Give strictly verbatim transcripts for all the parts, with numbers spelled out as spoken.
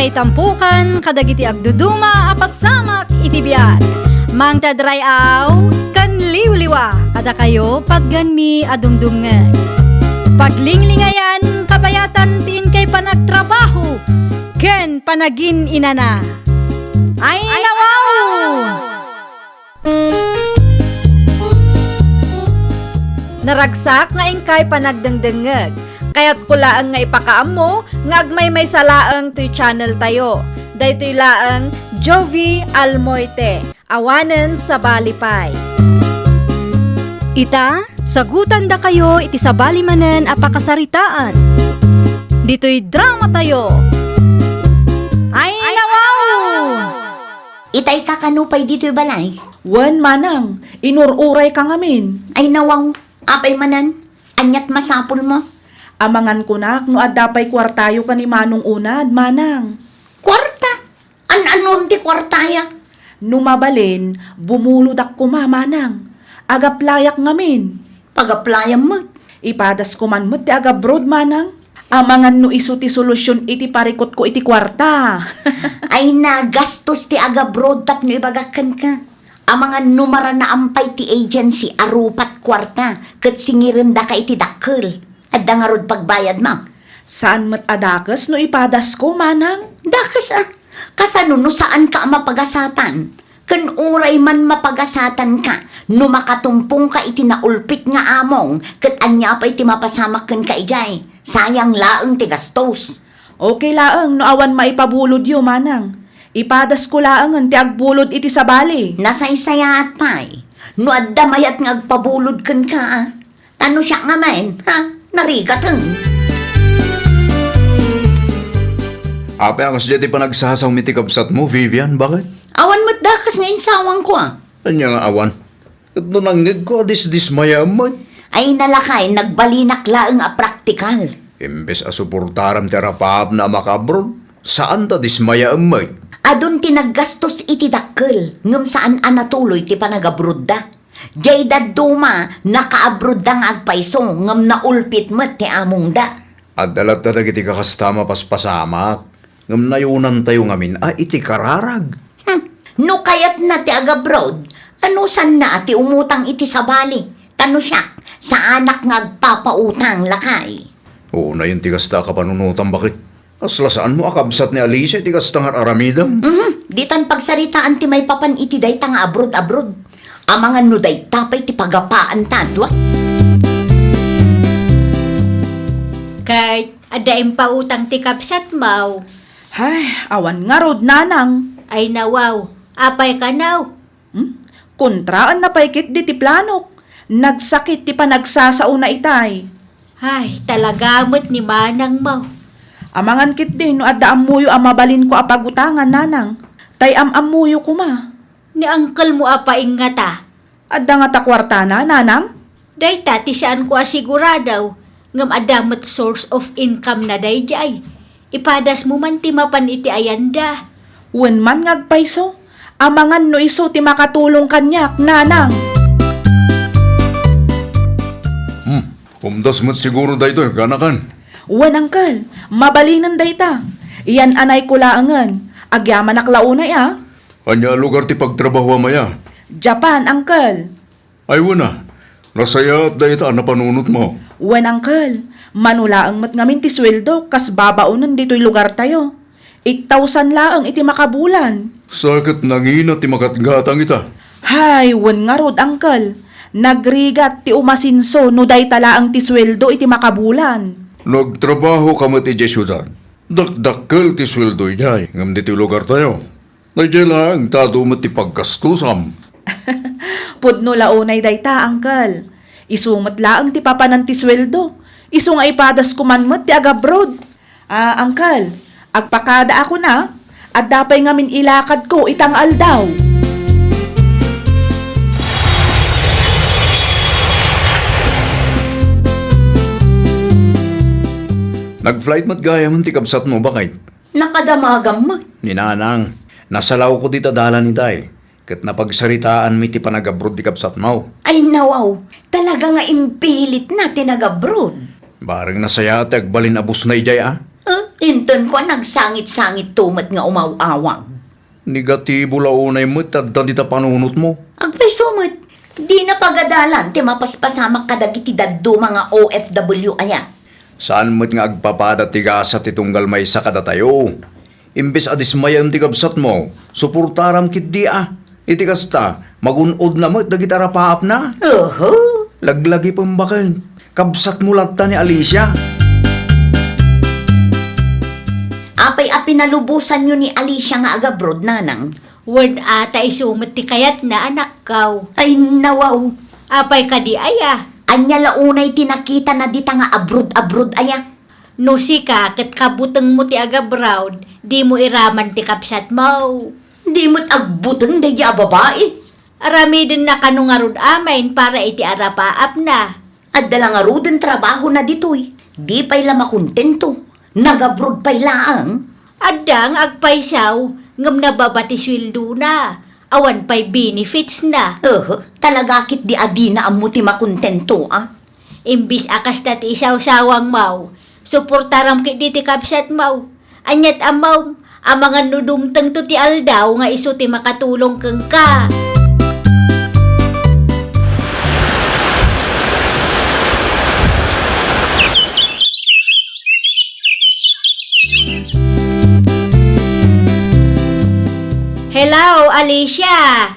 Itampukan kadagiti agduduma a pasamak iti biag. Mangted ray-aw ken liwliwa kadakayo patgenmi a dumdumngeg. Paglinglingayan, kabayatan ti inkay panagtrabaho ken panagin-inana. Ay, nawaw! Naragsak nga inkay panagdengdengngeg. Kayatko laeng nga ipakaammo nga agmaymaysa laeng toy channel tayo. Daytoy laeng Jovie Almoite, awanen sabali pay. Ita, sagutandakayo iti sabali manen a pakasaritaan. Ditoy drama tayo. Ay, nawaw! Itay, kakano pay ditoy balay? Wen, manang, inur-urayka ngamin. Ay, nawaw, apay manen? Aniat masapulmo? Amangan kunak no adda pay kuartayo ken ni Manong Unad, manang. Kuarta? An-anom ti kuartaya? No mabalin, bumulodak koma, manang. Agaplayak ngamin. Pagaplayam met. Ipadas ko man met ti agabroad, manang. Amangan no isu ti solusion iti parikutko iti kuarta. Ay, nagastos ti agabroad tapno ibagak kenka. Amangan no maranaam pay ti agency a rupat kuarta ket singirendaka iti dakkel. Adda ngarud pagbayadmo? Saan met a dakes no ipadasko, manang? Dakes a. Kasano no saanka a mapagasatan? Ken uray man mapagasatanka, no makatumpongka iti naulpit nga among, ket ania pay ti mapasamak kenka idiay? Sayang laeng ti gastos. Okay laeng no awan maipabulodyo, manang. Ipadasko laengen ti agbulod iti sabali. Nasaysayaat pay. No adda mayat nga agpabulod kenka, a. Ta no siak ngamin, ha? Narigaten. Apay a kasdiay ti panagsasawmi ti kabsatmo, Vivian? Baket? Awan met dakes nga insawangko, a. Ania nga awan? Ket no nangngegko a disdismayaem met. Ay, nalakay, nagbalinak laeng a praktikal. Imbes a suportaram ti arapaapna a makaabroad, saan ta dismayaem met. Adun ti naggastos iti dakkel, ngem saan a natuloy ti panagabroadda. Diay dadduma, nakaabroadda nga agpayso, ngem naulpit met ti amongda. Adda latta dagiti kakasta a mapaspasamak, ngem nayonantayo ngamin a iti kararag. Hmm, no kayatna ti agabroad, anusanna a ti umutang iti sabali? Ta no siak, saanak nga agpapautang, lakay. Unayen ti kasta a kapanunotam, baket. Kasla saanmo a kabsat ni Alicia iti kasta nga ar-aramidem? Mhm, ditan pagsaritaan ti maipapan iti dayta nga abroad-abroad. Amangan no dayta pay ti pagapaanta, dua? Kay, adda impautang ti kabsatmo. Hay, awan ngarud, nanang. Ay, nawaw. Apay kano? Hmm? Kontraenna pay ketdi ti planok. Nagsakit ti panagsasaona itay. Ay, talaga met ni manangmo. Amangan ketdi no adda ammoyo a mabalinko a pagutangan, nanang. Tay am-ammoyo koma. Ni uncle mo a paingngata? Adda ngata kuartana, nanang? Dayta ti saanko a sigurado, ngem adda met source of income na daydiay. Ipadasmo man ti mapan iti ayanda. Wen man nga agpayso, amangan no isu ti makatulong kaniak, nanang. Hmm, umdas met siguro daytoy, kaanakan? Wen, uncle, mabalinen dayta. Iyan-anayko laengen. Agyamanak la unay, a. Ania a lugar ti pagtrabahoam aya? Japan, uncle. Ay, wen a, nasayaat dayta a napanunotmo. Wen, uncle, mano laeng met ngamin ti sueldo kas babaonen ditoy lugartayo. Eight thousand laeng iti makabulan. Sa ket nangina ti makatgatang ita? Hay, wen ngarud, uncle. Nagrigat ti umasenso no dayta laeng ti sueldo iti makabulan. Nagtrabahoka met idiay siudad. Dakdakkel ti sueldo idiay ngem ditoy lugartayo. Daydiay laeng ta adu met ti paggastusam. Pudno la unay dayta, uncle. Isu met laeng ti papanan ti sueldo. Isu nga ipadasko man met ti agabroad. Ah, uncle, agpakadaakon a. Adda pay ngamin ilakadko ita nga aldaw. Nag-flight met gayamen ti kabsatmo, baket? Nakadamagam met. Ni nanang, nasalawko dita dalan itay, ket napagsaritaanmi ti panagabroad ti kabsatmo. Ay, nawaw, talaga nga impilitna ti nagabroad. Bareng nasayaat ti agbalin a busna idiay, a? Eh, Inton kua, nagsangit-sangitto met nga umaw-awag. Negatibo la unay met ti adda dita panunotmo. Agpayso met, dina pagadalan ti mapaspasamak kadagiti dadduma nga O F W aya. Saan met nga agpapada ti gasa ti tunggal maysa kadatayo. Imbes a dismayaem ti kabsatmo, suportaram ketdi a. Iti kasta, magun-odna met dagiti arapaapna. Oho. Laglagipem baket. Kabsatmo latta ni Alicia. Apay a pinalubosanyo ni Alicia nga agabroad, nanang? Wen a, ta isu met ti kayatna, anakko. Ay, nawaw. Apay kadi aya? Ania la unay ti nakitana dita nga abroad-abroad aya? No sika ket kabutengmo ti agabroad, dimo iraman ti kabsatmo. Di met agbuteng daydi a babai. Aramidenna kano ngarud amin para iti arapaapna. Adda la ngaruden trabahona ditoy. Di pay la makontento. Nagabroad pay laeng. Adda nga agpayso, ngem nababa ti sueldona. Awan pay benefits na. Uhu, talaga ketdi a dina ammo ti makontento, a. Imbes a kasta ti isawsawangmo, suportaram ketdi ti kabsatmo. Aniat ammom, amangan no dumtengto ti aldaw nga isu ti makatulong kenka. Hello, Alicia!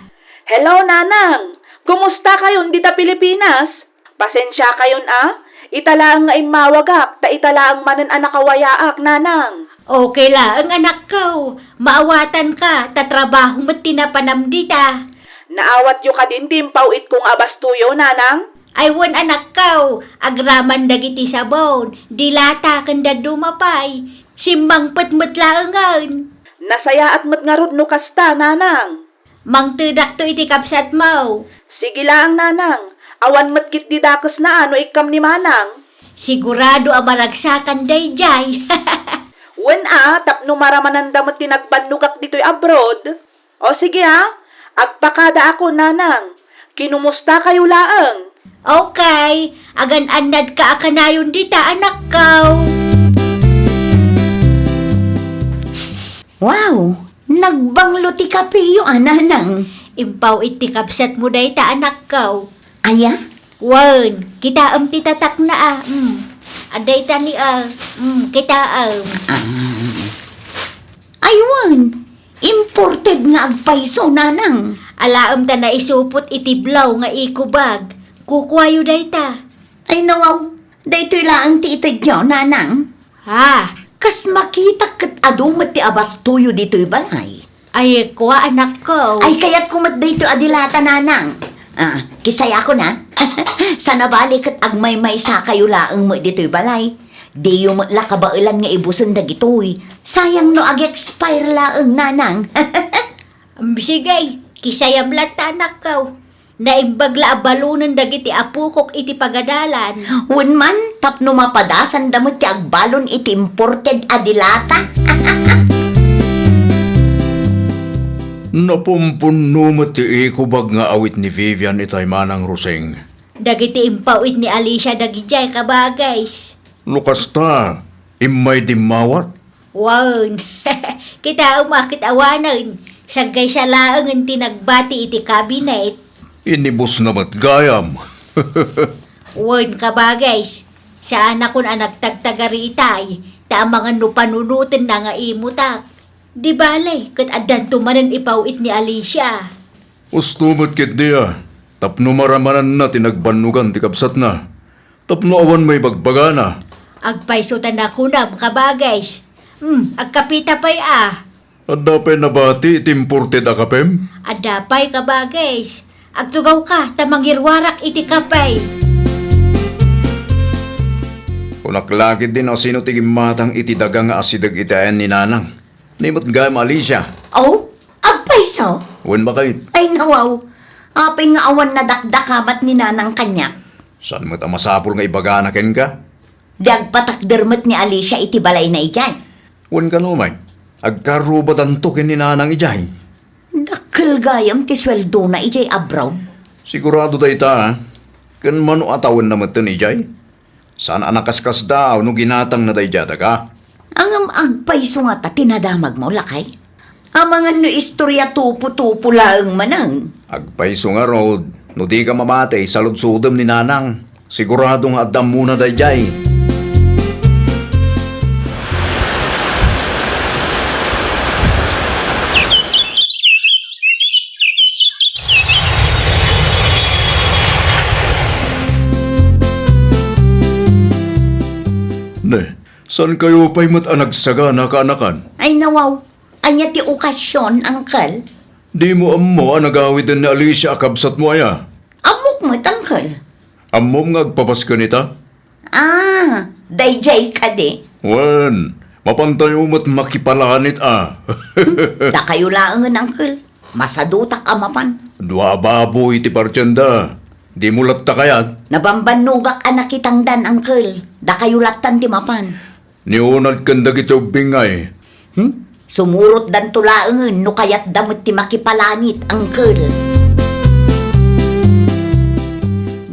Hello, Nanang! Kumusta kayon dita Pilipinas? Pasensia kayon a, ita laeng nga immawagak, ta ita laeng manen a nakawayaak, Nanang. Okay laeng, anakko. Maawatanka, ta trabaho met ti napanam dita. Naawatyo kadin ti impaw-itko nga abastoyo, Nanang? Ay wen, anakko, agraman dagiti sabon, dilata ken dadduma pay. Simmangpet met laengen. Nasayaat met ngarud no kasta, Nanang. Mangtedakto iti kabsatmo. Sige laeng, Nanang. Awan met ketdi dakesna a no ikkam ni Manang. Sigurado a maragsakan daydiay. Wen a, tapno maramananda met ti nagbannogak ditoy abroad. O sige a, agpakadaakon, Nanang. Kinumustakayo laeng? Okay, agan-annadka a kanayon dita, anakko. Wow! Nagbanglo ti kapeyo a, Nanang. Impaw-it ti kabsatmo dayta, anakko. Aya? Wen, kitaem ti tatakna a. Mm. Adda ita ni a. Mm, kitaem. Ah. Ay wen, imported nga agpayso, Nanang. Alaem ta naisupot iti blow nga eco bag. Kukuayo dayta. Ay nawaw, daytoy laeng ti itedyo, Nanang. Ha? Kas makitak ket adu met ti abastoyo ditoy balay. Ay, kua, anakko. Ay, kayatko met daytoy a dilata, Nanang. Ah, kisayakon a. Sana bali ket agmaymaysakayo laeng met ditoy balay. Diyo met la kabaelan nga ibusen dagitoy. Sayang no ag-expire laeng, Nanang. Am, sige, kisayam latta, anakko. Naimbag la a balonen dagiti apokok iti pagadalan. Wen man, tapno mapadasanda met ti agbalon iti imported a dilata. Napumpunno met ti eco bag nga awit ni Vivian itay, Manang Rosing. Dagiti impaw-it ni Alicia dagidiay, kabagis. No kasta, immay dimmawat? Wen, kitaem a ket awanen, saggaysa laengen ti nagbati iti kabinet. Inibusna met gayam. Wen, kabagis, saanakon a nagtagtagari itay, ta amangan no panunotenna nga imutak. Di bale, ket addanto manen ipaw-it ni Alicia. Usto met ketdi a, tapno maramananna ti nagbannogan ti kabsatna. Tapno awan maibagbagana. Agpayso ta nakunam, kabagis. Hmm, agkapita pay a. Adda pay nabati iti imported a kapem? Adda pay, kabagis. Agtugawka ta mangiruarak iti kape. Kunak la ketdi no sino ti gimmatang iti daga nga asideg iti ayan ni Nanang. Ni met gayam, Alicia. Oh, agpayso? Wen, baket. Ay, nawaw. Apay nga awan nadakdakamat ni Nanang kaniak? Saan met a masapul nga ibagana kenka? Di agpatakder met ni Alicia iti balayna idiay? Wen kano met, agkarubatanto ken ni Nanang idiay. Dakkel gayam ti sueldona idiay abroad. Sigurado dayta, a. Ken mano a tawenna metten idiay? Saan a nakaskasdaaw no ginatangna daydiay a daga? Ngem agpayso ngata ti nadamagmo, lakay? Amangan no istorya tupo-tupo laeng manen. Agpayso ngarud, no dika mamati, saludsodem ni Nanang. Sigurado nga adda ammona daydiay. Ne, saan kayo pay met a nagsagana kaanakan? Ay, nawaw. Ania ti okasion, Uncle? Dimo ammo a nagawiden ni Alicia a kabsatmo aya? Ammok met, Uncle. Ammom nga agpabasken ita? Ah, daydiay kadi. Wen, mapantayo met makipalanit a. Dakayo laengen, Uncle. Masadutak a mapan. Dua a baboy ti partienda. Dimo latta kayat? Nabambannogak a nakitangdan, Uncle. Dakayo lattan ti mapan. Ni Uncle ken dagiti ubbingay. Hmm? Sumurotdanto laengen no kayatda met ti makipalanit, Uncle.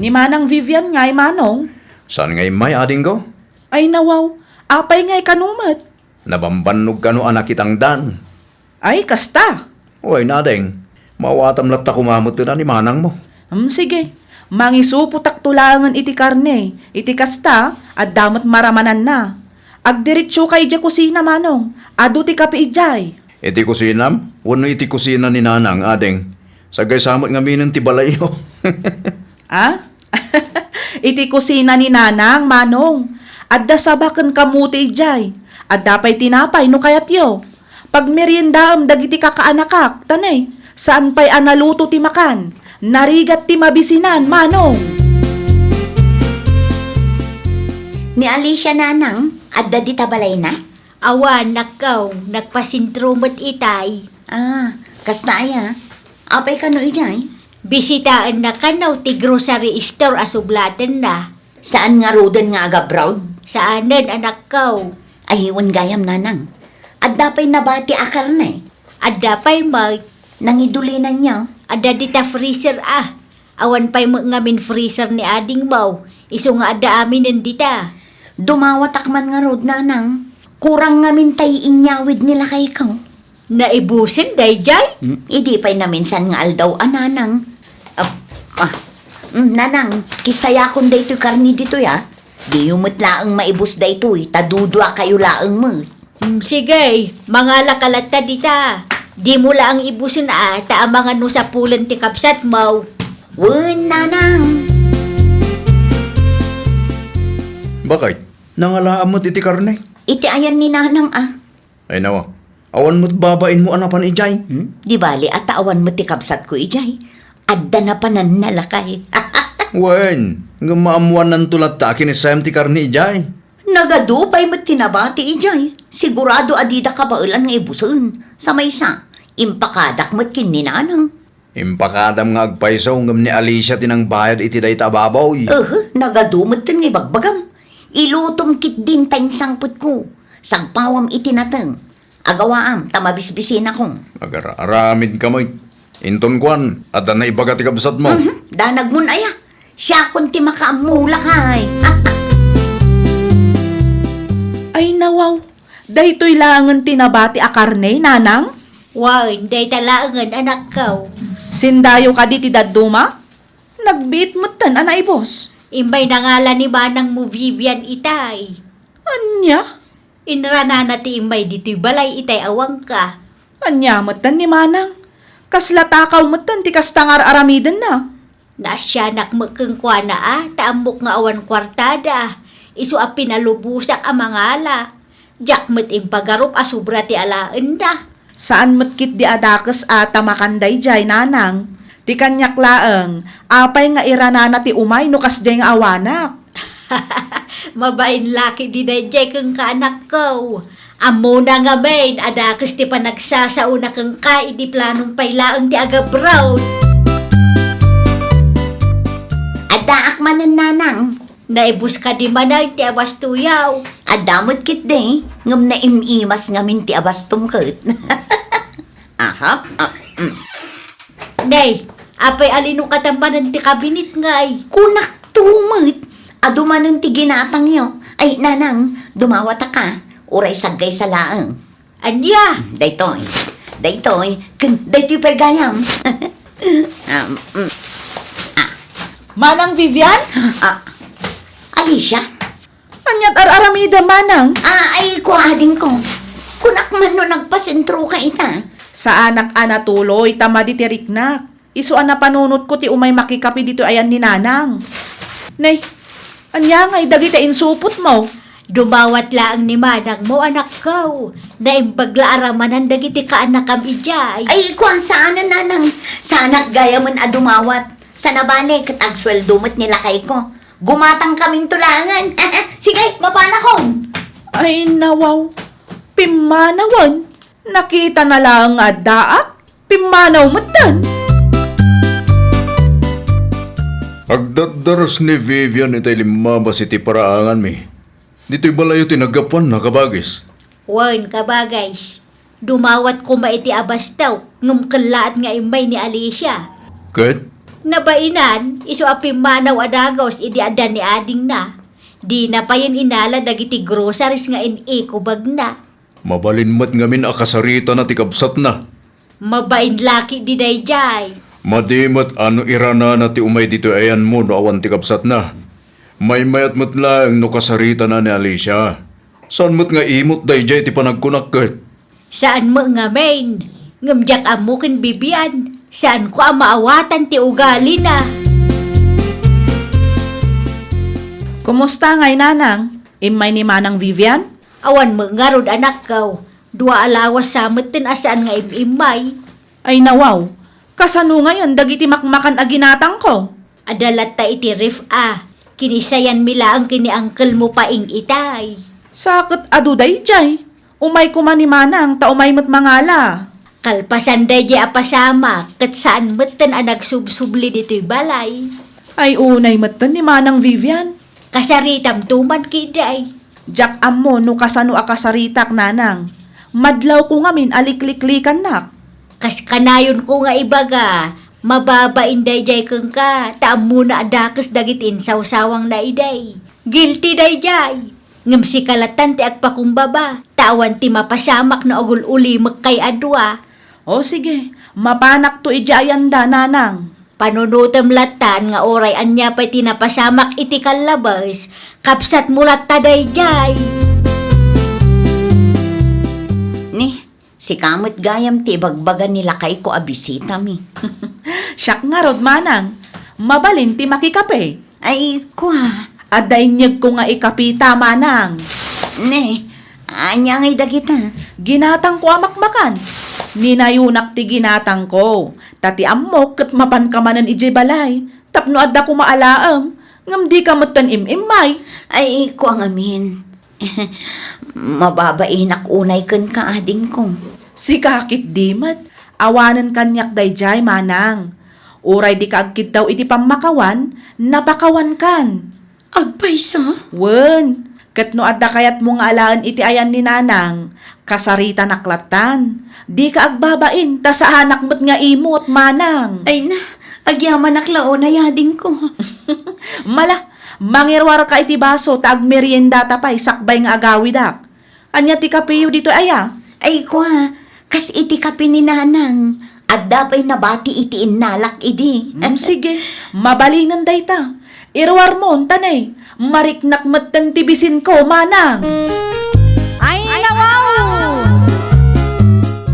Ni Manang Vivian ngay, Manong? Saan nga immay, adingko? Ay, nawaw. Apay ngay kano met? Nabambannog kano a nakitangdan? Ay, kasta. Uy, nadeng, maawatam latta koma met ni manangmo. Hmm, sige. Mangisupotakto laengen iti karne. Iti kasta, adda met maramananna. Agdiretsoka idiay kusina, Manong. Adu ti kape idiay. Iti kusinam? Wenno iti kusina ni Nanang, ading? Sagaysa met ngaminen ti balayyo. Ah? Iti kusina ni Nanang, Manong. Adda saba ken kamote idiay. Adda pay tinapay no kayatyo. Pagmeriendaem dagiti kakaanakak, ta ne, saan pay a naluto ti makan. Narigat ti mabisinan, Manong. Ni Alicia, Nanang, adda dita balayna? Awan, nakkaw, nagpasentro met itay. Ah, kasta aya? Apay kano idiay? Bisitaenna kano ti grocery store a sublatenna. Saan ngaruden nga agabroad? Saanen, anakko. Ay, wen gayam, Nanang. Adda pay nabati a karne? Adda pay met. Nangidulinanyo? Adda dita freezer a. Awan pay met ngamin freezer ni adingmo. Isu nga adda aminen dita. Dumawatak man ngarud, Nanang. Kurang ngamin tay inyawid ni lakayko. Naibusen daydiay? Hmm, idi pay naminsan nga aldaw a, Nanang. Ah, ah, hmm, Nanang, kisayakon daytoy karne ditoy, a. Diyo met laeng maibus daytoy, ta duduakayo laeng met. Hmm, sige, mangalaka latta dita. Dimo laeng ibusen a, ta amangan no sapulen ti kabsatmo. Wen, Nanang. Bakit? Nangalaam met iti karne? Iti ayan ni Nanang, a. Ay, nawa. Awan met babainmo a napan idiay? Hmm? Di bali, a ta awan met ti kabsatko idiay. Adda napananna, lakay. Wen, ngem maammuannanto latta a kinissayam ti karne idiay. Nagadu pay met ti nabati idiay. Sigurado a dida kabaelan nga ibusen. Sa maysa, impakadak met ken ni Nanang. Impakadam nga agpayso ngem ni Alicia ti nangbayad iti dayta a baboy. Ehe, nagadu metten nga ibagbagam. Ilutom ketdin ta insangpetko. Sagpawam iti nateng. Agawaam ta mabisbisinakon. Agar-aramidka met. Inton kuan, adda naibaga ti kabsatmo. Mhm, danagmon aya. Siakon ti makaammo, lakay. Ay, nawaw. Daytoy laengen ti nabati a karne, Nanang? Wen, dayta laengen, anakko. Sindayo kadi ti dadduma? Nagbiit metten a naibus. Immay nangala ni manangmo Vivian itay. Ania? Inranana ti immay ditoy balay itay awanka. Ania metten ni manang? Kasla takaw metten ti kasta nga ar-aramidenna. Naasianak met kenkuana a, ta ammok nga awan kuartada. Isu a pinalubosak a mangala. Diak met impagarup a sobra ti alaenna. Saan met ketdi a dakes a ta makan daydiay, nanang. Ti kaniak laeng, apay nga iranana ti umay no kasdiay nga awanak? Mabain la ketdi daydiay kenka, anakko. Ammona ngamin a dakes ti panagsasaona kenka idi planom pay laeng ti agabroad. Addaak manen, nanang. Naibus kadi manen ti abastoyaw. Adda met ketdi, ngem naim-imas ngamin ti abastom ket. Aha. Ah, mm. Nay, apay a linukatan manen ti kabinet ngay? Kunak to met, adu manen ti ginatangyo. Ay, nanang, dumawataka. Uray saggaysa laeng. Ania? Daytoy. Daytoy. Ken daytoy pay gayam. Ah, mm. Ah. Manang Vivian? Ah. Alicia? Ania't ar-aramidem, manang? Ah, ay, kua, adingko. Kunak man no nagpasentroka ita. Saanak a natuloy ta madi ti riknak. Isu a napanunotko ti umay makikape ditoy ayan ni Nanang. Nay, ania ngay dagiti insupotmo? Dumawat laeng ni manangmo, anakko. Naimbag la a ramanan dagiti kaanakam idiay. Ay, kuan, saan a, Nanang. Saanak gayamen a dumawat. Sana bale, ket agsueldo met ni lakayko. Gumatangkaminto laengen. Sige, mapanakon. Ay, nawaw. Pimmanawen. Nakitana laeng nga addaak. Pimmanaw metten. Agdaddares ni Vivian itay limmabas iti paraanganmi. Ditoy balayo ti naggapuanna, kabagis. Wen, kabagis. Dumawat koma iti abastaw, ngem kellaat nga immay ni Alicia. Ket? Nabainan, isu a pimmanaw a dagus idi adda ni adingna. Dina payen inala dagiti groceries nga in-eco bagna. Mabalin met ngamin a kasaritana ti kabsatna. Mabain la ketdi daydiay. Madi met a no iranana ti umay ditoy ayanmo no awan ti kabsatna. Maymayat met laeng no kasaritana ni Alicia. Saan met nga imot daydiay ti panagkunak ket? Saan met ngamin. Ngem diak ammo ken Vivian. Saanko a maawatan ti ugalina. Kumusta ngay, Nanang? Immay ni Manang Vivian? Awan met ngarud, anakko. Dua a lawas sa metten a saan nga im-immay. Ay nawaw, kasano ngayen dagiti makmakan a ginatangko? Adda latta iti ref a. Kinisayanmi laeng ken ni uncle-mo Paing itay. Sa ket adu daydiay. Umay koma ni Manang ta umay met mangala. Kalpasan daydiay a pasamak, ket saan metten a nagsubsubli ditoy balay. Ay unay metten ni Manang Vivian. Kasaritamto man ketdi. Diak ammo no kasano a kasaritak, Nanang. Madlawko ngamin a likliklikannak. Kas kanayonko nga ibaga, mababain daydiay kenka, ta ammona a dakes dagiti insawsawangna idi. Guilty daydiay. Ngem sika lattan ti agpakumbaba, ta awan ti mapasamak no agul-ulimekkay a dua. O sige, mapanakto idiay ayanda, Nanang. Panunotem lattan nga uray ania pay ti napasamak iti kallabes, kabsatmo latta daydiay. Ni, sika met gayam ti ibagbaga ni lakayko a bisitami. Siak ngarud, Manang. Mabalin ti makikape. Ay, kua. Adda inyegko nga ikapita, Manang. Ne, ania ngay dagita? Ginatangko a makmakan. Ninayonak ti ginatangko. Ta ti ammok ket mapanka manen idiay balay. Tapno adda koma alaem, ngem dika metten im-immay. Ay, kua ngamin. Mababainak unay kenka, adingko. Sika ketdi met, awanen kaniak daydiay, Manang. Uray dika agkiddaw iti pammakawan, napakawankan. Agpayso? Wen, ket no adda kayatmo nga alaen iti ayan ni Nanang, kasaritanak lattan. Dika agbabain, ta saanak met nga imot, Manang. Ay na, agyamanak la unay, adingko. Mala, mangiruarka iti baso ta agmeriendata pay sakbay nga agawidak. Ania ti kapeyo ditoy aya? Ay, kua, kas iti kape ni Nanang, adda pay nabati iti innalak idi. Mm, sige, mabalinen dayta. Iruarmon, ta ne, mariknak metten ti bisinko, Manang. Ay, nawaw!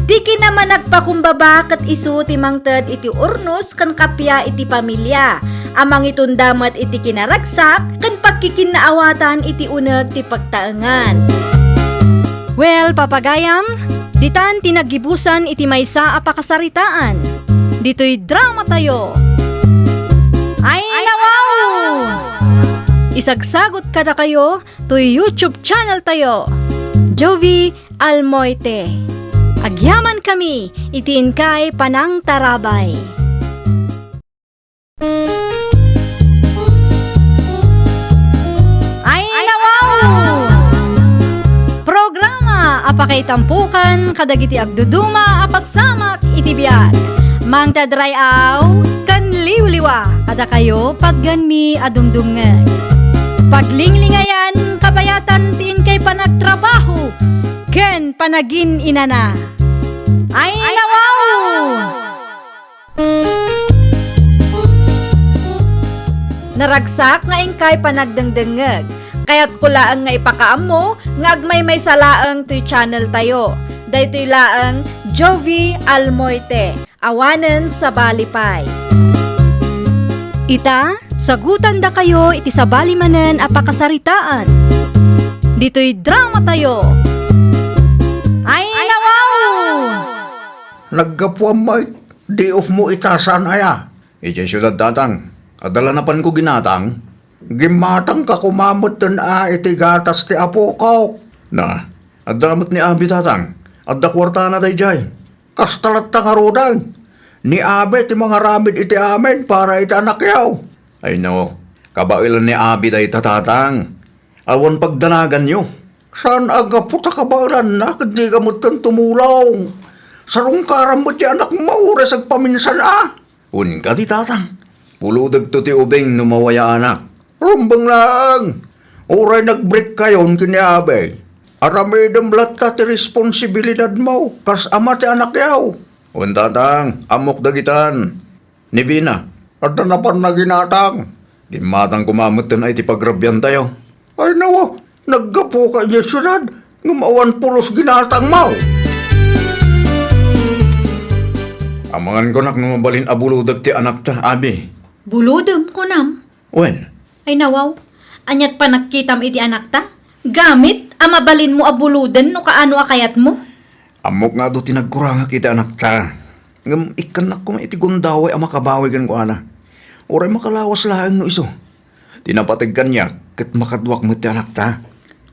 Ti kinamanagpakumbaba ket isu ti mangted iti urnos ken kappia iti pamilia, a mangitunda met iti kinaragsak ken pagkikinnaawatan iti uneg ti pagtaengan. Well, papagayam, ditan ti naggibusan iti maysa a pakasaritaan. Ditoy dramatayo. Ay, nawaw! Isagsagut kadakayo toy YouTube channeltayo, Jovie Almoite. Agyamankami iti inkay panangtarabay. Ay, nawaw! Programa a pakaitampokan kadagiti agduduma a pasamak iti biag. Mangted ray-aw ken liwliwa kadakayo patgenmi a dumdumngeg. Paglinglingayan, payatan ti inkay panagtrabaho ken panagin-inana. Ay, nawaw! Naragsak nga inkay panagdengdengngeg. Kayatko laeng nga ipakaammo nga agmaymaysa laeng toy channel tayo. Daytoy laeng Jovi Almoite. Awanen sabali pay. Ita, sagutandakayo iti sabali manen a pakasaritaan. Ditoy drama tayo. Ay, nawaw! Naggapuam met, day off mo ita saan aya? Idiay siudad, tatang. Adda la napanko ginatang. Gimmatangka koma metten a iti gatas ti apokok. Na, adda met ni abi, tatang. Adda kuartana daydiay. Kasta latta ngaruden. Ni abi ti mangaramid iti amin para iti anakyo. Ay no, kabaelan ni abi dayta, tatang. Awan pagdanaganyo. Saan a gapu ta kabaelanna ket dika metten tumulong? Sarungkaram met ti anakmo uray sagpaminsan a. Wen kadi, tatang. Bulodegto ti ubing no mawayaanak. Rumbeng laeng. Uray nagbreakkayon ken ni abi, aramidem latta ti responsibilidadmo kas ama ti anakyo. Wen, tatang, ammok dagitan. Ni Vina, adda napanna ginatang. Gimmatang koma metten a iti pagrabiantayo. Ay nawa, naggapuka idiay siudad, ngem awan pulos ginatangmo. Amangan kunak no mabalin a bulodek ti anakta, abi. Bulodem, kunam? Wen. Ay nawaw, aniat panagkitam iti anakta? Gamit a mabalinmo a buloden no kaano a kayatmo? Ammok nga adu ti nagkurangak iti anakta. Ngem ikkannak koma iti gundaway a makabawi kenkuana. Uray makalawas laeng no isu. Ti napateg kaniak ket makaduak met ti anakta.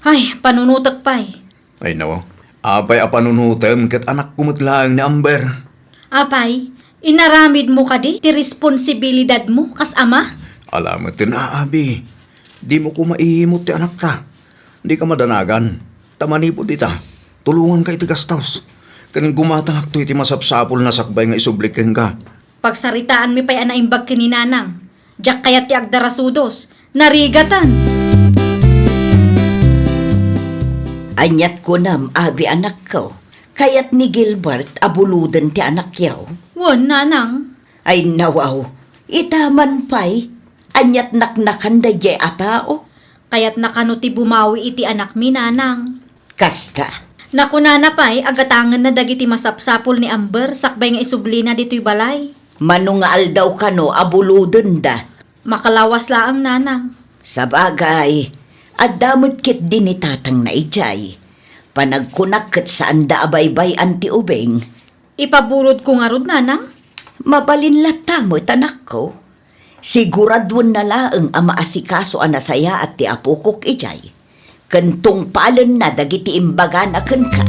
Ay, panunotek pay. Ay, nawaw. Apay a panunotem ket anakko met laeng ni Amber? Apay, inaramidmo kadi ti responsibilidadmo kas ama? Ala metten a, abi. Dimo koma iimut ti anakta. Dika madanagan. Ta manipud ita, tulonganka iti gastos. Ken gumatangakto iti masapsapulna sakbay nga isubli kenka. Pagsaritaanmi pay a naimbag ken ni Nanang. Diak kayat ti agdarasudos. Narigatan! Aniat kunam, abi, anakko? Kayat ni Gilbert a buloden ti anakyo? Wen, Nanang. Ay, nawaw. Ita man pay, aniat naknakan daydiay a tao? Kayatna kano ti bumawi iti anakmi, Nanang. Kasta. Nakunana pay a gatangenna dagiti masapsapul ni Amber sakbay nga isublina ditoy balay. Mano nga aldaw kano a bulodenda? Makalawas laeng, Nanang. Sabagay, adda met ketdi ni tatangna idiay. Panagkunak ket saanda a baybay-an ti ubing. Ipabulodko ngarud, Nanang? Mabalin latta met, anakko. Siguraduenna laeng a maasikaso a nasayaat ti apokok idiay, ken tungpalenna dagiti imbagana kenka.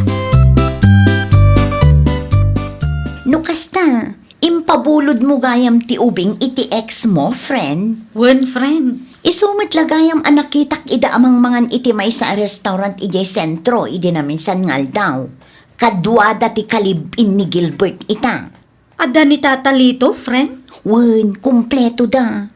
No kasta, impabulodmo gayam ti ubing iti ex mo, friend? Wen, friend. Isu met la gayam a nakitak ida a mangmangan iti maysa a restaurant idiay sentro idi naminsan nga aldaw. Kaduada ti kalib-in ni Gilbert ita. Adda ni Tata Lito, friend? Wen, kumpleto da.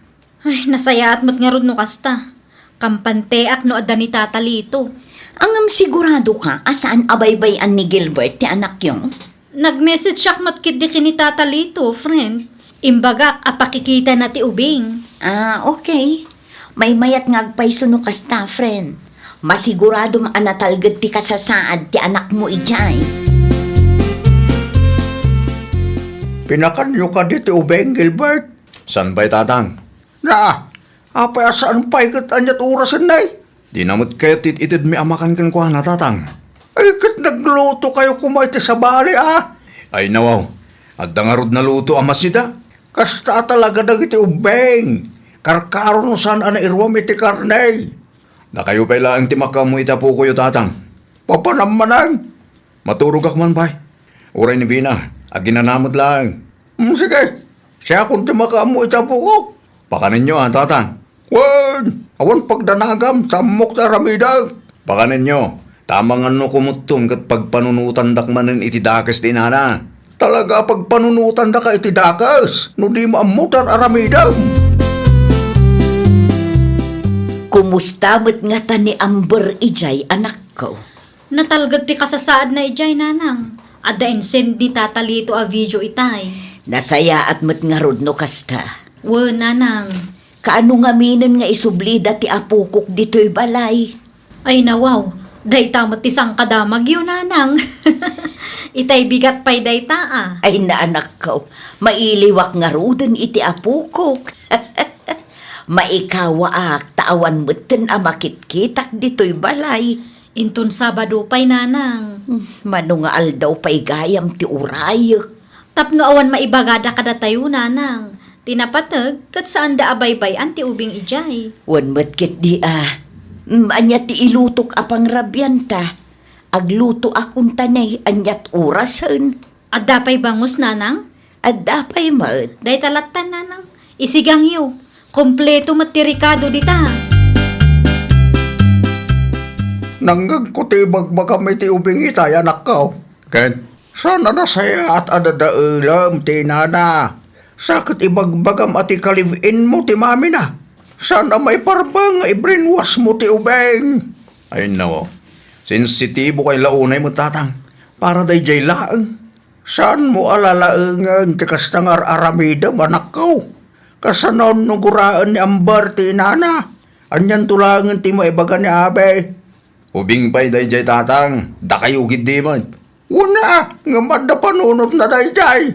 Ay, nasayaat met ngarud no kasta. Kampanteak no adda ni Tata Lito. Ngem sigurado ka a saan a baybay-an ni Gilbert ti anakyo? Nag-message siak met ketdi ken ni Tata Lito, friend. Imbagak a pakikitana ti ubing. Ah, okay. Maymayat nga agpayso no kasta, friend. Masiguradom a natalged ti kasasaad ti anakmo idiay. Pinakanyo kadi ti ubing, Gilbert? Saan pay, Tatang? Na, apay a saan pay ket aniat orasen nay? Dina met kayat ti it-itedmi a makan kenkuana, Tatang. Ay, ket nagluto kayo koma iti sabali, a? Ay, nawaw. Adda ngarud naluto a masida. Kasta a talaga dagiti ubbing. Karkaro no saan a nairuam iti karne. Dakayo pay laeng ti makaammo iti apokoyo, Tatang. Papanam manen. Maturogak man pay. Uray ni Vina, aginana met laeng. Hmm, sige. Siakon ti makaammo iti apokok. Pakanenyo, a, Tatang. Wen, awan pagdanagam, ta ammok ti aramidek. Pakanenyo, ta amangan no kumutton ket pagpanunotandak manen iti dakes ti inana. Talaga a pagpanunotandaka iti dakes, no dimo ammo ti ar-aramidem. Kumusta met ngata ni Amber idiay, anakko? Natalged ti kasasaadna idiay, nanang. Adda insend ni Tata Lito a video itay. Nasayaat met ngarud no kasta. Wen, nanang. Kaano ngaminen nga isublida ti apokok ditoy balay? Ay, nawaw, dayta met ti sangkadamagyo, nanang. Itay bigat pay dayta, a. Ay, naanakko, mailiwak ngaruden iti apokok. Maikawaak ta awan metten a makitkitak ditoy balay. Inton Sabado pay, nanang. Hmm, mano nga aldaw pay gayam ti urayek? Tapno awan maibagada kadatayo, nanang. Ti napateg, ket saanda a baybay-an ti ubing idiay. Wen met ketdi a. Mm, ania ti ilutok a pangrabianta? Aglutoak kunta ne, aniat orasen? Adda pay bangus, nanang? Adda pay met. Dayta lattan, nanang. Isigangyo. Kompleto met ti rekado dita. Nangngegko ti ibagbagam iti ubing itay, anakko. Ken saan a nasayaat a dadaelem ti inana. Sa ket ibagbagam a ti ka-live-in mo ti mamina. Saan a maiparbeng nga i-brainwash mo ti ubing. Ay, nawaw. Sensitibo kay la unay met, tatang. Para daydiay laeng. Saan mo a lalaengen ti kasta nga ar-aramidem, anakko? Kasano no guraen ni Amber ti inana? Anianto laengen ti maibaga ni Abe? Ubing pay daydiay, tatang. Dakayo ketdi met. Wen a, ngem adda panunotna daydiay.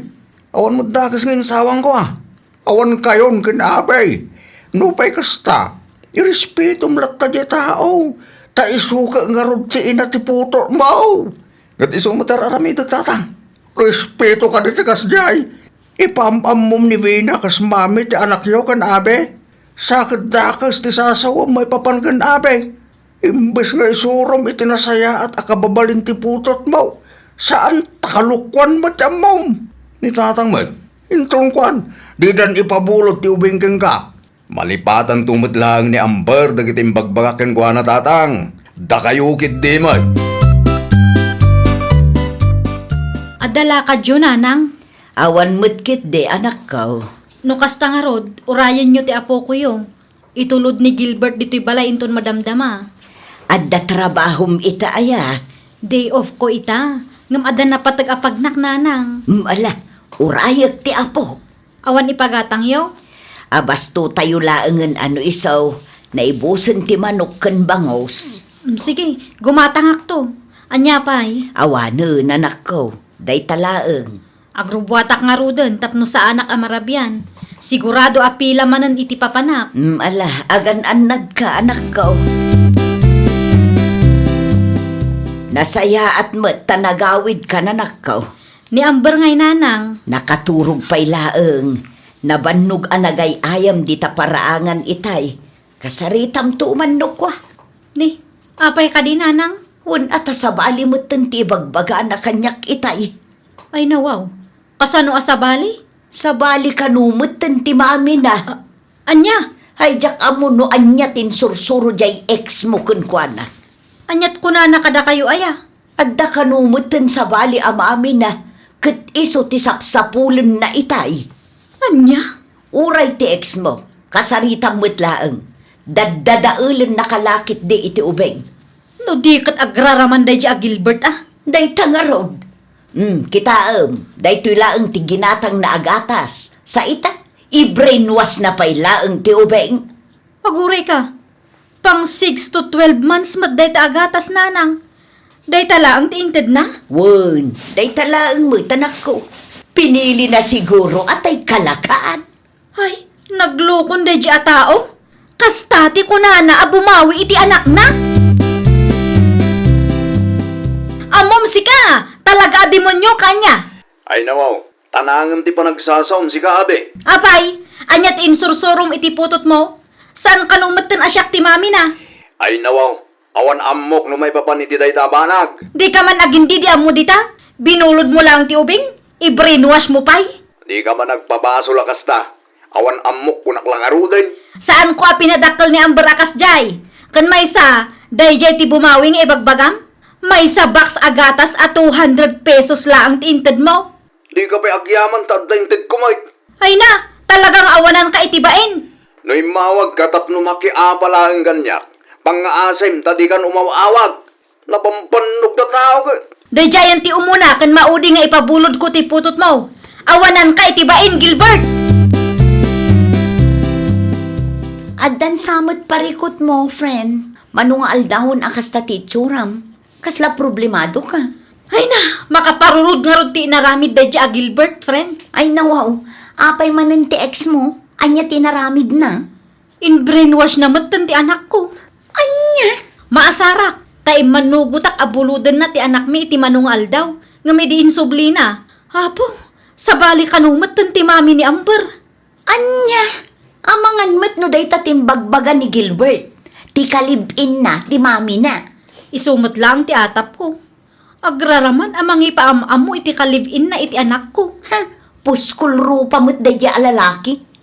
Awan met dakes nga insawangko a. Awan kayon ken Abe. Nupay kasta, irespetom latta diay tao, ta isu ket ngarud ti ina ti putotmo. Ket isu met ti ar-aramidek, tatang. Respeto kadi ti kasdiay. Ipaam-ammom ni Vina kas mami ti anakyo ken Abe. Sa ket dakes ti sasawem maipapan ken Abe. Imbes nga isurom iti nasayaat a kababalin ti putotmo, saan ta kalokuan met ti ammom. Ni tatang met, inton kuan, didan ipabulod ti ubing kenka. Malipatanto met laeng ni Amber dagiti imbagbagak kenkuana, tatang. Dakayo ketdi met. Adda lakadyo, nanang? Awan met ketdi, anakko. No kasta ngarud, urayenyo ti apokoyo. Itulod ni Gilbert ditoy balay inton madamdama. Adda trabahom ita aya? Day off ko ita, ngem adda napateg a pagnak, nanang. Mm, ala, urayek ti apo. Awan ipagatangyo? Abastotayo laengen a no isu, naibusen ti manok ken bangus. Mm, sige, gumatangakto. Ania pay? Awanen, anakko, dayta laeng. Agrubbuatak ngaruden tapno saanak a marabian. Sigurado a pila manen iti papanak. Mm, ala, agan-annadka, anakko. Nasayaat met ta nagawidka, anakko. Ni Amber ngay, nanang. Nakaturog pay laeng. Nabannog a nagay-ayam dita paraangan itay. Kasaritamto man no kua. Ni, apay kadi, nanang? Wen a ta sabali metten ti ibagbagana kaniak itay. Ay, nawaw. Kasano a sabali? Sabali kano metten ti mamina. A-, ania? Ay, diak ammo no ania ti insursuro diay ex mo kenkuana. Aniat kunana kadakayo aya? Adda kano metten sabali a mamina, ket isu ti sapsapulenna itay. Ania? Uray ti ex mo, kasaritam met laeng. Daddadaelennaka la ketdi iti ubing. No di ket agraraman daydi a Gilbert a. Dayta ngarud. Hmm, kitaem, daytoy laeng ti ginatangna a gatas. Sa ita, i-brainwash na pay laeng ti ubing. Aguray ka. Pang six to twelve months met dayta a gatas, nanang. Dayta laeng ti intedna? Wen, dayta laeng met, anakko. Pinili na siguro a tay kalakan. Ay, naglukon daydi a tao. Kasta ti kunana a bumawi iti anakna? Ammom sika, talaga a demonyo ka ania? Ay, nawaw. Tanangem ti panagsasaom, sika, abi. Apay, ania ti insursurom iti putotmo? Saan kano metten a siak ti mamina? Ay, nawaw, awan ammok no maipapan iti dayta a banag. Dika man agindidi ammo dita? Binulodmo laeng ti ubing? I-brainwash mo pay? Dika man agpabasol a kasta. Awan ammok kunak la ngaruden. Saanko a pinadakkel ni Amber a kasdiay. Ken maysa, daydiay ti bumawi nga ibagbagam? Maysa box a gatas a two hundred pesos laeng ti intedmo. Dika pay agyaman ta adda intedko met. Ay na, talagang awananka iti bain. No immawagka tapno makiabalaen kaniak, pangngaasim ta dikan umaw-awag. Napampannog ta tao ket. Daydiayen ti umuna ken maudi nga ipabulodko ti putotmo. Awananka iti bain, Gilbert! Addan sa met parikutmo, friend. Mano nga aldawen a kasta ti itsuram? Kasla problemado ka? Ay na, makaparurod ngarud ti inaramid daydi a Gilbert, friend. Ay nawaw, apay manen ti ex mo? Ania ti inaramidna? In-brainwash na metten ti anakko. Ania? Maasarak, ta immannugotak a bulodenna ti anakmi iti mano nga aldaw, ngem idi insublina, apo, sabali kano metten ti mami ni Amber. Ania? Amangan met no dayta ti imbagbaga ni Gilbert, ti ka-live-inna ti mamina. Isu met laeng ti atapko. Agraraman a mangipaam-ammo iti ka-live-inna iti anakko. Ha? Puskol rupa met daydiay a lalaki.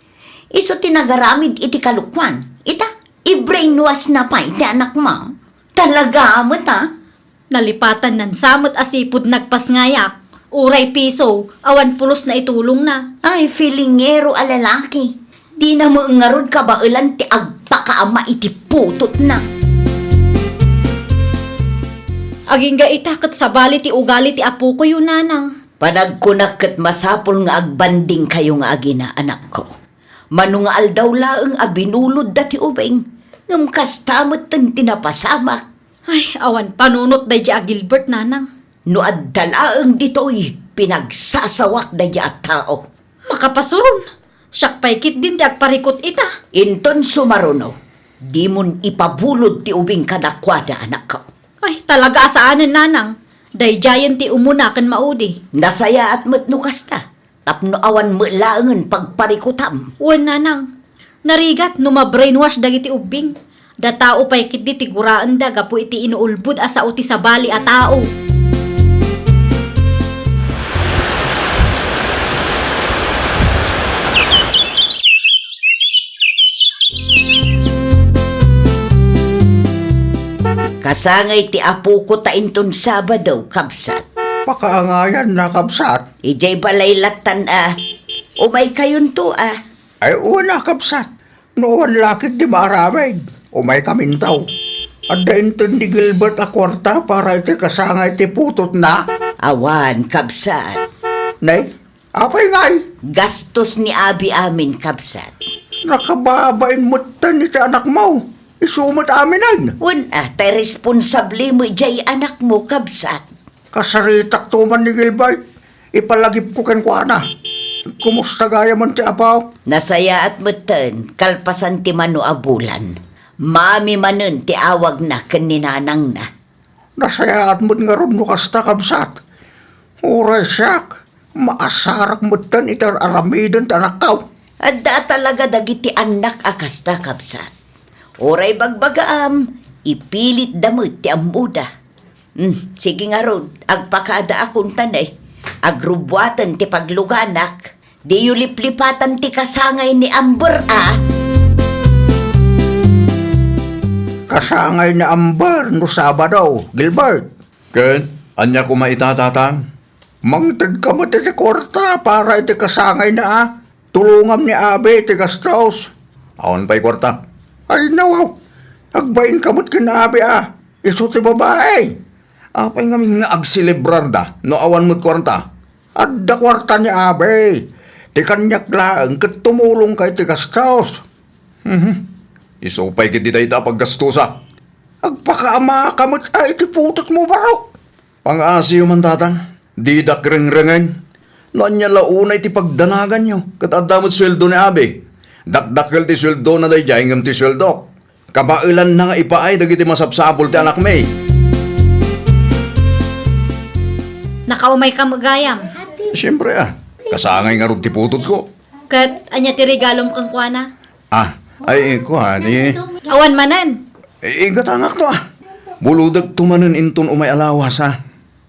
Isu ti nagaramid iti kalokoan. Ita, i-brainwash na pay ti anakmo. Talaga met, a? Nalipatannan sa met a sipud nagpasngayak. Uray piso, awan pulos na itulongna. Ay, feelingero a lalaki. Dina met ngarud kabaelan ti agpakaama iti putotna. Agingga ita ket sabali ti ugali ti apokoyo, nanang. Panagkunak ket masapul nga agbandingkayo nga agina, anakko. Mano nga aldaw laeng a binulodda ti ubing, ngem kasta metten ti napasamak. Ay, awan panunot daydi a Gilbert, nanang. No adda laeng ditoy, pinagsasawak daydi a tao. Makapasuron! Siak pay ketdin ti agparikut ita. Inton sumaruno, dimon ipabulod ti ubing kadakuada, anakko. Ay, talaga a saanen, nanang. Daydiayen ti umuna ken maudi. Nasayaat met no kasta, tapno awan met laengen pagparikutam. Wen, nanang. Narigat no ma-brainwash dagiti ubbing. Datao pay ketdi ti guraenda gapu iti inuulbod a sao ti sabali a tao. Kasangay ti apoko ta inton Sabado, kabsat. Pakaangayan na, kabsat. Idiay balay lattan a. Umaykayonto a. Ay, wen a, kabsat. No awan la ketdi maaramid, umaykaminto. Adda inton ni Gilbert a kuarta para iti kasangay ti putotna? Awan, kabsat. Nay, apay ngay? Gastos ni abi amin, kabsat. Nakababain metten iti anakmo. Isu met aminen. Wen a, ta iresponsable met diay anakmo, kabsat. Kasaritakto man ni Gilbert. Ipalagipko kenkuana. Kumusta gayamen ti apo? Nasayaat metten, kalpasan ti mano a bulan. Mami manen ti awagna ken ni nanangna. Nasayaat met ngarud no kasta, kabsat. Uray siak, maasarak metten iti ar-aramiden ti anakko. Adda talaga dagiti annak a kasta, kabsat. Uray bagbagaam, ipilitda met ti ammoda. Hmm, sige ngarud, agpakaadaakon ta ne. Agrubbuaten ti pagluganak. Diyo liplipatan ti kasangay ni Amber, a? Kasangay ni Amber no Sabado, Gilbert. Ket ania koma ita, Tatang? Mangtedka met iti kuarta para iti kasangayna, a? Tulongam ni abi iti gastos. Awan pay kuarta. Ay, nawaw. Agbainka met ken abi, a? Isu ti babai. Apay ngamin nga agselebrarda no awan met kuarta? Adda kuarta ni abi. Ti kaniak laeng ket tumulongka iti gastos. Mhm. Isu pay ketdi dayta a paggastosak. Agpakaamaka met a iti putotmo, barok. Pang-asiyo man, Tatang. Didak rengrengen. No ania la unay ti pagdanaganyo, ket adda met sueldo ni abi. Dakdakkel ti sueldona daydiay ngem ti sueldok, kabaelanna nga ipaay dagiti masapsapul ti anakmi. Nakaumayka met gayam. Siempre, a. Kasangay ngarud ti putotko. Ket ania ti regalom kenkuana? A, ay, kuan, e. Awan manen. E, igatangakto, a. Bulodekto manen inton umay a lawas, a.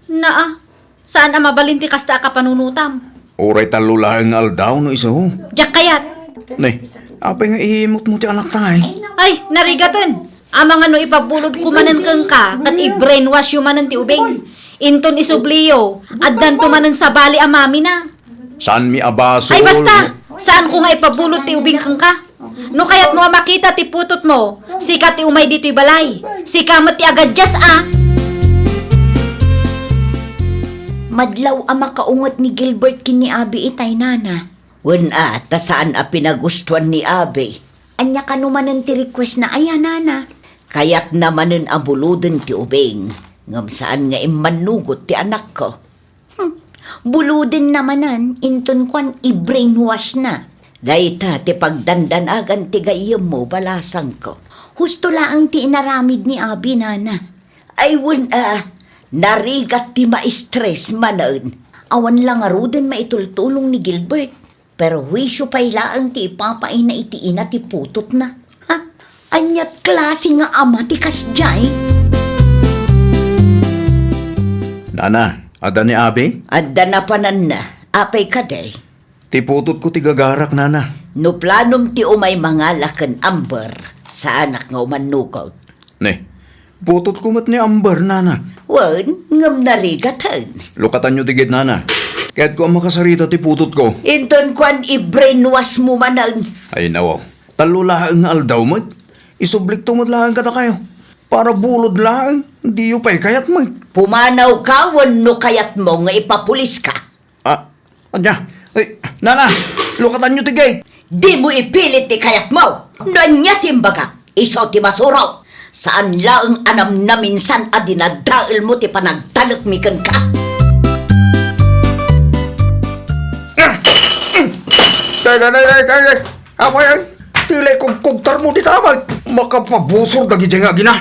Naa, saan a mabalin ti kasta a kapanunotam? Uray tallo laeng nga aldaw no isu. Diak kayat. Ne, apay nga ihimutmo ti anakta ngay? Ay, narigaten. Amangan no ipabulodko manen kenka, ket i-brainwashyo manen ti ubing. Inton isubliyo, addanto manen sabali a mamina. Saanmi a basol? Ay, basta! Saanko nga ipabulod ti ubing kenka. No kayatmo a makita ti putotmo, sika ti umay ditoy balay. Sika met ti agadias a. Madlaw a makaunget ni Gilbert ken ni Abi itay, nana. Wen a, ta saan a pinagustuan ni Abi. Ania kano manen ti request na aya, nana? Kayatna manen a buloden ti ubing, ngem saan nga immannugot ti anakko. Hmm. Bulodenna manen, inton kuan, i-brainwash na. Dayta ti pagdandanagan ti gayyemmo, balasangko. Husto laeng ti inaramid ni Abi, nana. Ay, wen a, narigat ti ma-stress manen. Awan la ngaruden maitultulong ni Gilbert. Perhuisio pay laeng ti ipapaina iti ina ti putotna. Ha? Aniat klase nga ama ti kasdiay? Nana, adda ni Abi? Adda napananna. Apay kadi? Ti putotko ti gagarak, nana. No planom ti umay mangala ken Amber, saanak nga umannugot. Ne, putotko met ni Amber, nana. Wen, ngem narigaten. Lukatanyo ti gate, nana. Kayatko a makasarita ti putotko. Inton kuan, i-brainwash mo manen. Ay, nawaw. Tallo laeng nga aldaw met. Isublikto met laeng kadakayo. Para bulod laeng, diyo pay kayat met. Pumanawka wenno kayatmo nga ipapuliska? Ah, ania? Ay, nana, lukatanyo ti gate. Dimo ipilit ti kayatmo. No ania ti imbagak, isu ti masurot. Saan laeng a namnaminsan a dinadaelmo ti panagtalekmi kenka. Day, day, day, day, day, day. Apay, tila'y kugkugtarmo dita met. Makapabusor dagidiay nga agina.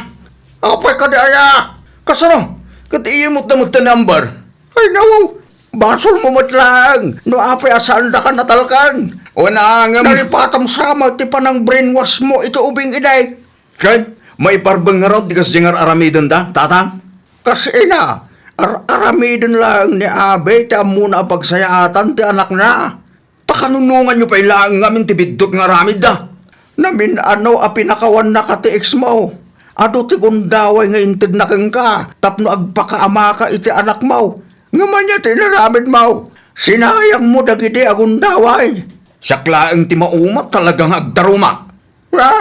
Apay kadi aya? Kasano? Ket iyemotda met ti number. Ay, nawaw. Basolmo met laeng no apay a saandaka natalkan. Wen a, ngem nalipatam sa met ti panang-brainwash mo iti ubing idi. Ket maiparbeng ngarud ti kasdiay nga ar-aramidenda, tatang? Kas ina, ar-aramiden laeng ni Abi ti ammona a pagsayaatan ti anakna. Pakanunonganyo pay laeng ngamin ti biddut nga aramidda. Namin-ano a pinakawannaka ti ex mo. Adu ti gundaway nga intedna kenka tapno agpakaamaka iti anakmo. Ngem ania ti inaramidmo? Sinayangmo dagidi a gundaway. Siak laeng ti mauma, talaga nga agdarumak. Ha?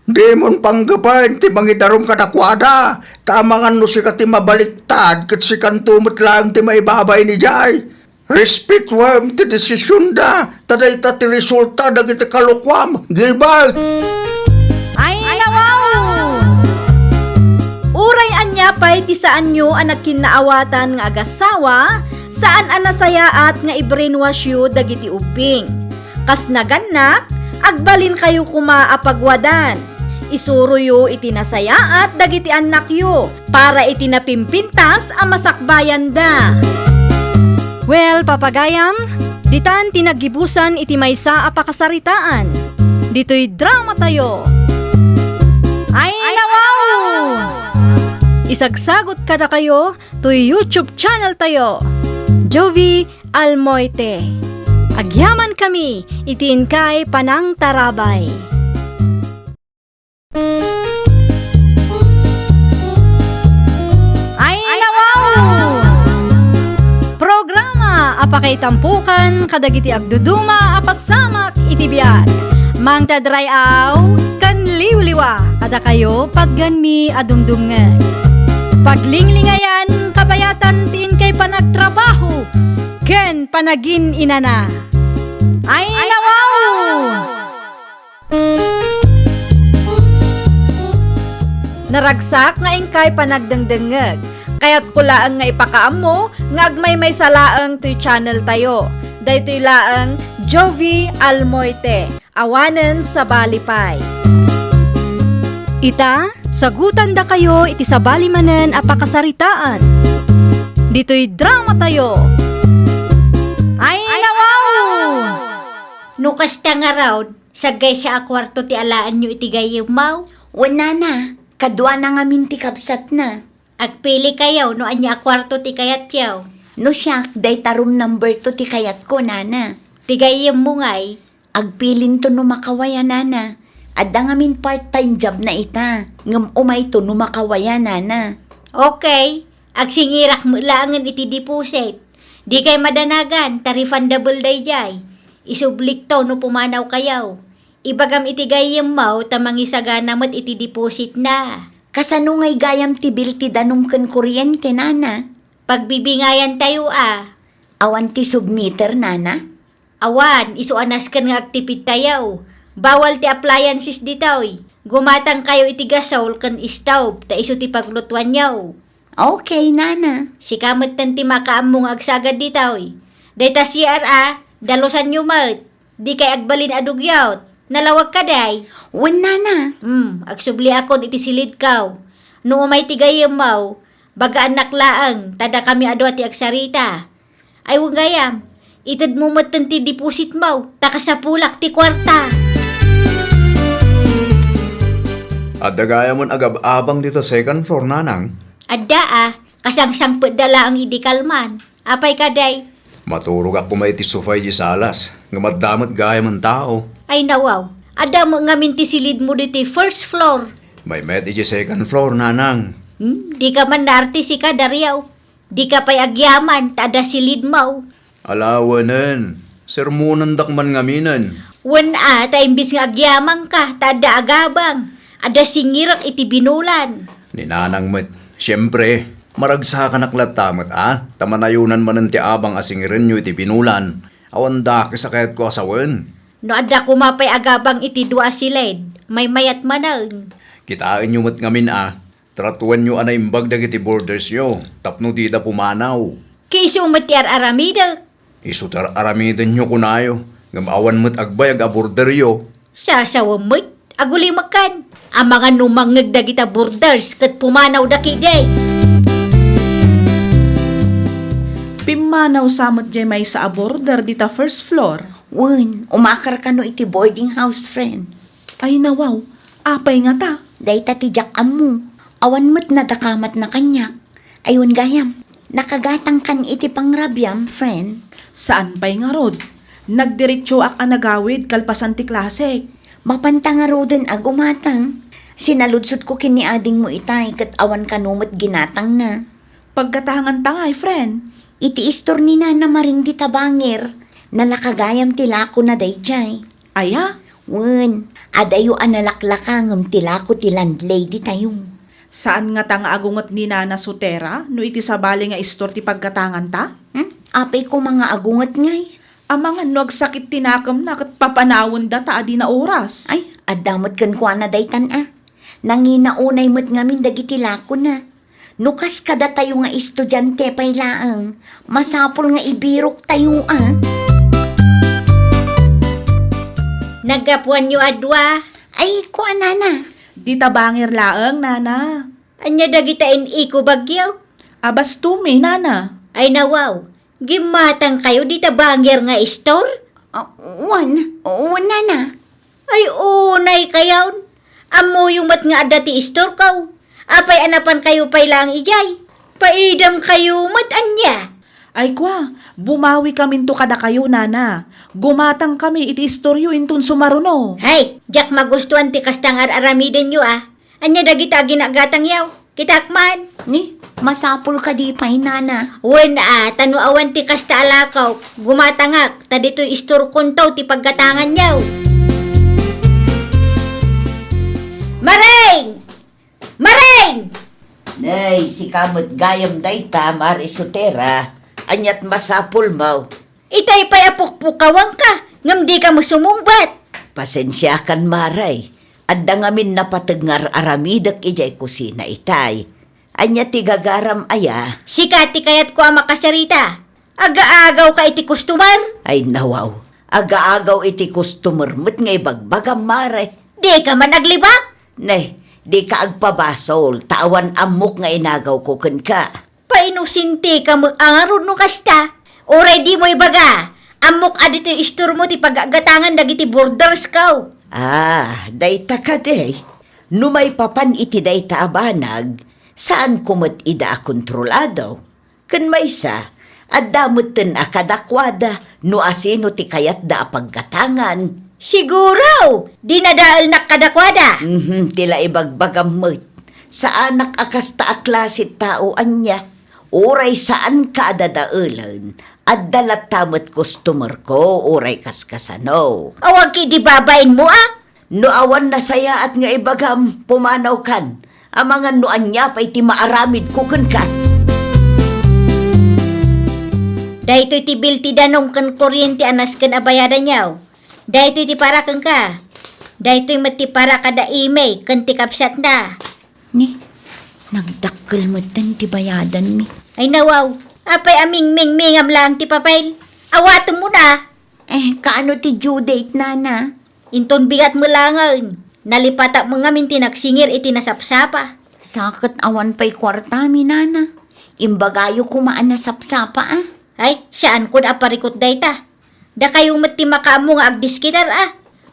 Dimon panggapen ti mangidarum kadakuada, ta amangan no sika ti mabaliktad, ket sikanto met laeng ti maibabain idiay. Respetuem ti desisionda, ta dayta ti resulta dagiti kalokuam, Gilbert! Ay, nawaw! Uray ania pay ti saanyo a nagkinnaawatan nga agasawa, saan a nasayaat nga i-brainwash yo dagiti ubbing. Kas nagannak, agbalinkayo koma a pagwadan. Isuroyo iti nasayaat dagiti annakyo para iti napimpintas a masakbayanda. Well, papagayam, ditan ti naggibusan iti maysa a pakasaritaan. Ditoy dramatayo. Ay, nawaw! Isagsagot kadakayo toy YouTube channel tayo, Jovie Almoite. Agyamankami iti inkay panangtarabay. Ay, nawaw! Programa a pakaitampokan kadagiti agduduma a pasamak iti biag. Mangted ray-aw ken liwliwa kadakayo, patganmi a dumdumngeg. Paglinglingayan, kabayatan ti inkay panagtrabaho ken panagin-inana. Ay, nawaw! Naragsak nga inkay panagdengdengngeg. Kayatko laeng nga ipakaammo nga agmaymaysa laeng toy channel tayo. Daytoy laeng Jovie Almoite, awanen sabali pay. Ita, sagutandakayo iti sabali manen a pakasaritaan. Ditoy dramatayo. Ay, nawaw! No kasta ngarud, saggaysa a kuarto ti alaenyo iti gayyemmo? Wen, nana, kaduana ngamin ti kabsatna. Agpilikayo no ania a kuarto ti kayatyo. No siak, dayta room number two ti kayatko, nana. Ti gayyemmo ngay? Agpilinto no makawaya, nana. Adda ngamin part-time job na ita, ngem umayto no makawaya, nana. Okay, agsingirak met laengen iti deposit. Dikay madanagan, ta refundable daydiay. Isublikto no pumanawkayo. Ibagam iti gayyemmo ta mangisagana met iti depositna. Kasano ngay gayam ti bill ti danum ken kuryente, nana? Pagbibingayantayo a. Awan ti submeter, nana? Awan, isu a nasken nga agtipidtayo. Bawal ti appliances ditoy. Gumatangkayo iti gasol ken stove, ta isu ti paglutuanyo. Okay, nana. Sika metten ti makaammo nga agsagad ditoy. Dayta C R a, dalusanyo met. Dikay agbalin a dugyot. Nalawag kadi? Wen, nana. Hmm, agsubliakon iti silidko. No umay ti gayyemmo, bagaannak laeng, ta dakami a dua ti agsarita. Ay, wen gayam, itedmo metten ti depositmo, ta kasapulak ti kuarta. Adda gayamen agab-abang dita second floor, nanang? Adda a, kasangsangpetda laeng idi kalman. Apay kadi? Maturogak koma iti sofa iti salas, ngem adda met gayamen tao. Ay, nawaw, adda met ngamin ti silidmo ditoy first floor. Maymayat iti second floor, nanang. Hmm, dika man naarti sika, Dario. Dika pay agyaman ta adda silidmo. Ala, wenen. Sermonendak man ngaminen. Wen a, ta imbes nga agyamanka, ta adda agabang. Adda singirek iti binulan. Ni nanang met. Siempre, maragsakanak latta met a, ta manayonan manen ti abang a singirenyo iti binulan. Awan dakes a kayatko a sawen. No adda koma pay agabang iti dua a silid, maymayat manen. Kitaenyo met ngamin a, tratuenyo a naimbag dagiti boardersyo tapno dida pumanaw. Ket isu met ti ar-aramidek. Isu ti ar-aramidenyo kunayo, ngem awan met agbayag a boarderyo. Sasawem met, agulimekkan. Amangan no mangngeg dagita boarders ket pumanawda ketdi. Pimmanaw sa met diay maysa a boarder dita first floor. Wen, umakar kano iti boarding house, friend. Ay, nawaw, apay ngata? Dayta ti diak ammo. Awan met nadakamatna kaniak. Ay, wen gayam, nakagatangkan iti pangrabiam, friend. Saan pay ngarud? Nagdiretsoak a nagawid kalpasan ti klasek. Mapanta ngaruden a gumatang. Sinaludsodko ken ni adingmo itay ket awan kano met ginatangna. Paggatanganta ngay, friend? Iti istor ni Nana Maring dita bangir, nalaka gayam ti lakona daydiay. Aya? Wen, adayo a nalaklaka ngem ti lako ti landlady tayo. Saan ngata nga agunget ni Nana Sotera no iti sabali nga istor ti paggatanganta? Hmm? Apay koma nga agunget ngay? Amangan no agsakit ti nakemna ket papanawenda ta adina oras. Ay, adda met kenkuana daytan a. Nangina unay met ngamin dagiti lakona. No kas kadatayo nga estudiante pay laeng, masapul nga ibiroktayo a. Naggapuanyo a dua? Ay, kua, nana. Dita bangir laeng, nana. Ania dagita in-iko bagyo? Abastumi, nana. Ay, nawaw. Gimmatangkayo dita bangir nga istor? Ah, wen, wen, nana. Ay, unay kayon. Ammoyo met nga adda ti istorko. Apay a napankayo pay laeng idiay? Paidamkayo met ania? Ay kua, bumawikaminto kadakayo, nana. Gumatangkami iti istoryo inton sumaruno. Hay, diak magustuan ti kasta nga ar-aramidenyo a. Ania dagita a ginagatangyo? Kitaek man. Ni, masapul kadi pay, nana? Wen a, ta no awan ti kasta a lakok, gumatangak, ta ditoy istorkonto ti paggatanganyo. Maring! Maring! Nay, sika met gayam dayta, Mari Sotera. Aniat masapulmo? Itay pay a pukpukawanka, ngem dika met sumungbat. Pasensiakan, Mari. Adda ngamin napateg nga ar-aramidek idiay kusina itay. Ania ti gagaram aya? Sika ti kayatko a makasarita. Agaagawka iti customer? Ay, nawaw. Agaagaw iti customer met nga ibagbagam, Mari. Dika man aglibak? Ne, dika agpabasol, ta awan ammok nga inagawko kenka. Painosenteka met a ngarud no kasta. Uray dimo ibaga, ammok a ditoy istormo ti paggatangan dagiti boardersko. Ah, dayta kadi. No maipapan iti dayta a banag, saanko met ida a kontrolado. Ken maysa, adda metten a kadakuada no asino ti kayatda a paggatangan. Siguro, dinadaelnak kadakuada. Mhm, ti la ibagbagam met. Saanak a kasta a klase tao ania. Uray saanka a dadaelen, Adda latta met customer ko, uray kaskasano. Awan ki di babainmo, a? No awan nasayaat nga ibagam, pumanawkan. Amangan no ania pay ti maaramidko kenka. Daytoy ti bill ti danum ken kuryente a nasken a bayadanyo. Daytoy ti para kenka. Daytoy met ti para kada Imi ken ti kabsatna. Ni, nagdakkel metten ti bayadanmi. Ay nawaw, apay a mingmingmingam laeng ti papel? Awatemmo na. Eh, kaano ti due date, nana? Inton bigat mo laengen, nalipatak mo ngamin ti nagsingir iti nasapsapa. Saket awan pay kuartami, nana. Imbagayo koma a nasapsapa, a. Ay, saan ko da a parikut dayta. Dakayo met ti makaammo nga agdiskitar, a.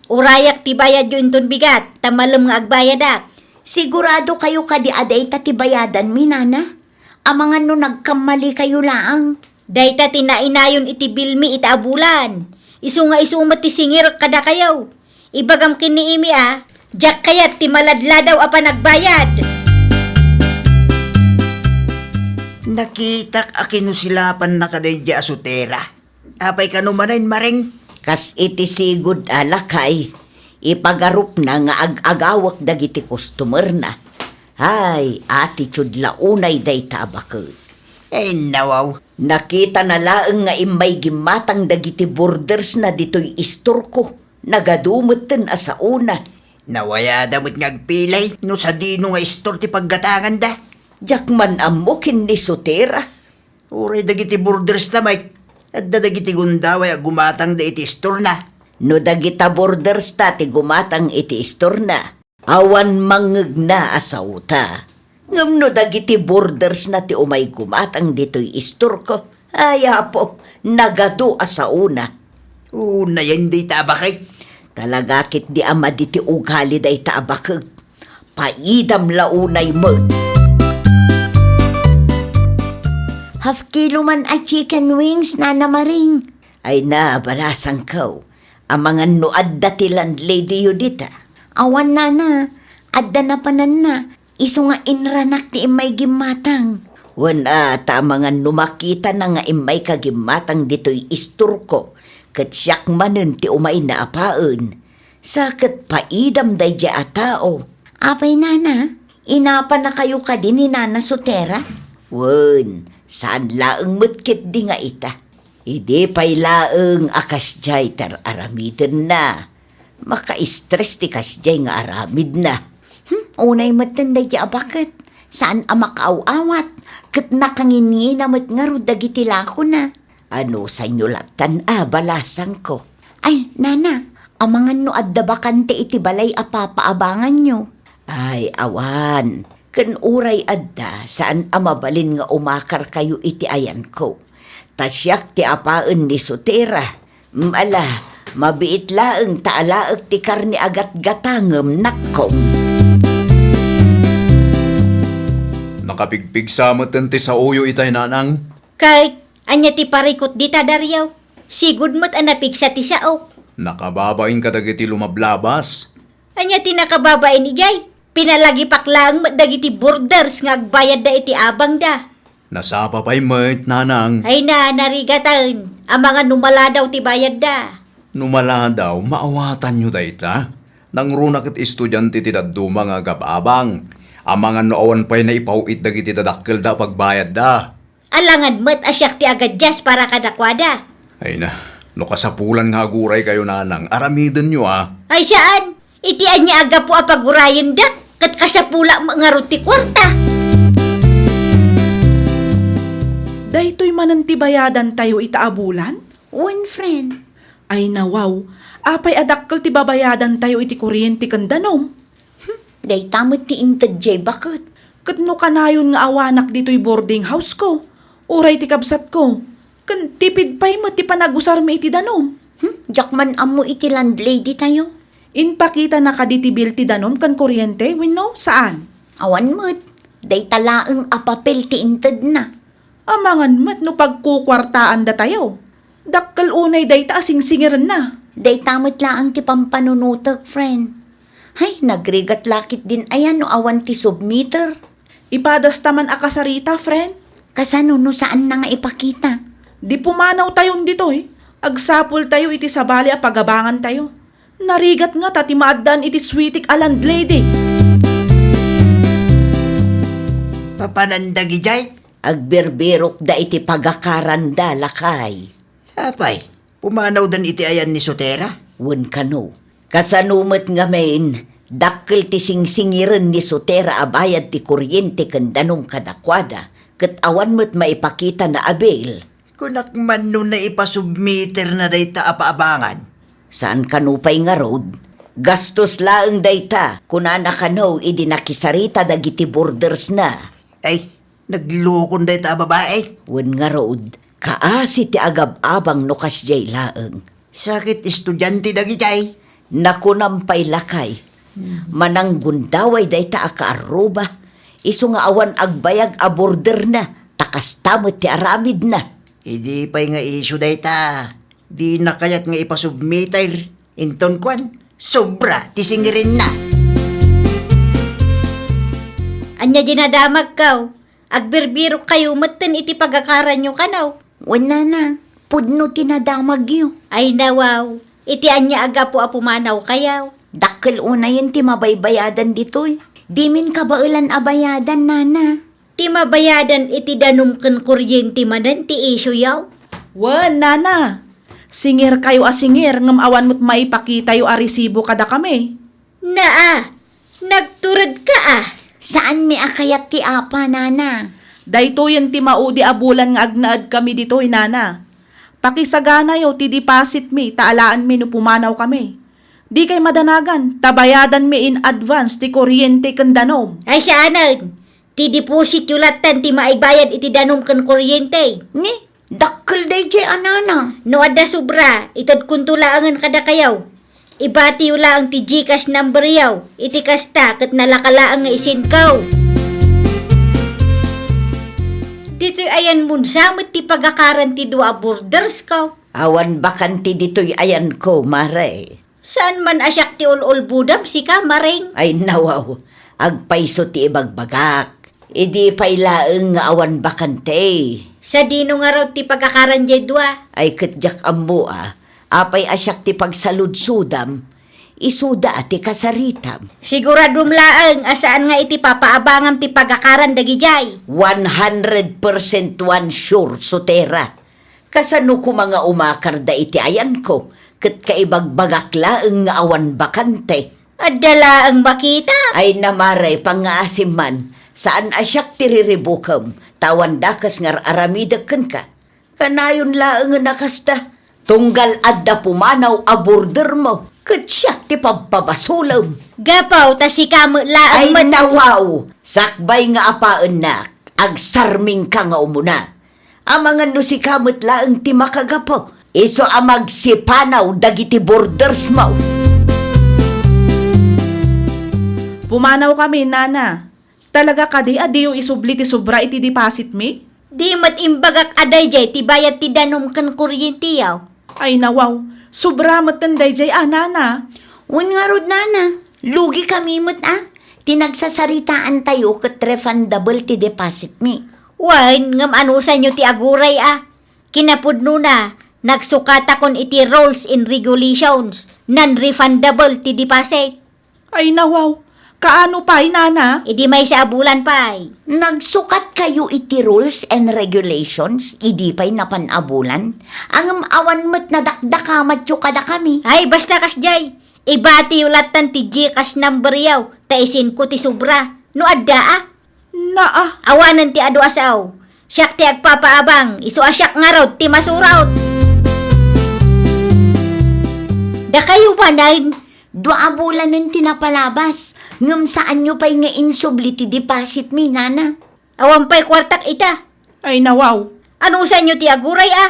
Urayak ti bayadyo inton bigat, ta malem nga agbayadak. Sigurado kayo kadi a dayta ti bayadanmi, nana? Amangan no nagkammalikayo laeng. Dayta ti nainayon iti bilmi ita a bulan. Isu nga isu met ti singirek kadakayo. Ibagam ken ni Imi a, diak kayat ti maladladaw a panagbayad. Nakitak a kinusilapanna kadaydi a sutera. Apay kano manen, Maring? Kas iti sigud a lakay, ipagarupna nga ag-agawek dagiti customerna. Ay, attitude la unay dayta a baket. Ay, nawaw. Nakitana laeng nga immay gimmatang dagiti bordersna ditoy istorko. Nagadu metten a saona. Nawayada met nga agpilay no sadino nga istor ti paggatanganda. Diak man ammo ken ni sutera. Uray dagiti bordersna, Mike, adda dagiti gundaway a gumatangda iti istorna. No dagita bordersta ti gumatang iti istorna, awan mangngegna a saota. Ngem no dagiti bordersna ti umay gumatang ditoy istorko, ay, Apo, nagadu a saona. Unayen dayta a baket. Talaga ketdi a madi ti ugali dayta a baket. Paidam la unay met. Half kilo man a chicken wings, Nana Maring. Ay na, balasangko. Amangan no adda ti landladyyo dita. Awan, Nana. Adda napananna. Isu nga inranak ti immay gimmatang. Wen a, ta amangan no makitana nga immay kagimmatang ditoy istorko, ket siak manen ti umayna a paen. Sa ket paidam daydiay a tao. Apay, Nana, inapanakayo kadi ni Nana Sotera? Wen, saan laeng met ketdi nga ita. Idi pay laeng a kasdiay ti ar-aramidenna, maka-stress ti kasdiay nga aramidna. Hmm, unay metten daydiay a baket. Saan a makaaw-awat, ket nakanginngina met ngarud dagiti lakona. Anusanyo lattan a balasangko? Ay, Nana, amangan no adda bakante iti balay a papaabanganyo. Ay, awan. Ken uray adda, saan a mabalin nga umakarkayo iti ayanko. Ta siak ti apaen ni Sotera. Mm, ala, mabiit laeng ta alaek ti karne a gatgatangem, nakkong. Nakapigpigsa metten ti saoyo itay, Nanang. Ket ania ti parikut dita, Dario? Sigud met a napigsa ti saok. Nakababain kadagiti lumablabas. Ania ti nakababain idiay? Pinalagipak laeng met dagiti borders nga agbayadda iti abangda. Nasapa pay met, Nanang. Ay na, narigaten. Amangan no maladaw ti bayadda. No maladaw, maawatanyo dayta. Nangruna ket estudiante ti dadduma nga agab-abang. Amangan no awan pay naipaw-it dagiti dadakkelda a pagbayadda. Alangan met a siak ti agadias para kadakuada. Ay na, no kasapulan nga aguraykayo, Nanang, aramidenyo a. Ay saan? Iti ania a gapu a pagurayendak, ket kasapulak met ngarud ti kuarta. Daytoy manen ti bayadantayo ita a bulan? Wen, friend. Ay nawaw, apay a dakkel ti babayadantayo iti kuryente ken danum? Hmm, dayta met ti inted diay baket. Ket no kanayon nga awanak ditoy boarding house ko, uray ti kabsatko, ken tipid pay met ti panagusarmi iti danum. Hmm, diak man ammo iti landlady tayo. Inpakitana kadi ti bill ti danum ken kuryente wenno saan? Awan met. Dayta laeng a papel ti intedna. Amangan met no pagkukuartaandatayo. Dakkel unay dayta a singsingirenna. Dayta met laeng ti pampanunotek, friend. Hay, nagrigat la ketdin aya no awan ti submitter. Ipadasta man a kasarita, friend. Kasano no saanna nga ipakita? Di pumanawtayon ditoy, agsapultayo iti sabali a pagabangantayo. Narigat ngata ti maaddaan iti suitek a landlady. Papananda, Gijay? Agbirbirokda iti pagakaranda, lakay. Apay, pumanawdan iti ayan ni Sotera? Wen kano. Kasano met ngamin, dakkel ti singsingiren ni Sotera a bayad ti kuryente ken danum kadakuada, ket awan met maipakitana a bill. Kunak man no naipasubmiterna dayta a paabangan. Saan kano pay ngarud? Gastos laeng dayta, kunana kano idi nakisarita dagiti bordersna. Ay, naglukon dayta a babae. Wen ngarud, kaasi ti agab-abang no kasdiay laeng. Sakit estudiante dagijay. Nakunam pay lakay. Hmm. Mananggundaway dayta a kaarruba. Isu nga awan agbayag a borderna, ta kasta met ti aramidna. Idi pay nga isu dayta, dina kayat nga ipasubmiter. Inton kuan, sobra ti singirinna. Ania di nadamagkaw? Agbirbirokkayo metten iti pagakaranyo kano? Wen nana, pudno ti nadamagyo. Ay nawaw, iti ania a gapu a pumanawkayo? Dakkel unayen ti mabaybayadan ditoy. Dimin kabaelan a bayadan, nana. Ti mabayadan iti danum ken kuryente manen ti isuyo? Wen, nana. Singirkayo a singir ngem awan met maipakitayo a resibo kadakami. Naa, nagturedka a. Saanmi a kayat ti apa, nana? Daytoyen ti maudi a bulan nga agnaedkami ditoy, nana. Pakisaganayo ti depositmi ta alaenmi no pumanawkami. Dikay madanagan, ta bayadanmi in advance ti kuryente ken danum. Ay saanen, ti deposityo lattan ti maibayad iti danum ken kuryente. Ni, dakkel dayjay a nana. No adda sobra, itedkonto laengen kadakayo. Ibatiyo laeng ti GCash numberyo, iti kasta ket nalaka laeng nga isinko. Ditoy ayanmon sa met ti pagakaran ti dua a bordersko. Awan bakante ditoy ayanko, mare. Saan man a siak ti ul-ulbodam, sika, Maring? Ay, nawaw. Agpayso ti ibagbagak. Idi pay laeng nga awan bakante. Sadino ngarud ti pagakaran diay dua? Ay, ket diak ammo a. Apay a siak ti pagsaludsodam? Isuda a ti kasaritam. Siguradom laeng a saan nga iti papaabangam ti pagakaran dagidiay. One hundred percent one sure, Sotera. Kasano koma nga umakarda iti ayanko, ket kaibagbagak laeng nga awan bakante? Adda laeng makita. Ay, namare, pangngaasim man, saan a siak ti riribukem, ta awan dakes nga ar-aramidek kenka. Kanayon laengen a kasta, tunggal adda pumanaw a bordermo, ket siak ti pabpabasolem. Gapu ta sika met laeng. Ay, met nawaw, sakbay nga apaennak, agsarmingka nga umuna. Amangan no sika met laeng ti makagapu, isu a magsipanaw dagiti bordersmo. Pumanawkami, nana. Talaga kadi a diyo isubli ti sobra iti depositmi? Di met imbagak a daydiay ti bayad ti danum ken kuryentiyo. Ay nawaw, sobra metten daydiay a, nana. Wen ngarud, nana, lugikami met a. Ti nagsasaritaantayo ket refundable ti depositmi. Wen, ngem anusanyo ti aguray a? Kinapudnona, nagsukatakon iti rules and regulations, non-refundable ti deposit. Ay nawaw, kaano pay, nana? Idi maysa a bulan pay. Nagsukatkayo iti rules and regulations idi pay napan a bulan? Ngem awan met nadakdakamatyo kadakami. Ay, basta kasdiay. Ibatiyo lattan ti GCash numberyo, ta isinko ti sobra. No adda a? Naa. Awanen ti adu a sao. Siak ti agpapaabang, isu a siak ngarud ti masurot. Dakayo manen. Dua a bulanen ti napalabas, ngem saanyo pay nga insubli ti depositmi, nana. Awan pay kuartak ita. Ay nawaw. Anusanyo ti aguray a?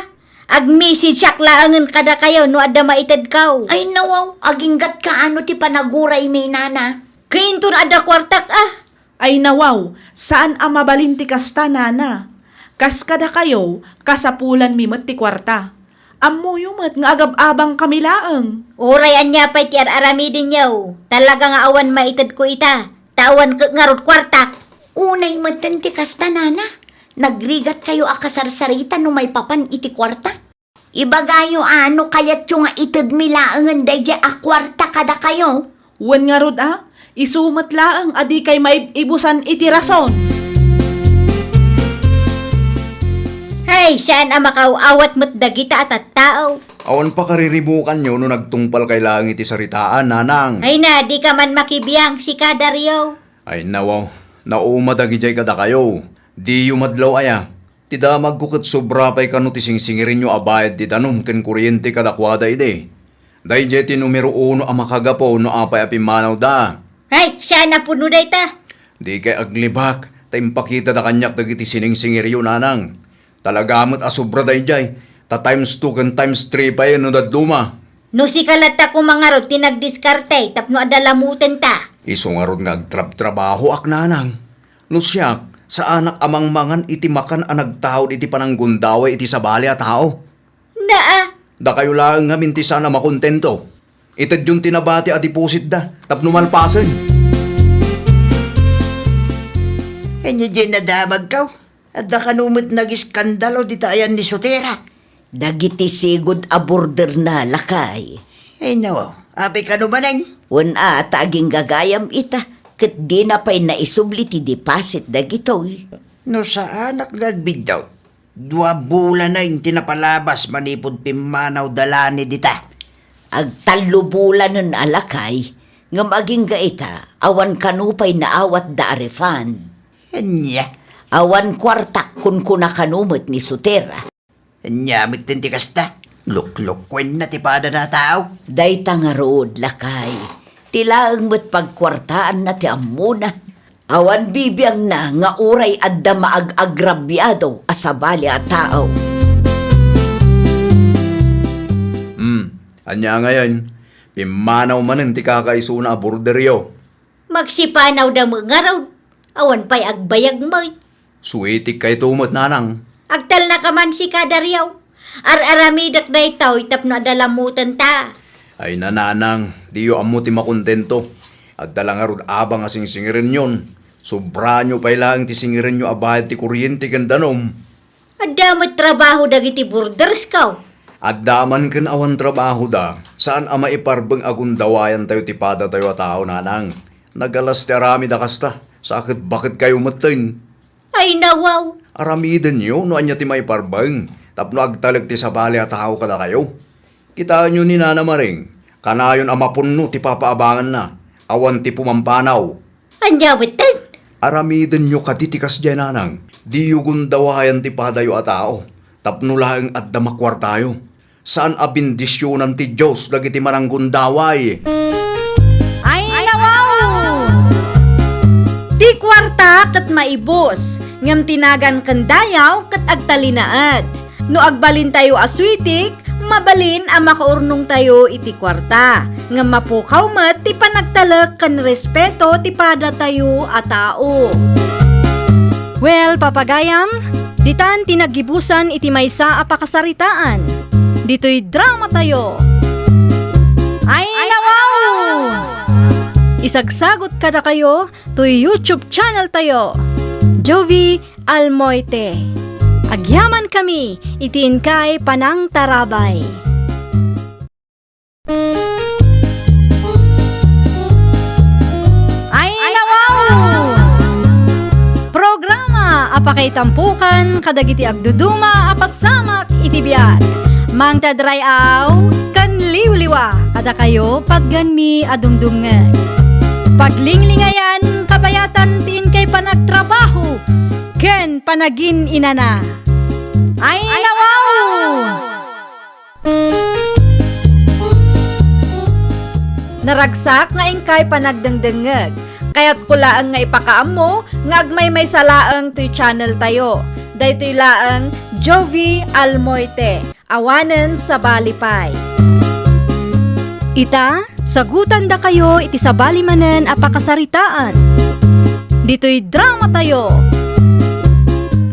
Ag-message-ak laengen kadakayo no adda maitedko. Ay nawaw, aginggatka ano ti panaguraymi, nana. Kainton adda kuartak a? Ay nawaw, saan a mabalin ti kasta, nana. Kas kadakayo, kasapulanmi met ti kuarta. Ammoyo met nga agab-abangkami laeng. Uray ania pay ti ar-aramidenyo, talaga nga awan maitedko ita, ta awan ket ngarud kuartak. Unay metten ti kasta, nana. nagrigatkayo a kasarsarita no maipapan iti kuarta? Ibagayo a no kayatyo nga itedmi laengen daydiay a kuarta kadakayo. Wen ngarud a, isu met laeng a dikay maib-ibusan iti rason. Hay, saan a makaaw-awat met dagita a tattao. Awan pakariribukanyo no nagtungpalkay laeng iti saritaan, nanang. Ay na, dika man makibiang, sika, Dario. Ay, nawaw, nauma dagidiay kadakayo. Diyo madlaw aya. Ti damagko ket sobra pay kano ti singsingirinyo a bayad ti danum ken kuryente kadakuada idi. Daydiay ti numero uno a makagapu no apay a pimmanawda. Ay, saan a puno dayta? Dikay aglibak, ta impakitada kaniak dagiti siningsingiryo, nanang. Talaga met a sobra daydiay, ta times two ken times three pay no dadduma. No sika latta koma ngarud ti nagdiskarte tapno adda lamutenta. Isu ngarud nga agtrabtrabahoak, nanang. No siak, saanak a mangmangan iti makan a nagtaud iti pananggundaway iti sabali a tao. Naa. Dakayo laeng ngamin ti saan a makontento. Itedyon ti nabati a depositda tapno malpasen. Ania diay nadamagkaw? Adda kano met nagiskandalo dita ayan ni Sotera? Dagiti sigud a borderna, lakay. Ay, no. Apay kano manen? Wen a, ta agingga gayam ita, ket dina pay naisubli ti deposit dagitoy. No saanak nga agbiddaw, dua bulanen ti napalabas manipud pimmanawda la ni dita. Agtallo bulanen a, lakay, ngem agingga ita, awan kano pay naawatda a refund. Ania? Awan kuartak, kunkuna kano met ni Sotera. Ania metten ti kasta? Luklukkuenna ti padana a tao. Dayta ngarud, lakay, ti laeng met pagkuartaanna ti ammona. Awan bibiangna nga uray adda maag-agrabiado a sabali a tao. Hmm, ania ngayen? Pimmanaw manen ti kakaisuna a borderyo. Magsipanawda met ngarud. Awan pay agbayag met. Suitikkayto met, nanang. Agtalnaka man sika, Dario. Ar-aramidek daytoy tapno adda lamutenta. Ay, nanang, diyo ammo ti makontento. Adda la ngarud abang a singsingirenyon. Sobraanyo pay laeng ti singirenyo a bayad ti kuryente ken danum. Adda met trabaho dagiti bordersko? Adda man ken awan trabahoda, saan a maiparbeng a gundawayantayo ti padatayo a tao, nanang. Nagalas ti aramid a kasta, sa ket baketkayo metten. Ay, nawaw! Aramidenyo no ania ti maiparbeng tapno agtalek ti sabali a tao kadakayo. Kitaenyo ni Nana Maring, kanayon a mapunno ti papaabanganna, awan ti pumampanaw. Ania metten? Aramidenyo kadi ti kasdiay, nanang. Diyo gundawayan ti padayo a tao, tapno laeng adda makuartayo. Saan a bendisionan ti Dios dagiti mananggundaway. Ay, nawaw! Ti kuarta ket maibus, ngem ti nagan ken dayaw ket agtalinaed. No agbalintayo a suitik, mabalin a makaurnongtayo iti kuarta, ngem mapukaw met ti panagtalek ken respeto ti padatayo a tao. Well, papagayam, ditan ti naggibusan iti maysa a pakasaritaan. Ditoy dramatayo. Ay, nawaw! Isagsagot kadakayo toy YouTube channel tayo, Jovi Almoite. Agyamankami iti inkay panangtarabay. Ay, nawaw! Programa a pakaitampukan kadagiti agduduma a pasamak iti biag. Mangted ray-aw ken liwliwa kadakayo patgenmi a dumdumngeg. Paglinglingayan kabayatan ti inkay panagtrabaho ken panagin-inana. Ay, nawaw! Naragsak nga inkay panagdengdengngeg. Kayatko laeng nga ipakaammo nga agmaymaysa laeng toy channel tayo. Daytoy laeng Jovi Almoite, awanen sabali pay. Ita, sagutandakayo iti sabali manen a pakasaritaan. Ditoy dramatayo.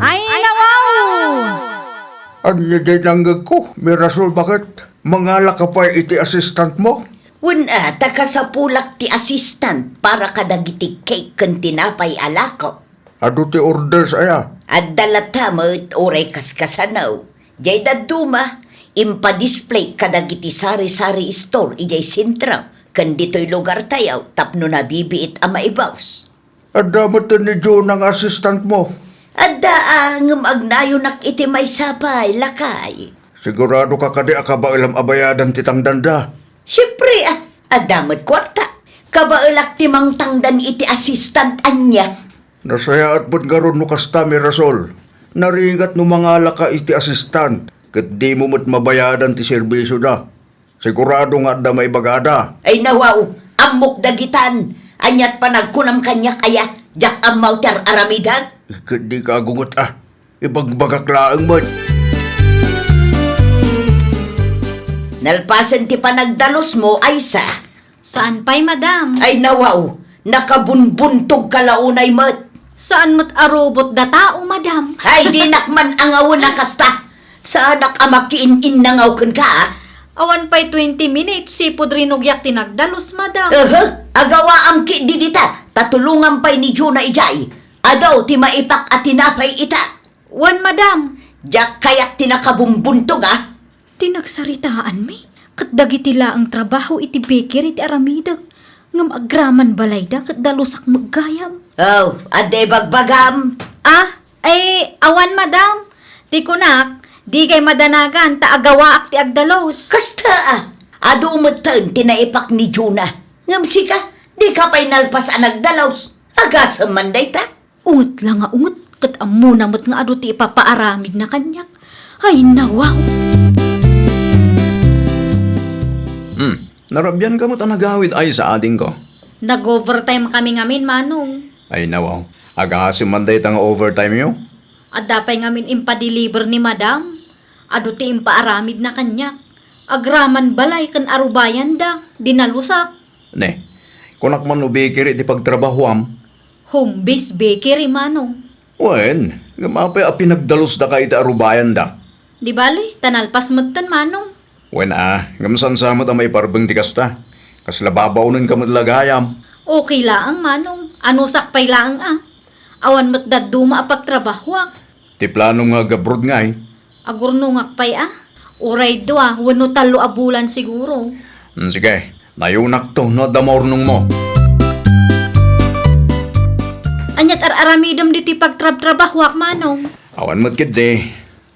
Ay, nawaw! Ania diay nangngegko, Mirasol, baket? Mangalaka pay iti assistant mo? Wen a, ta kasapulak ti assistant para kadagiti cake ken tinapay a lako. Adu ti orders aya? Adda latta met uray kaskasano. Diay dadduma, impa-display kadagiti sari-sari store idiay sentro ken ditoy lugartayo tapno nabibiit a maibus. Adda met ni Jonah nga assistant mo? Adda a, ngem agnayonak iti maysa pay, lakay. Sigurado ka kadi a kabaelam a bayadan ti tangdanda? Siempre, ah, adda met kuarta. Kabaelak ti mangtangdan iti assistant ania. Nasayaat met ngarud no kasta, Mirasol. Narigat no mangalaka iti assistant, ket dimo met mabayadan ti serbisioda. Sigurado nga adda maibagada. Ay nawaw, ammok dagitan. Aniat panagkunam kaniak aya, diak ammaw ti ar-aramidek? Ket di ka agunget a. Ibagbagak laeng met. Nalpasen ti panagdalusmo, Aisa. Saan pay, madam. Ay nawaw, nakabunbuntog ka la unay met. Saan met a robot da tao, madam. Ay, dinak man angawen a kasta. Saanak a makiin-innangaw kenka, a? Awan pay twenty minutes, sipud rinugiak ti nagdalus, madam. Ehe, agawaam ketdi dita, ta tulongam pay ni Jonah idiay. Adu ti maipak a tinapay ita. Wen, madam. Diak kayat ti nakabumbuntog, a. Ti nagsaritaanmi, ket dagiti laeng trabaho iti bakery ti aramidek. Ngem agraman balayda ket dalusak met gayam. Oh, adda ibagbagam? Ah, ay, awan, madam. Ti kunak, dikay madanagan ta agawaak ti agdalus. Kasta, a. Adu metten ti naipak ni Jonah. Ngem sika, dika pay nalpas a nagdalus. Agasem man dayta. Unget la nga unget, ket ammona met nga adu ti ipapaaramidna kaniak. Ay, nawaw! Hmm, narabian ka met a nagawid, Aisa, adingko. Nag-overtime kami ngamin, Manong. Ay, nawaw. Agasem man dayta nga overtime yo? Adda pay ngamin impa-deliver ni Madam. Adu ti impaaramidna kaniak. Agraman balay ken arubayanda, dinalusak. Ne, kunak man no bakery ti pagtrabahoam? Home-based bakery, Manong. Wen, ngem apay a pinagdalusdaka iti arubayanda? Di bale, ta nalpas metten, Manong. Wen a, ngem saan sa met a maiparbeng ti kasta. Kasla babaonenka met la gayam. Okay laeng, Manong. Anusak pay laeng a. Awan met dadduma a pagtrabahoak. Ti planom nga agabroad ngay? Agurnongak pay a. Uray dua wenno tallo a bulan siguro. Hmm, sige, nayonakto no adda maurnongmo. Aniat ar-aramidem ditoy pagtrabtrabahoak, Manong? Awan met ketdi.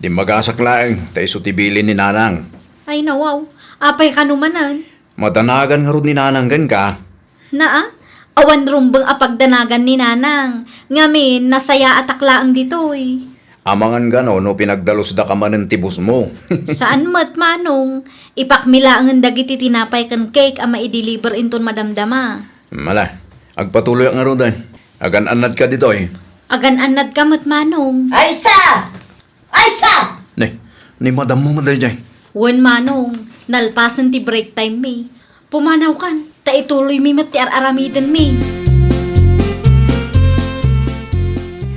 Dimmagasak laeng, ta isu ti bilin ni Nanang. Ay, nawaw. Apay kano manen? Madanagan ngarud ni Nanang kenka. Naa, awan rumbeng a pagdanagan ni Nanang. Ngamin, nasayaatak laeng ditoy. Amangan kano no pinagdalusdaka manen ti boss mo? Saan met, Manong. Ipakmi laengen dagiti tinapay ken cake a maideliver inton madamdama. Mala, agpatuloyak ngaruden. Agan-annadka ditoy. Agan-annadka met, Manong. Aysa! Aysa! Ne, ni madammo met daydiay. Wen, Manong, nalpasen ti break time mi. Pumanawkan, ta ituloymi met ti ar-aramidenmi.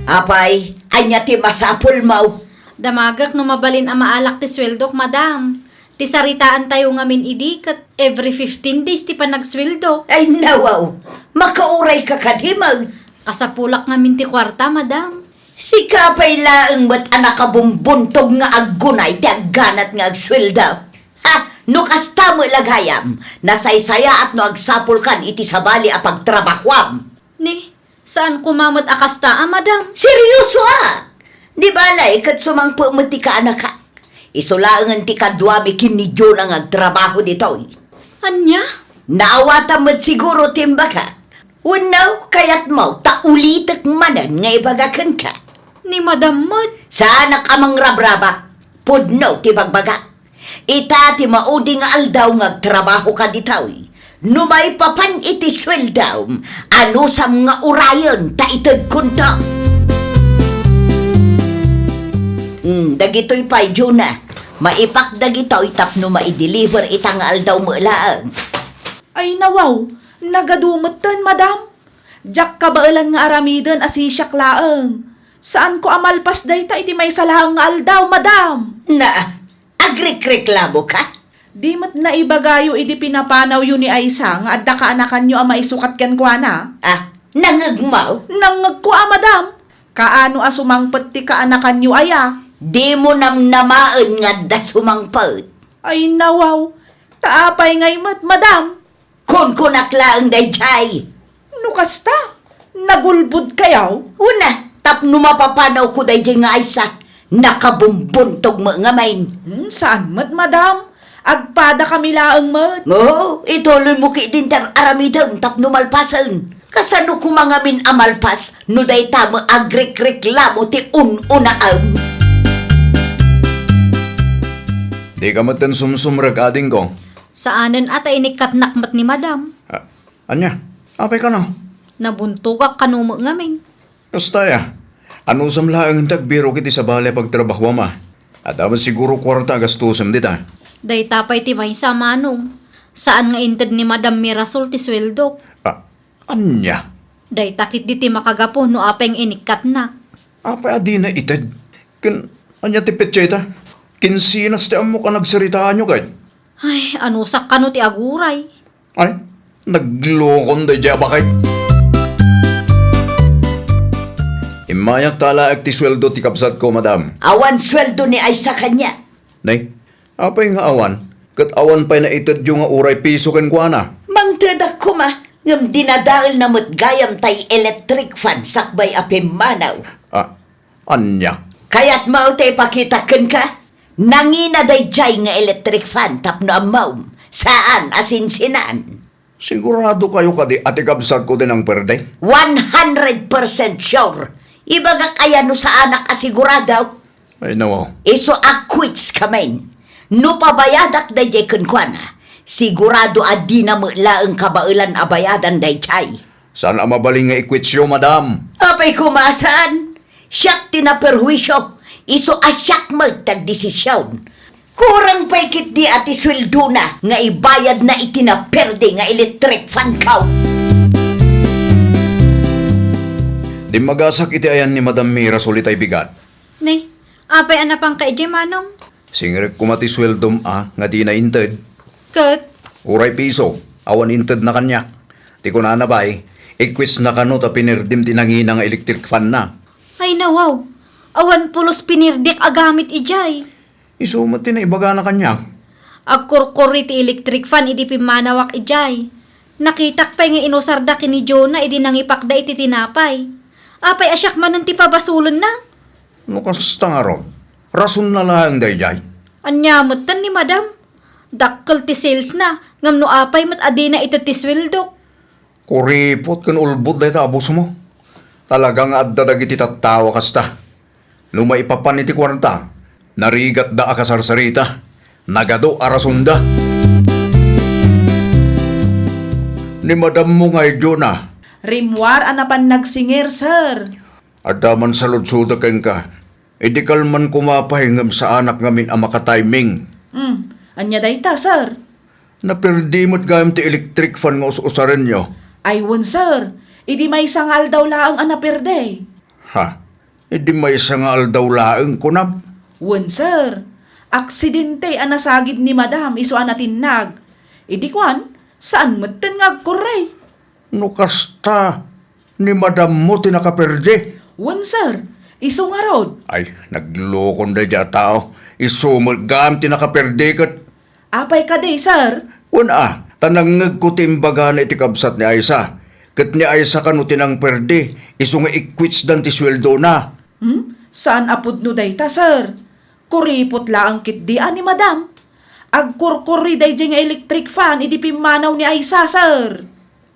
Apay, ania ti masapulmo? Damagek no mabalin a maalak ti sueldok, Madam. Ti saritaantayo ngamin idi ket every fifteen days ti panagsueldo. Ay, nawaw! Makaurayka kadi met? Kasapulak ngamin ti kuarta, Madam. Sika pay laeng met a nakabumbuntog nga aggunay ti agganat nga agsueldo. Ha! No kasta met la gayam, nasaysayaat no agsapulkan iti sabali a pagtrabahoam. Ni, saan koma met a kasta a, Madam? Seryosoak! Di balay ket sumangpet met ti kaanakak. Isu laengen ti kaduami ken ni Jonah nga agtrabaho ditoy. Ania? Naawatam met siguro ti imbagak. Wenno, kayatmo ta ulitek manen nga ibaga kenka? Ni Madam met. Saanak a mangrabrabak. Pudno ti bagbagak. Ita ti maudi nga aldaw nga agtrabahoka ditoy. No maipapan iti sueldom, anusam nga urayen ta itedkonto. Hmm, dagitoy pay, Jonah. Maipak dagitoy tapno maideliver ita nga aldaw met laeng. Ay, nawaw, nagadu metten, Madam. Diak kabaelan nga aramiden a sisiak laeng. Saanko a malpas dayta iti maysa laeng nga aldaw, Madam. Na, agrekreklamoka? Di met naibagayo idi pinapanawyo ni Aisa nga adda kaanakanyo a maisukat kenkuana? Ah, nangngegmo? Nangngegko a, Madam. Kaano a sumangpet ti kaanakanyo aya? Dimo namnamaen nga adda sumangpet. Ay, nawaw. Ta apay ngay met, madam? Kunkunak laeng daydiay. No kasta, nagulbod kayaw? Una, tapno mapapanawko daydiay nga Aisa, nakabumbuntog met ngamin. Hmm, saan met, madam? Agpadakami laeng met. Oo, ituloy mo ki dinter aramidem tapno malpasen. Kasano koma ngamin a malpas no dayta met agrikreklamo ti un-unaem? Dika metten sumsumrek, adingko. Saanen a ta inikkatnak met ni madam. Ah, ania? Apay kano? Nabuntogak kano met ngamin. Kasta aya, anusam laeng ti agbirok iti sabali a pagtrabahoam a. Adda met siguro kuarta a gastusem dita. Dayta pay ti maysa, Manong. Saan nga inted ni Madam Mirasol ti sueldok. Ah, ania? Dayta ketdi ti makagapu no apay nga inikkatnak. Apay a dina ited? Ken ania ti petsa ita? Kinsinas ti ammok a nagsaritaanyo ket? Ay, anusak kano ti aguray. Ay, naglokon daydiay a baket. Immayak ta alaek ti sueldo ti kabsatko, madam. Awan sueldo ni Aisa kaniak. Nay, apay nga awan? Ket awan pay naitedyo nga uray piso kenkuana. Mangtedak koma, ngem dinadaelna met gayam tay electric fan sakbay a pimmanaw. Ah, ania? Kayatmo ti ipakitak kenka? Nangina daydiay nga electric fan tapno ammom, saan a sinsinan. Sigurado kayo kadi a ti kabsatko ti nangperde? One hundred percent sure. Ibagak aya no saanak a sigurado? Ay, nawaw. Isu a quits kamin. No pabayadak daydiay kenkuana, sigurado a dina met laeng kabaelan a bayadan daydiay. Saan a mabalin nga i-quitsyo, madam? Apay koma a saan? Siak ti naperhuisio, isu a siak met ti agdesision. Kurang pay ketdi a ti sueldona nga ibayadna iti naperde nga electric fan ko. Dimmagasak iti ayan ni Madam Mira sulitay bigat. Nay, apay a napanka idiay, Manong? Singrek koma ti sueldom a nga dina inted. Ket? Uray piso, awan intedna kaniak. Ti kunana pay, i-quitsna kano ta pinerdim ti nangina nga electric fan-na. Ay, nawaw. Awan pulos pinirdik a gamit idiay. Isu met ti naibagana kaniak. Agkurkuri ti electric fan idi pimmanawak idiay. Nakitak pay nga inusarda ken ni Jonah idi nangipakda iti tinapay. Apay a siak manen ti pabasolenna? No kasta ngarud, rasonna laeng daydiay. Ania metten ni Madam? Dakkel ti salesna, ngem no apay met a dina ited ti sueldok? Kuripot ken ulbod dayta a bossmo. Talaga nga adda dagiti tattao a kasta. No maipapan iti kuarta, narigatda a kasarsarita. Nagadu a rasonda. Ni madammo ngay, Jonah. Rimmuar a napan nagsinger, sir. Adda man saludsodek kenka. Idi kalman koma pay ngem saanak ngamin a makatiming. Hmm, ania dayta, sir? Naperdi met gayam ti electric fan nga us-usarenyo. Ay, wen, sir. Idi maysa nga aldaw laeng a naperdi. Ha? Idi maysa nga aldaw laeng, kunam? Wen, sir. Aksidente a nasagid ni madam isu a natinnag. Idi kuan, saan metten nga agkurre. No kasta, ni madammo ti nakaperdi? Wen, sir. Isu ngarud. Ay, naglokon daydiay a tao. Isu met gayam ti nakaperdi ket. Apay kadi, sir? Wen a, ta nangngegko ti imbagana iti kabsat ni Aisa. Ket ni Aisa kano ti nangperdi, isu nga i-quitsdan ti sueldona. Hmm? Saan a pudno dayta, sir? Kuripot laeng ketdi a ni madam. Agkurkurri daydiay nga electric fan idi pimmanaw ni Aisa, sir.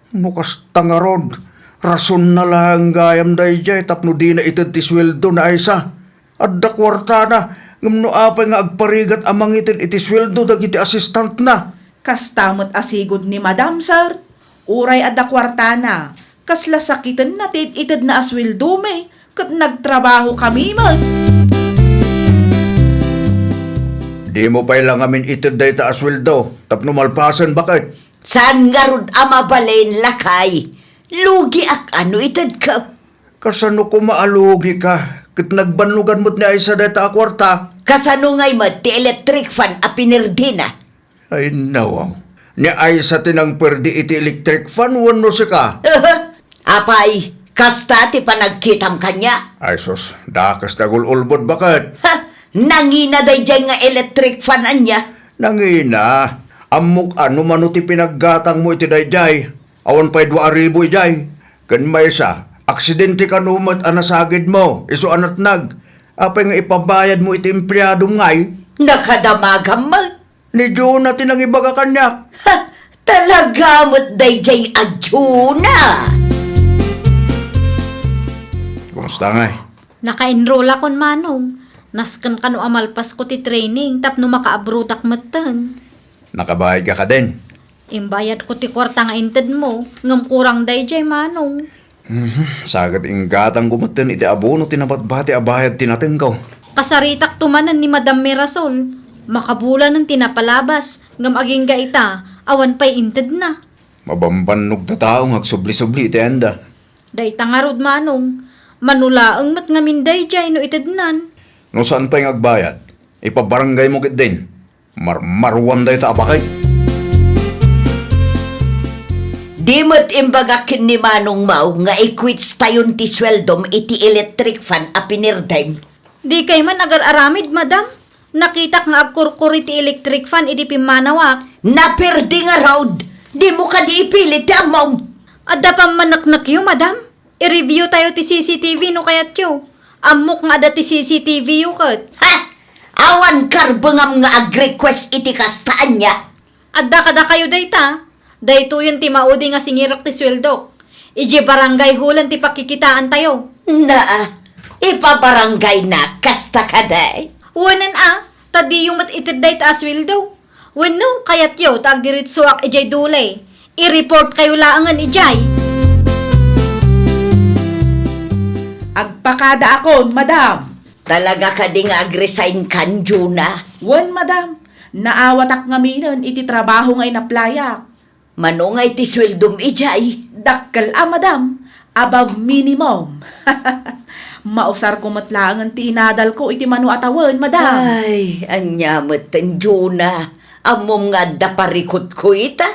No kasta ngarud, rasonna laeng gayam daydiay tapno dina ited ti sueldo ni Aisa. Adda kuartana, ngem no apay nga agparigat a mangited iti sueldo dagiti assistantna? Kasta met a sigud ni madam, sir. Uray adda kuartana, kasla sakitenna ti it-itedna a sueldomi, ket nagtrabahokami met. Dimo pay la ngamin ited dayta a sueldo tapno malpasen, baket? Saan ngarud a mabalin, lakay? Lugiak a no itedko. Kasano koma a lugika? Ket nagbannogan met ni Aisa dayta a kuarta. Kasano ngay met ti electric fan a pinerdina? Ay, nawaw. Ni Aisa ti nangperdi iti electric fan wenno sika? Apay, Kasta ti panagkitam kaniak. Ay sus, dakes ti agul-ulbod, baket. Ha! Nangina daydiay nga electric fan ania? Nangina. Ammok a no mano ti pinaggatangmo iti daydiay. Awan pay dua a ribu idiay. Ken maysa, aksidente kano met a nasagidmo, isu a natnag. Apay nga ipabayadmo iti empleadom ngay? Nakadamagam met. Ni Jonah ti nangibaga kaniak. Ha! Talaga met daydiay a Jonah! Kumusta ngay? Naka-enrollakon, Manong. Nasken kano a malpasko ti training tapno maka-abroadak metten. Nakabayadka kadin? Imbayadko ti kuarta nga intedmo, ngem kurang daydiay, Manong. Mhm. Sa ket inggatangko metten iti abono ti nabatbati a bayad ti natengko. Kasaritakto manen ni Madam Mirasol. Makabulanen ti napalabas, ngem agingga ita, awan pay intedna. Mabambannog ta tao nga agsubli-subli iti anda. Dayta ngarud, Manong. Mano laeng met ngamin daydiay no itednan. No saan pay nga agbayad, ipabarangaymo ketdin. Marmaruam dayta a baket. Di met imbagak ken ni Manong Mau nga i-quits tayon ti sueldom iti electric fan a pinirdem. Dikay man agar-aramid, madam. Nakitak nga agkurkuri ti electric fan idi pimmanawak. Napirdi ngarud. Dimo kadi ipilit ti ammom. Adda pammaneknekyo, madam? I-review tayo ti C C T V no kayatyo. Ammok nga adda ti C C T V yo ket. Ha? Awan karbengam nga ag-request iti kasta ania? Adda kadakayo dayta? Daytoyen ti maudi nga singirek ti sueldok. Idiay barangay hall-en ti pakikitaan tayo. Naa, ipabarangay na kasta kadi? Wenen a, ta diyo met ited dayta a sueldo. Wenno, kayatyo ta agdiretsoak idiay dole. I-report kayo laengen idiay. Agpakadaakon, madam. Talaga kadi nga ag-resign kan, Juna? Wen, madam. Naawatak ngaminen iti trabaho nga inaplayak. Mano nga iti sueldom idiay? Dakkel a, madam. Above minimum. Mausarko met laengen ti inadalko iti mano a tawen, madam. Ay, ania metten, Juna? Ammom nga adda parikutko ita?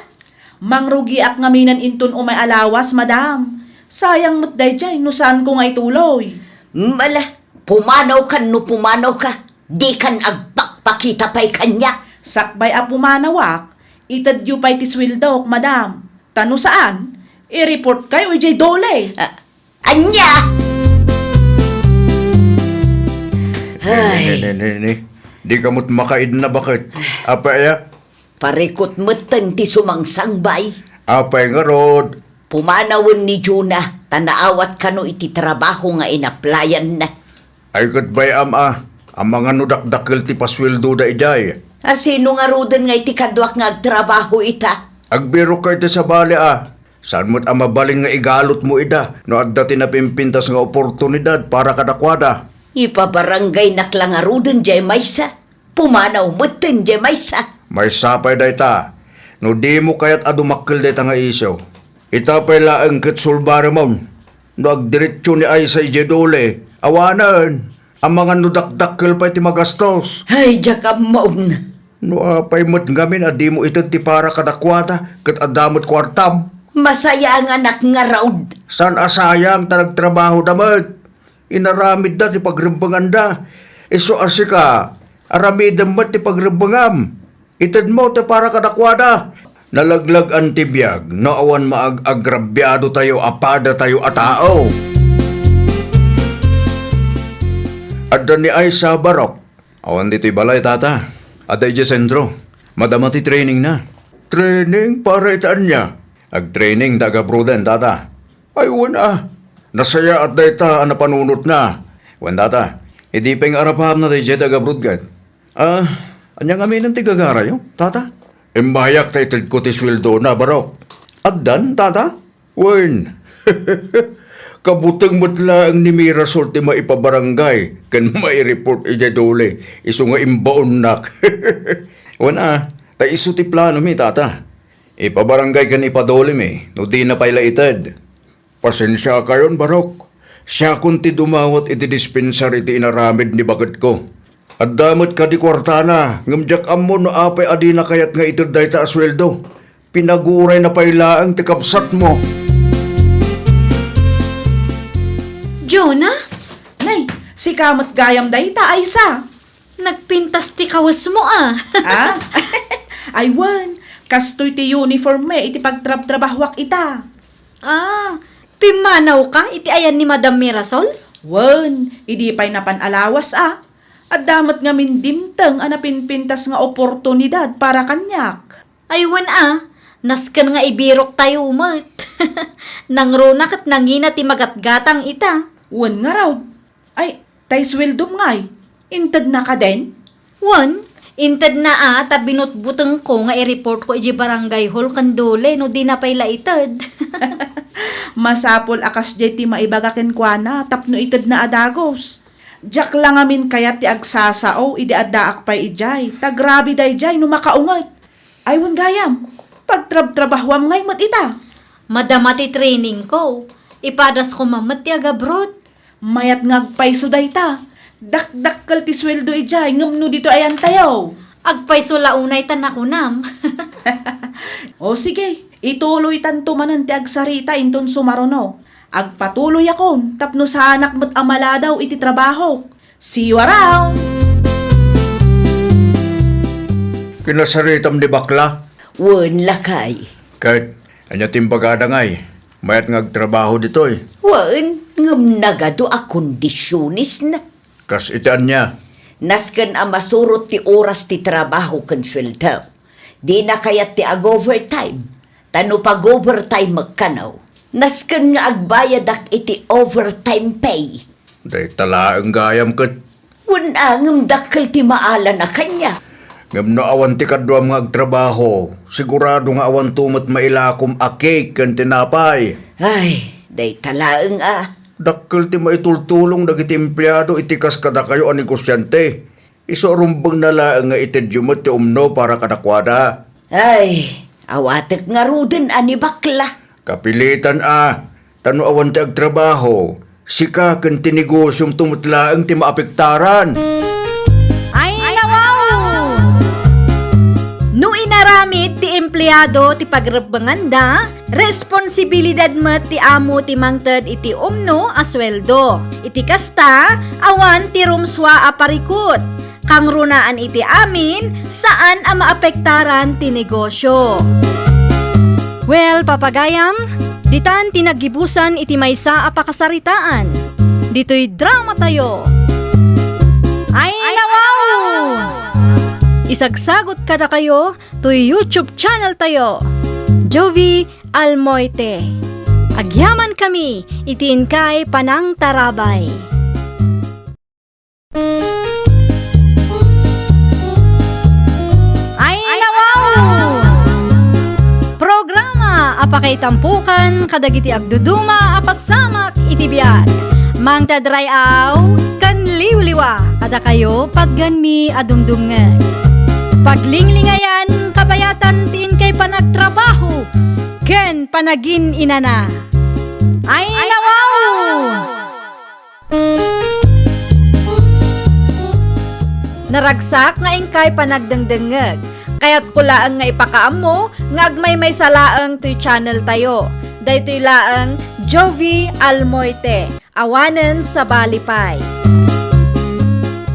Mangrugiak ngaminen inton umay a lawas, madam. Sayang met daydiay no saanko nga ituloy. Mala, pumanawkan no pumanawka. Dikan agpakpakita pay kaniak. Sakbay a pumanawak, itedyo pay ti sueldok, madam. Ta no saan, i-report kayo idiay dole. Ah, ania? Ay. Ni, ni, ni, ni. Dika met makaidna, baket. Apay aya? Parikut metten ti sumangsangbay. Apay ngarud? Pumanawen ni Juna, ta naawat kano iti trabaho nga inaplayanna. Ay, ket bay-am a, amangan no dakdakkel ti pasueldoda idiay. A, sino ngaruden nga iti kaduak nga agtrabaho ita? Agbirokka iti sabali a, saan met a mabalin nga igalutmo ida no adda ti napimpintas nga oportunidad para kadakuada. Ipabarangaynak la ngaruden diay maysa. Pumanaw metten diay maysa. Maysa pay dayta, no dimo kayat a dumakkel dayta nga isyu. Ita pay laeng ket sulbaremon. No agdiretso ni Aisa idiay dole, awanen, amangan no dakdakkel pay ti magastos. Ay, diak ammon. No apay met ngamin a dimo ited ti para kadakuada ket adda met kuartam? Masayanganak ngarud. Saan a sayang ta nagtrabahoda met? Inaramidda ti pagrebbenganda. Isu a sika, aramidem met ti pagrebbengam. Itedmo ti para kadakuada. Nalaglag-an ti biag no awan maag-agrabiadotayo a padatayo a tao. Adda ni Aisa, Barok. Awan ditoy balay, tata. Adda idiay sentro. Madama ti trainingna. Training para iti ania? Agtraining ta agabroaden, tata. Ay, wen a. Nasayaat dayta a napanunotna. Wen, tata, idi pay nga arapaamna daydiay ti agabroad ket. Ah, ania ngaminen ti gagarayo, tata? Imbayak ta itedko ti sueldona, Barok. Addan, tata? Wen. Kabuteng met laeng ni Mirasol ti maipabarangay ken maireport idiay dole, isu nga imbaonnak. Wen a, ta isu ti planomi, tata. Ipabarangay ken ipadolemi no dina pay la ited. Pasensiakayon, Barok. Siakon ti dumawat iti dispensar iti inaramid ni baketko. Adda met kadi kuartana, ngem diak ammo no apay a dina kayat nga ited dayta a sueldo. Pinagurayna pay laeng ti kabsatmo. Jonah? Nay, sika met gayam dayta, Aisa. Nagpintas ti kawesmo, a. Ah? Ay wen, kastoy ti uniform mi iti pagtrabtrabahuak ita. Ah, pimmanawka iti ayan ni Madam Mirasol? Wen, idi pay napan a lawas, a. Adda met ngamin dimteng a napinpintas nga oportunidad para kaniak. Ay wen a, nasken nga ibiroktayo met. Nangruna ket nangina ti magatgatang ita. Wen ngarud. Ay, tay sueldom ngay, intedna kaden? Wen, intedna a ta binutbutengko nga i-report ko idiay barangay hall ken dole no dina pay la ited. Masapul a kasdiay ti maibaga kenkuana tapno itedna a dagus. Diak la ngamin kayat ti agsasao idi addaak pay idiay, ta grabe daydiay no makaunget. Ay wen gayam, pagtrabtrabahuam ngay met ita. Madama ti training ko. Ipadas ko man met ti agabroad. Mayat nga agpayso dayta. Dakdakkel ti sueldo idiay, ngem no ditoy ayantayo. Agpayso la unay ta nakunam. O sige, ituloytanto manen ti agsarita inton sumaruno. Agpatuloyakon tapno saanak met a maladaw iti trabahok. See you around! Kinasaritam ni bakla? Wen, lakay. Ket, ania ti imbagada ngay? Mayat nga agtrabaho ditoy? Wen, ngem nagadu a kondisionesna. Kas iti ania? Nasken a masurot ti oras ti trabaho ken sueldo. Dina kayat ti ag-overtime, ta no pag-overtime kano, nasken nga agbayadak iti overtime pay. Dayta laeng gayam ket. Wen a, ngem dakkel ti maalana kaniak. Ngem no awan ti kaduam nga agtrabaho, sigurado nga awanto met mailakom a cake ken tinapay. Ay, dayta laeng a. Dakkel ti maitultulong dagiti empleado iti kas kadakayo a negosiante. Isu a rumbengna laeng nga itedyo met ti umno para kadakuada. Ay, awatek ngaruden a ni bakla. Kapilitan a, ta no awan ti agtrabaho, sika ken ti negosiomto met laeng ti maapektaran. Ay, nawaw! No inaramid ti empleado ti pagrebbenganda, responsibilidad met ti amo ti mangted iti umno a sueldo. Iti kasta, awan ti rumsua a parikut. Kangrunaan iti amin, saan a maapektaran ti negosio. Well, papagayam, ditan ti naggibusan iti maysa a pakasaritaan. Ditoy dramatayo. Ay, nawaw! Isagsagot kadakayo toy YouTube channel tayo, Jovie Almoite. Agyamankami iti inkay panangtarabay. Ay, nawaw! Programa a pakaitampokan kadagiti agduduma a pasamak iti biag. Mangted ray-aw ken liwliwa kadakayo, patganmi a dumdumngeg. Paglinglingayan, kabayatan ti inkay panagtrabaho ken panagin-inana. Ay, nawaw! Naragsak nga inkay panagdengdengngeg. Kayatko laeng nga ipakaammo nga agmaymaysa laeng toy channel tayo. Daytoy laeng Jovie Almoite, awanen sabali pay.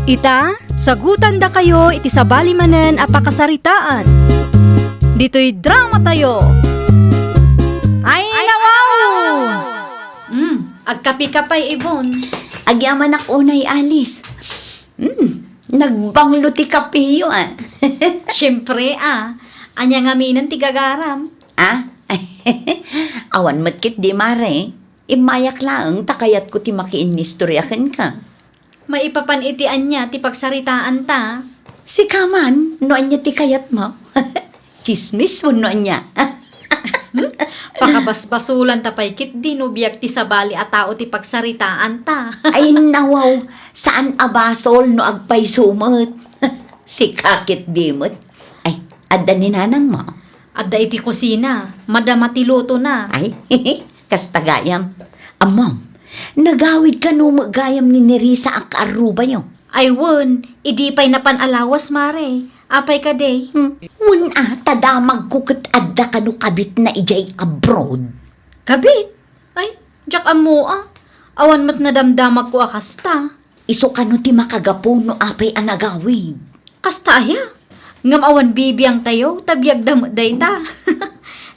Ita, sagutandakayo iti sabali manen a pakasaritaan. Ditoy dramatayo. Ay, nawaw! Mm, agkape ka pay, Ibon. Agyamanak unay, Alice. Mm, nagbanglo ti kapeyo, a. Siempre, a. Ania ngaminen ti gagaram? A? Awan met ketdi, mare. Immayak laeng ta kayatko ti makiinnistoria kenka. Maipapan iti ania ti pagsaritaanta? Sika man, no ania ti kayatmo? Tsismis wenno ania? Hmm? Pakabasbasolanta pay ketdi no biag ti sabali a tao ti pagsaritaanta. Ay, nawaw, saan a basol no agpayso met. Sika ketdi met. Ay, adda ni nanangmo? Adda iti kusina, madama ti lutona. Ay, kasta gayam. Ammom, nagawid kano met gayam ni Nerissa a kaarrubayo? Ay wen, idi pay napan a lawas, mare. Apay kadi? Hmm. Wen a, ta damagko ket adda kano kabitna idiay abroad. Kabit? Ay, diak ammo a. Awan met nadamdamagko a kasta. Isu kano ti makagapu no apay a nagawid? Kasta aya? Ngem awan bibiangtayo, ta biagda met dayta.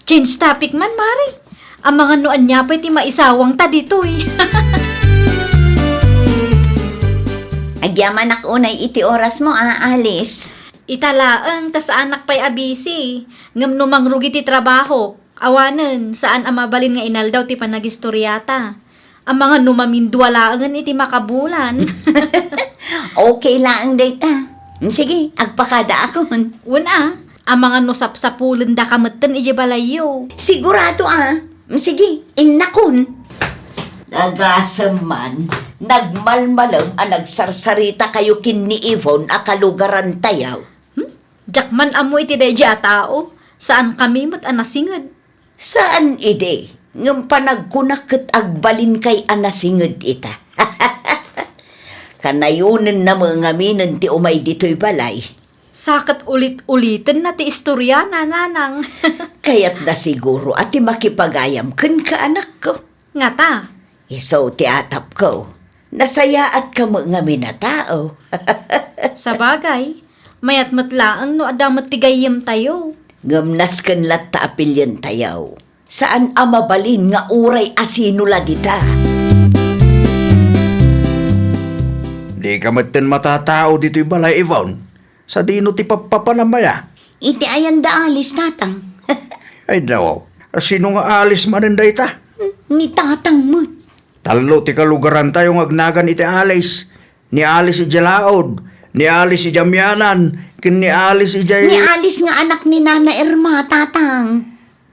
Change topic man, Mare. Amangan no ania pay ti maisawangta ditoy. Agyamanak unay iti orasmo, a, Alice. Ita laeng, ta saanak pay a busy. Ngem no mangrugi ti trabaho, awanen, saan a mabalin nga inaldaw ti panagistoriata. Amangan no mamindua laengen iti makabulan. Okay laeng dayta. Sige, agpakadaakon. Wen a, amangan no sapsapulendaka metten idiay balayyo. Sigurado a. Sige, innakon. Agasem man, nagmalmalem a nagsarsarita kayo ken ni Yvonne a kalugarantayo. Hmm? Diak man ammo iti daydiay a tao. Saankami met a nasinged. Saan idi, ngem panagkunak ket agbalinkay a nasinged ita. Kanayonenna met ngaminen ti umay ditoy balay. Sa ket ulit-ulitenna ti istoriana, nanang. Kayatna siguro a ti makipagayam kenka, anakko. Ngata? Isu ti atapko. Nasayaatka met ngamin a tao. Sabagay, mayat met laeng no adda met ti gayyemtayo. Ngem nasken latta a pilientayo. Saan a mabalin nga uray asino la dita. Dika metten matatao ditoy balay, Yvonne. Sadino ti pappapanam aya? Iti ayan da Alice, tatang. Ay, daw. Sino nga Alice manen dayta? Ni tatang met. Tallo ti kalugarantayo nga agnagan iti Alice. Ni Alice idiay laod, ni Alice idiay amianan, ken ni Alice idiay... Ni Alice nga anak ni Nana Irma, tatang.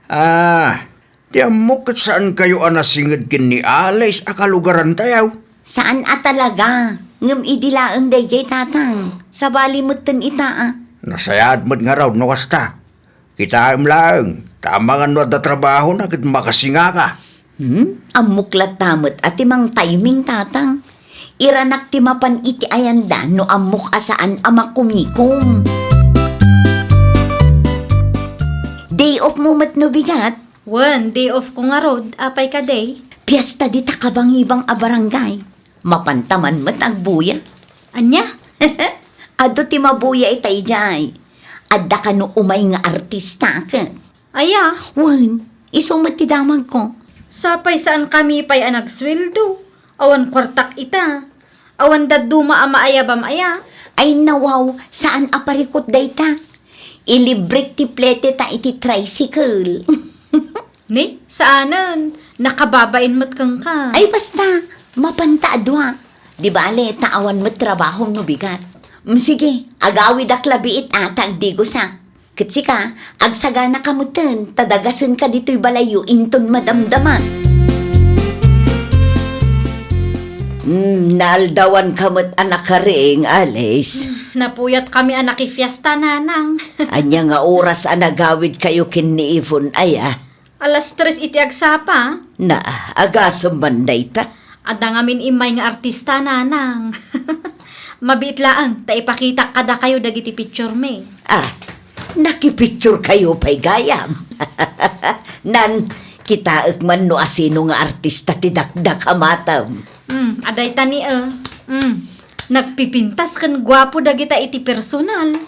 Ah, ti ammok ket saankayo a nasinged ken ni Alice a kalugarantayo. Saan a talaga, ngem idi laeng daydiay, tatang. Sabali metten ita, a. Nasayaat met ngarud no kasta. Kitaem laeng, ta amangan no adda trabahona ket makasingaka. Hmm? Ammok latta met a ti mangtiming, tatang. Iranak ti mapan iti ayanda no ammok a saan a makumikom. Day off mo met no bigat? Wen, day off ko ngarud. Apay kadi? Piesta dita kabangibang a barangay. Mapanta man met agbuya. Ania? Adu ti mabuya ita idiay. Adda kano umay nga artista ket. Aya? Wen, isu met ti damagko. Sapay saankami pay a nagsueldo. Awan kuartak ita. Awan dadduma a maayabam aya. Ay nawaw, saan a parikut dayta. Ilibrek ti plete ta iti tricycle. Ni, saanen. Nakababain met kenka. Ay, basta, mapanta a dua. Di bale, ta awan met trabahom no bigat. Mm, sige, agawidak la biit a ta agdigosak. Ket sika, agsaganaka metten, ta dagasenka ditoy balayyo inton madamdama. Mm, naaldawanka met a nakariing, Alice. Mm, napuyatkami a nakifiesta, nanang. Ania nga oras a nagawidkayo ken ni Yvonne aya? Alas tres iti agsapa. Na, agasem man dayta. Adda ngamin immay nga artista, nanang. Mabiit laeng ta ipakitak kadakayo dagiti picturemi. Ah, nakipicturekayo pay gayam. Nan, kitaek man no asino nga artista ti dakdakamatem. Hmm, adayta ni, eh. Hmm. Nagpipintas ken guapo dagita iti personal.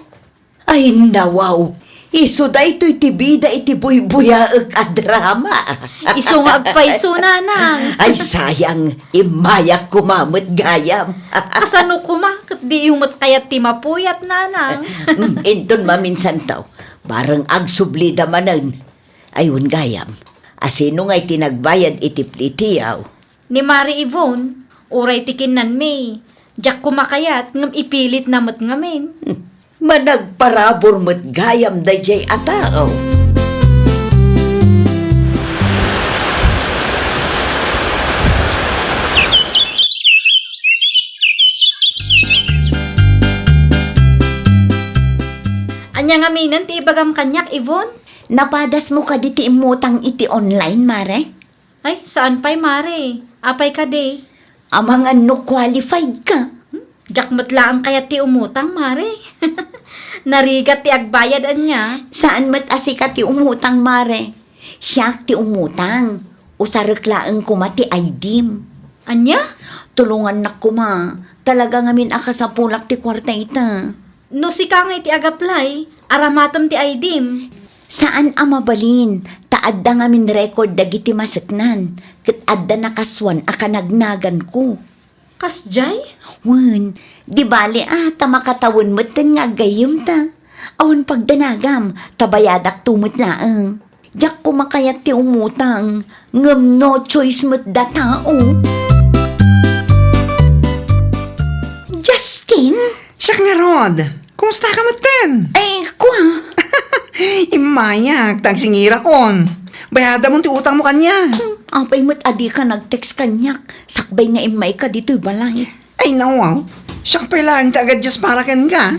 Ay, nawaw! Isu daytoy ti bida iti buybuyaek a drama. Isu nga agpayso, nanang. Ay, sayang, immayak koma met gayam. Kasano koma, ket diyo met kayat ti mapuyat, nanang? Mm, inton maminsanto, bareng agsublida manen. Ay, wen gayam, asino ngay ti nagbayad iti plitiyaw? Ni Mari Yvonne, uray ti kinnanmi, diak koma kayat ngem ipilitna met ngamin. Managparabur met gayam daydiay a tao. Ania ngaminen ti ibagam kaniak, Yvonne? Napadasmo kadi ti immutang iti online, Mare? Ay, saan pay, Mare. Apay kadi? Amangan no qualified ka. Hmm? Diak met laeng kayat ti umutang, Mare. Narigat ti agbayad, ania? Saan met a sika ti umutang, Mare. Siak ti umutang. Usarek laeng koma ti I D-m. Ania? Tulongannak koma. Talaga ngamin a kasapulak ti kuarta ita. No sika ngay ti agaplay, aramatem ti I D-m. Saan a mabalin, ta adda ngamin record dagiti maseknan, ket adda nakasuan a kanagnaganko. Kasdiay? Wen, di bale a, ta makatawen metten nga aggayyemta. Awan pagdanagam, ta bayadakto met laeng. Diak koma kayat ti umutang, ngem no choice met da tao. Justin? Siak ngarud. Kumusta ka metten? Ay, kua. Immayak, ta agsingirakon. Bayadamon ti utangmo kaniak. Hmm, apay met a dika nag-text kaniak, sakbay nga immayka ditoy balay. Ay, nawaw. Siak pay laeng ti agadias para kenka.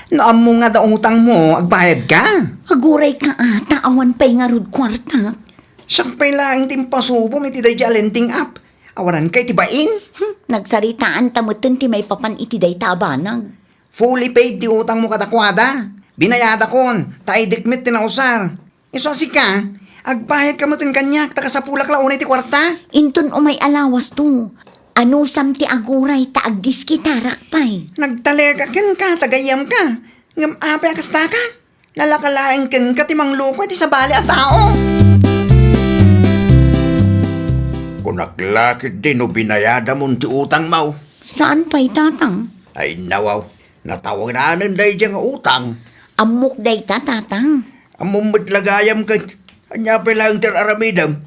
No ammom nga adda utangmo, agbayadka. Agurayka a, ta awan pay ngarud kuartak. Siak pay laeng ti impasubom iti daydiay a lending app. Awananka iti bain? Hmm, nagsaritaanta metten ti maipapan iti dayta a banag. Fully paid ti utangmo kadakuada. Binayadakon, ta I D-k met ti nausar. Isu a sika, agbayadka metten kaniak ta kasapulak la unay ti kuarta. Inton umay a lawasto, anusam ti aguray ta agdiskitarak pay. Nagtalek a kenka ta gayyemka, ngem apay a kastaka? Nalaka laeng kenka ti mangluko iti sabali a tao. Kunak la ketdi no binayadamon ti utangmo. Saan pay, Tatang? Ay, nawaw. Natawenganen daydiay nga utang. Ammok dayta, Tatang. Ammom met la gayam ket ania pay laeng ti ar-aramidem?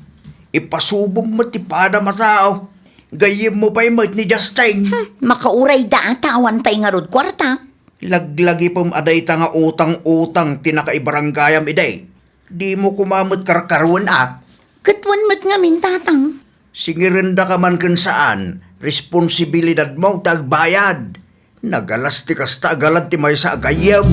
Ipasubom met ti padam a tao. Gayyemmo pay met ni Justin. Hmm, makaurayda a ta awan pay ngarud kuarta. Laglagipem a dayta nga utang-utang ti nakaibaranggayam idi. Dimo koma met karkaruen a. Ket wen met ngamin, Tatang. Singirendaka man ken saan, responsibilidadmo ti agbayad. Nagalas ti kasta a galad ti maysa a gayyem.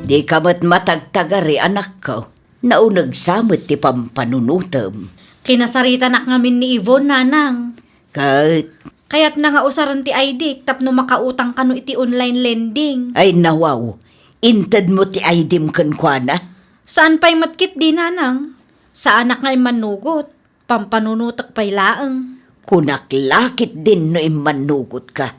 Dika met matagtagari, anakko. Naunegsa met ti pampanunotem. Kinasaritanak ngamin ni Yvonne, Nanang. Ket? Kayatna nga usaren ti I D-k tapno makautang kano iti online lending. Ay, nawaw. Intedmo ti I D-m kenkuana? Saan pay met ketdi, Nanang. Saanak nga immannugot. Pampanunotek pay laeng. Kunak la ketdin no immannugotka.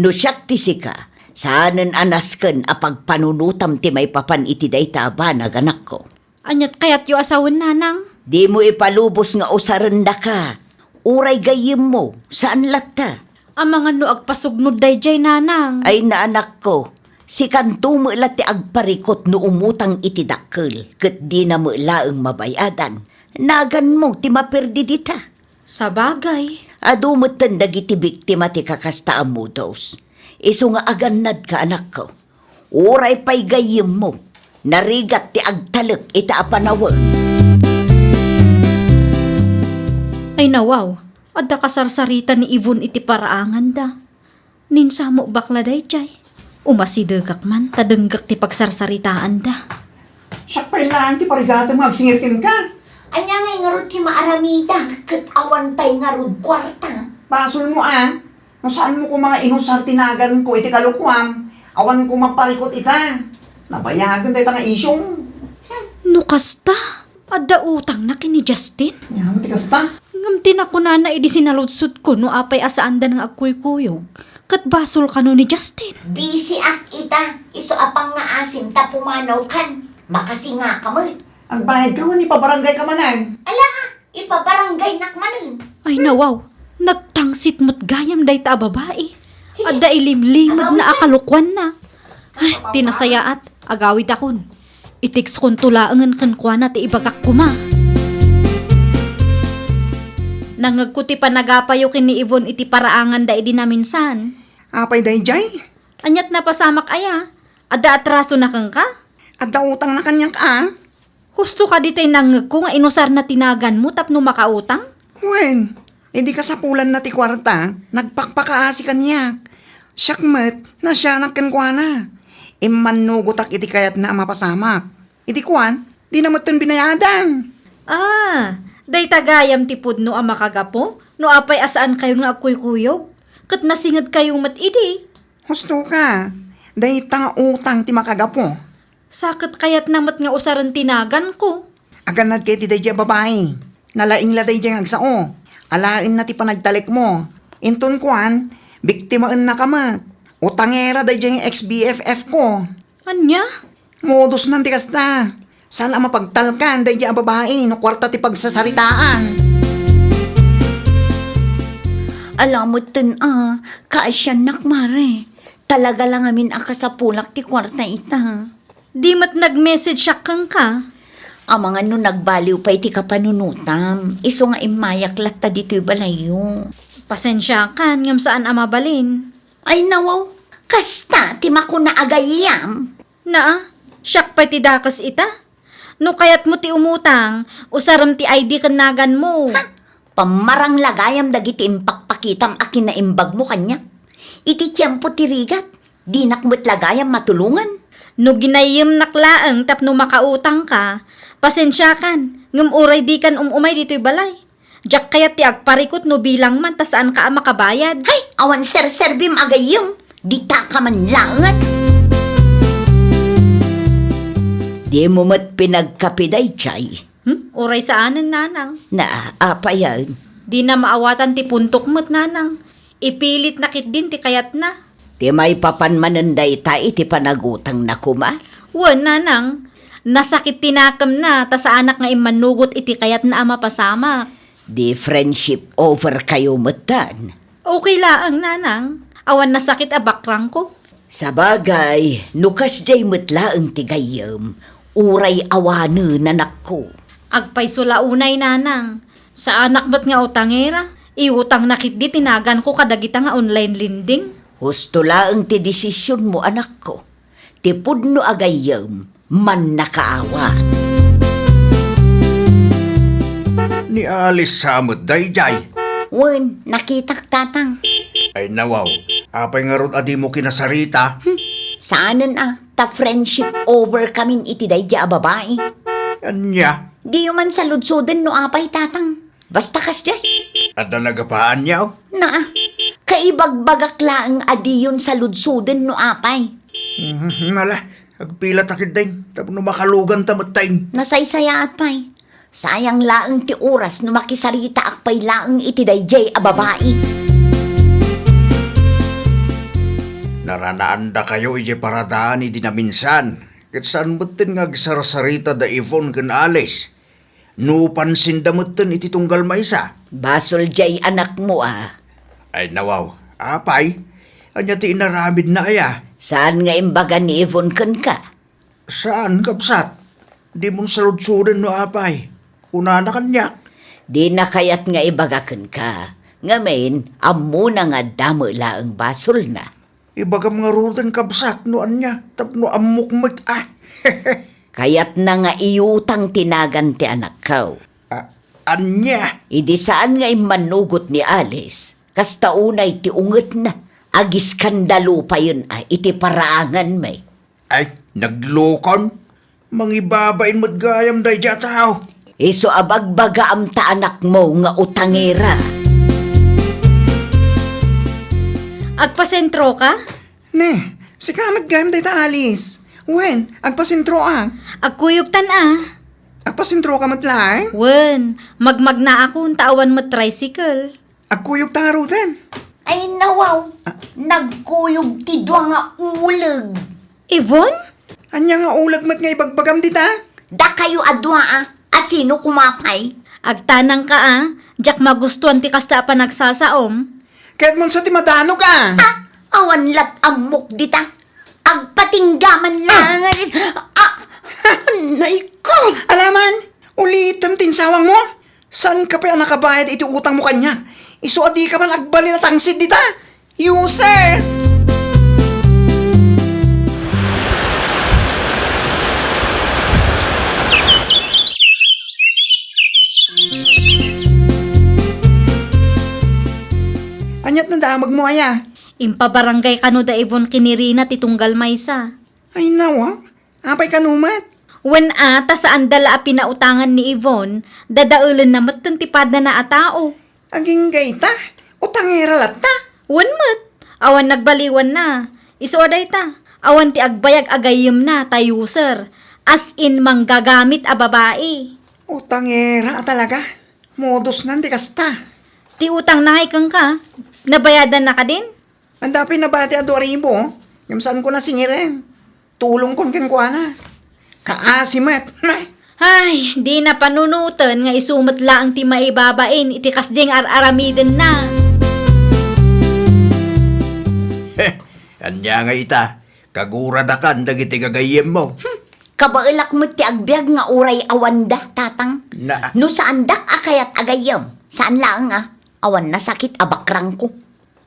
No siak ti sika, saanen a nasken a pagpanunotam ti maipapan iti dayta a banag, anakko. Aniat kayatyo a sawen, Nanang? Dimo ipalubos nga usarendaka. Uray gayyemmo, saan latta? Amangan no agpasugnod daydiay, Nanang. Ay, anakko, sikanto met la ti agparikut no umutang iti dakkel, ket dina met laeng mabayadan. Naganmo ti maperdi dita. Sabagay. Adu metten dagiti biktima ti kakasta a modus. Isu nga agannadka, anakko. Uray pay gayyemmo, narigat ti agtalek ita a panawen. Ay, nawaw, adda kasarsarita ni Yvonne iti paraanganda. Ninsamo bakla daydiay. Umasidegak man ta denggek ti pagsarsaritaanda. Siak pay laeng ti parigatem nga agsingir kenka. Ania ngay ngarud ti maaramidek ket awan pay ngarud kuarta? Basolmo a, no saanmo koma nga inusar ti naganko iti kalokuam, awan koma parikut ita. Nabayagen dayta nga isyom. No kasta, adda utangna ken ni Justin? Ania met ti kasta? Ngem ti nakunana idi sinaludsodko no apay a saandan nga agkuykuyog, ket basol kano ni Justin. Busy ak ita, isu a pangngaasim ta pumanawkan. Makasingaka met. Agbayadka wenno ipabaranggayka manen? Ala, ipabaranggaynak manen. Ay, nawaw, nagtangsit met gayam dayta a babai. Sige. Adda ilimlimedna a kalokuanna. Ay, ti nasayaat, agawidakon. I-textkonto laengen kenkuana ti ibagak koma. Nangngegko ti panagapayo ken ni Yvonne iti paraanganda idi naminsan. Apay daydiay? Aniat napasamak aya? Adda atrasona kenka? Adda utangna kaniak a. Husto kadi tay nangngegko nga inusarna ti naganmo tapno makautang? Wen, idi kasapulanna ti kuarta, nagpakpakaasi kaniak. Siak met, nasianak kenkuana. Immannugotak iti kayatna a mapasamak. Iti kuan, dina metten binayadan. Ah, dayta gayam ti pudno a makagapu no apay a saankayon nga agkuykuyog, ket nasingedkayo met idi. Husto ka, dayta nga utang ti makagapu. Sa ket kayatna met nga usaren ti naganko. Agannadka iti daydiay a babai. Nalaing la daydiay nga agsao. Alaenna ti panagtalekmo. Inton kuan, biktimaennaka met. Utangera daydiay nga ex-B F F ko. Ania? Modusnan ti kasta. Saan a mapagtalkan daydiay a babai no kuarta ti pagsasaritaan. Ala metten a, kaasiannak, mare. Talaga la ngamin a kasapulak ti kuarta ita. Di met nag-message siak kenka. Amangan no nagbaliw pay ti kapanunotam, isu nga immayak latta ditoy balayyo. Pasensiakan, ngem saan a mabalin. Ay, nawaw, kasta ti makuna a gayyem. Naa, siak pay ti dakes ita. No kayatmo ti umutang, usarem ti I D ken naganmo. Ha? Pammarang la gayam dagiti impakpakitam a kinaimbagmo kaniak. Iti tiempo ti rigat, dinak met la gayam matulongan. No ginayyemnak laeng tapno makautangka, pasensiakan, ngem uray dikan um-umay ditoy balay. Diak kayat ti agparikut no bilang man ta saanka a makabayad. Hay, awan serserbim a gayyem. Ditaka man laengen. Dimo met pinagkape daydiay? Hmm? Uray saanen, nanang. Na, apayen? Dina maawatan ti puntok met, nanang. Ipilitna ketdin ti kayatna. Ti maipapan manen dayta iti panagutangna koma? Wen, nanang. Nasakit ti nakemna, ta saanak nga immanugot iti kayatna a mapasamak. Di friendship over kayo metten. Okay laeng, nanang. Awan nasakit a bakrangko. Sabagay, no kasdiay met laeng ti gayyem, uray awanen, anakko. Agpayso la unay, nanang. Saanak met nga utangera. Iutangna ketdi ti naganko kadagita nga online lending. Husto laeng ti desisionmo, anakko. Ti pudno a gayyem, mannakaawat. Ni Alice sa met daydiay? Wen, nakitak, tatang. Ay, nawaw, apay ngarud a dimo kinasarita? Hmm, saanen a, ta friendship over kamin iti daydiay a babai. Ania? Diyo man saludsoden no apay, tatang. Basta kasdiay. Adda nagapaanyo? Naa, kaibagbagak laeng a diyon saludsoden no apay. Mhm, ala, agpila ta ketdin, tapno makaluganta metten. Nasaysayaat pay. Sayang laeng ti oras no makisaritaak pay laeng iti daydiay a babai. Naranaandakayo idiay paradaan idi naminsan, ket saan metten nga agsarsarita da Yvonne ken Alice. No pansinda metten iti tunggal maysa. Basol diay anakmo a. Ay, nawaw. Apay, ania ti inaramidna aya? Saan nga imbaga ni Yvonne kenka? Saan, kabsat. Dimon saludsoden no apay. Kunana kaniak. Dina kayat nga ibaga kenka. Ngamin, ammona nga adda met laeng basolna. Ibagam ngaruden, kabsat, no ania, tapno ammok met a. Kayatna nga iutang ti nagan ti anakko. A-, ania? Idi saan nga immanugot ni Alice, kasta unay ti ungetna. Agiskandalo payen a iti paraanganmi. Ay, naglukon? Mangibabain met gayam daydiay a tao. Isu a bagbagaam ta anakmo nga utangera. Agpasentroka? Ne, sika met gayam dayta, Alice. Wen, agpasentroak. Agkuyogtan a. Agpasentroka met laeng? Wen, magmagnaakon ta awan met tricycle. Agkuyogta ngaruden. Ay, nawaw. Ah. Nagkuyog ti dua nga uleg. Yvonne? Ania nga uleg met nga ibagbagam dita? Dakayo a dua a, a sino koma pay? Agtanangka a, diak magustuan ti kasta a panagsasaom. Ket monsa ti madano ka? Ha? Awan lat ammok dita. Agpatinggaman la nga ni-, ah, anay ko. Alaman, ulitem ti insawangmo. Saanka pay a nakabayad iti utangmo kaniak? Isu a dika man agbalin a tangsit dita. User! Aniat nadamagmo aya? Impabarangay kano da Yvonne ken ni Rina ti tunggal maysa. Ay, nawa. Apay kano met? Wen a, ta saanda la a pinautangan ni Yvonne, dadaelenna metten ti padana a tao. Agingga ita, utangera latta. Wen met, awan nagbaliwanna. Isu a dayta, awan ti agbayag a gayyemna ta user, as in manggagamit a babai. Utangera a talaga. Modusnan ti kasta. Ti utangna ngay kenka, nabayadanna kadin? Adda pay nabayad ti adu a ribu, ngem saanko nasingiren. Tulongkon kenkuana. Kaasi met. Ay, dina panunoten nga isu met laeng ti maibabain iti kasdiay nga ar-aramidenna. Ania nga ita? Kaguradakan dagiti gagayyemmo. Hmm, kabaelak met ti agbiag nga uray awanda, Tatang. Na- No saandak a kayat a gayyem, saan laeng a, awan nasakit a bakrangko.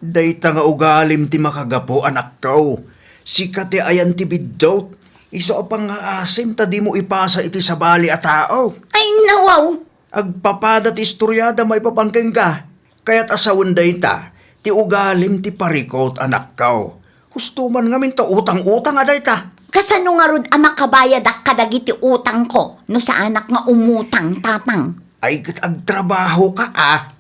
Dayta nga ugalim ti makagapu, anakko. Sika ti ayan ti biddut. Isu a pangngaasim ta dimo ipasa iti sabali a tao. Ay, nawaw! Agpapada ti istoriada maipapan kenka. Kayat a sawen dayta, ti ugalim ti parikut, anakko. Husto man ngamin ta utang-utang a dayta. Kasano ngarud a makabayadak kadagiti utangko no saanak nga umutang, Tatang? Ay, ket agtrabahoka, a.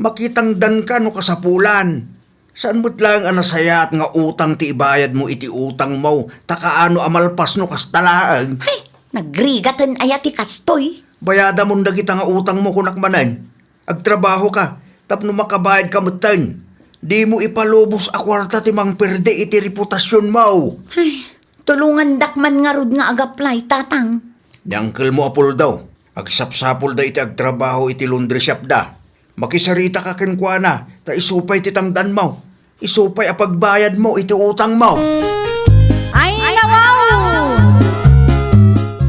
Makitangdanka no kasapulan. Saan met laeng a nasayaat nga utang ti ibayadmo iti utangmo, ta kaano a malpas no kasta laeng? Ay, nagrigaten aya ti kastoy? Bayadamon dagita nga utangmo, kunak manen. Agtrabahoka tapno makabayadka metten. Dimo ipalubos a kuarta ti mangperde iti reputasionmo. Ay, tulongandak man ngarud nga agaplay, Tatang. Ni angkelmo a Puldo, agsapsapulda iti agtrabaho iti laundry shopda. Makisaritaka kenkuana, ta isu pay ti tangdanmo. Isu pay a pagbayadmo iti utangmo. Ay, nawaw!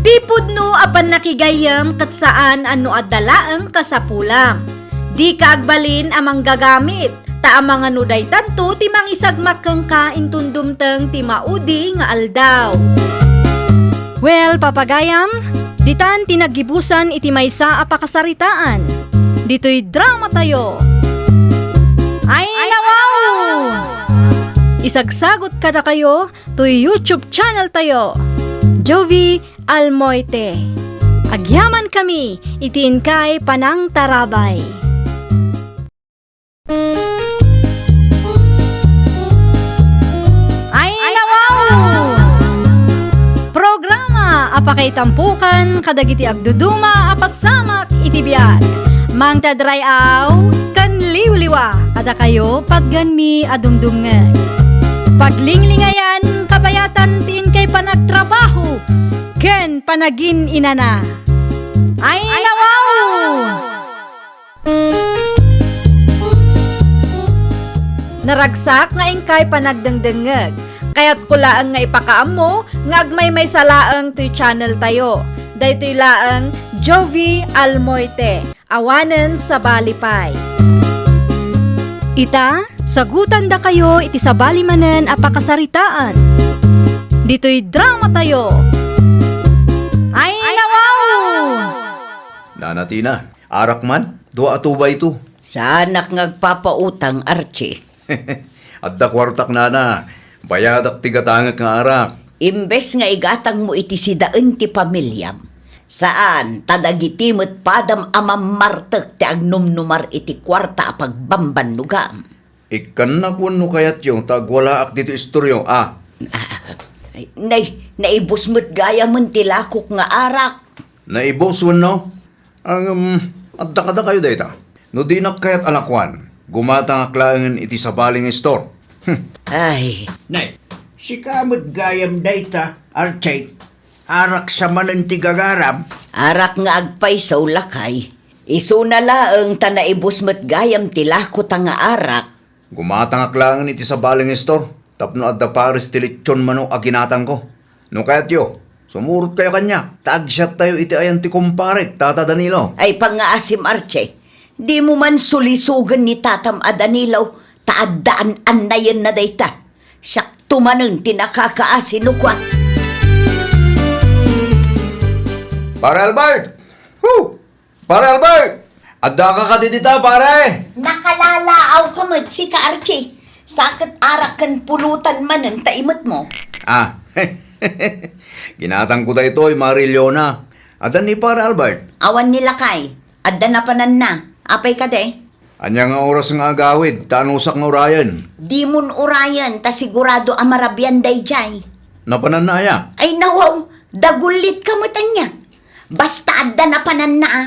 Ti pudno a pannakigayyem ket saan a no adda laeng kasapulam. Dika agbalin a manggagamit, ta amangan no daytanto ti mangisagmak kenka inton dumteng ti maudi nga aldaw. Well, papagayam, ditan ti naggibusan iti maysa a pakasaritaan. Ditoy dramatayo. Ay, nawaw! Isagsagot kadakayo toy YouTube channeltayo, Jovie Almoite. Agyamankami iti inkay panangtarabay. Ay, nawaw! Programa a pakaitampokan kadagiti agduduma a pasamak iti biag. Mangted ray-aw ken liwliwa kadakayo patgenmi a dumdumngeg. Paglinglingayan, kabayatan ti inkay panagtrabaho ken panagin-inana. Ay, nawaw! Naragsak nga inkay panagdengdengngeg. Kayatko laeng nga ipakaammo nga agmaymaysa laeng toy channeltayo. Daytoy laeng Jovie Almoite, awanen sabali pay. Ita, sagutandakayo iti sabali manen a pakasaritaan. Ditoy dramatayo. Ay, nawaw! Nana Tina, arak man? Dua a tuba ito. Saanak nga agpapautang, Archie. Adda kuartak, nana. Bayadak ti gatangek nga arak. Imbes nga igatangmo iti sidaen ti pamiliam, saan ta dagiti met padam a mammartek ti agnumnumar iti kuarta a pagbambannogam. Ikkannak wenno kayatyo ta agwalaak ditoy istoryo, a? Ah, nay, naibus met gayamen ti lakok nga arak. Naibus wenno? Ngem, adda kadakayo dayta. No dinak kayat a lakuan, gumatangak laengen iti sabali nga istor. Hmm. Ay. Nay, sika met gayam dayta, Archie. Arak sa manen ti gagaram. Arak nga agpayso, lakay. Isuna laeng ta naibus met gayam ti lakota nga arak. Gumatangak laengen iti sabali nga istor tapno adda pares ti lechon manok a ginatangko. No kayatyo, sumurotkayo kaniak, ta agsiattayo iti ayan ti kumparek, Tata Danilo. Ay, pangngaasim, Archie. Dimo man sulisogen ni tatam a Danilo, ta adda an-annayenna dayta. Siakto manen ti nakakaasi no kua. Pare Albert! Hu! Pare Albert! Addaka kadi dita, pare? Nakalalaawka met, sika, Archie. Sa ket arak ken pulutan manen ta imetmo. Ah. Ginatangko daytoy, Mare Leona. Adda ni Pare Albert? Awan ni lakay. Adda napananna. Apay kadi? Ania nga oras nga agawid, ta anusak nga urayen? Dimon urayen, ta sigurado a marabian daydiay. Napananna aya? Ay, nawaw, dagullitka met ania. Basta adda napananna, a.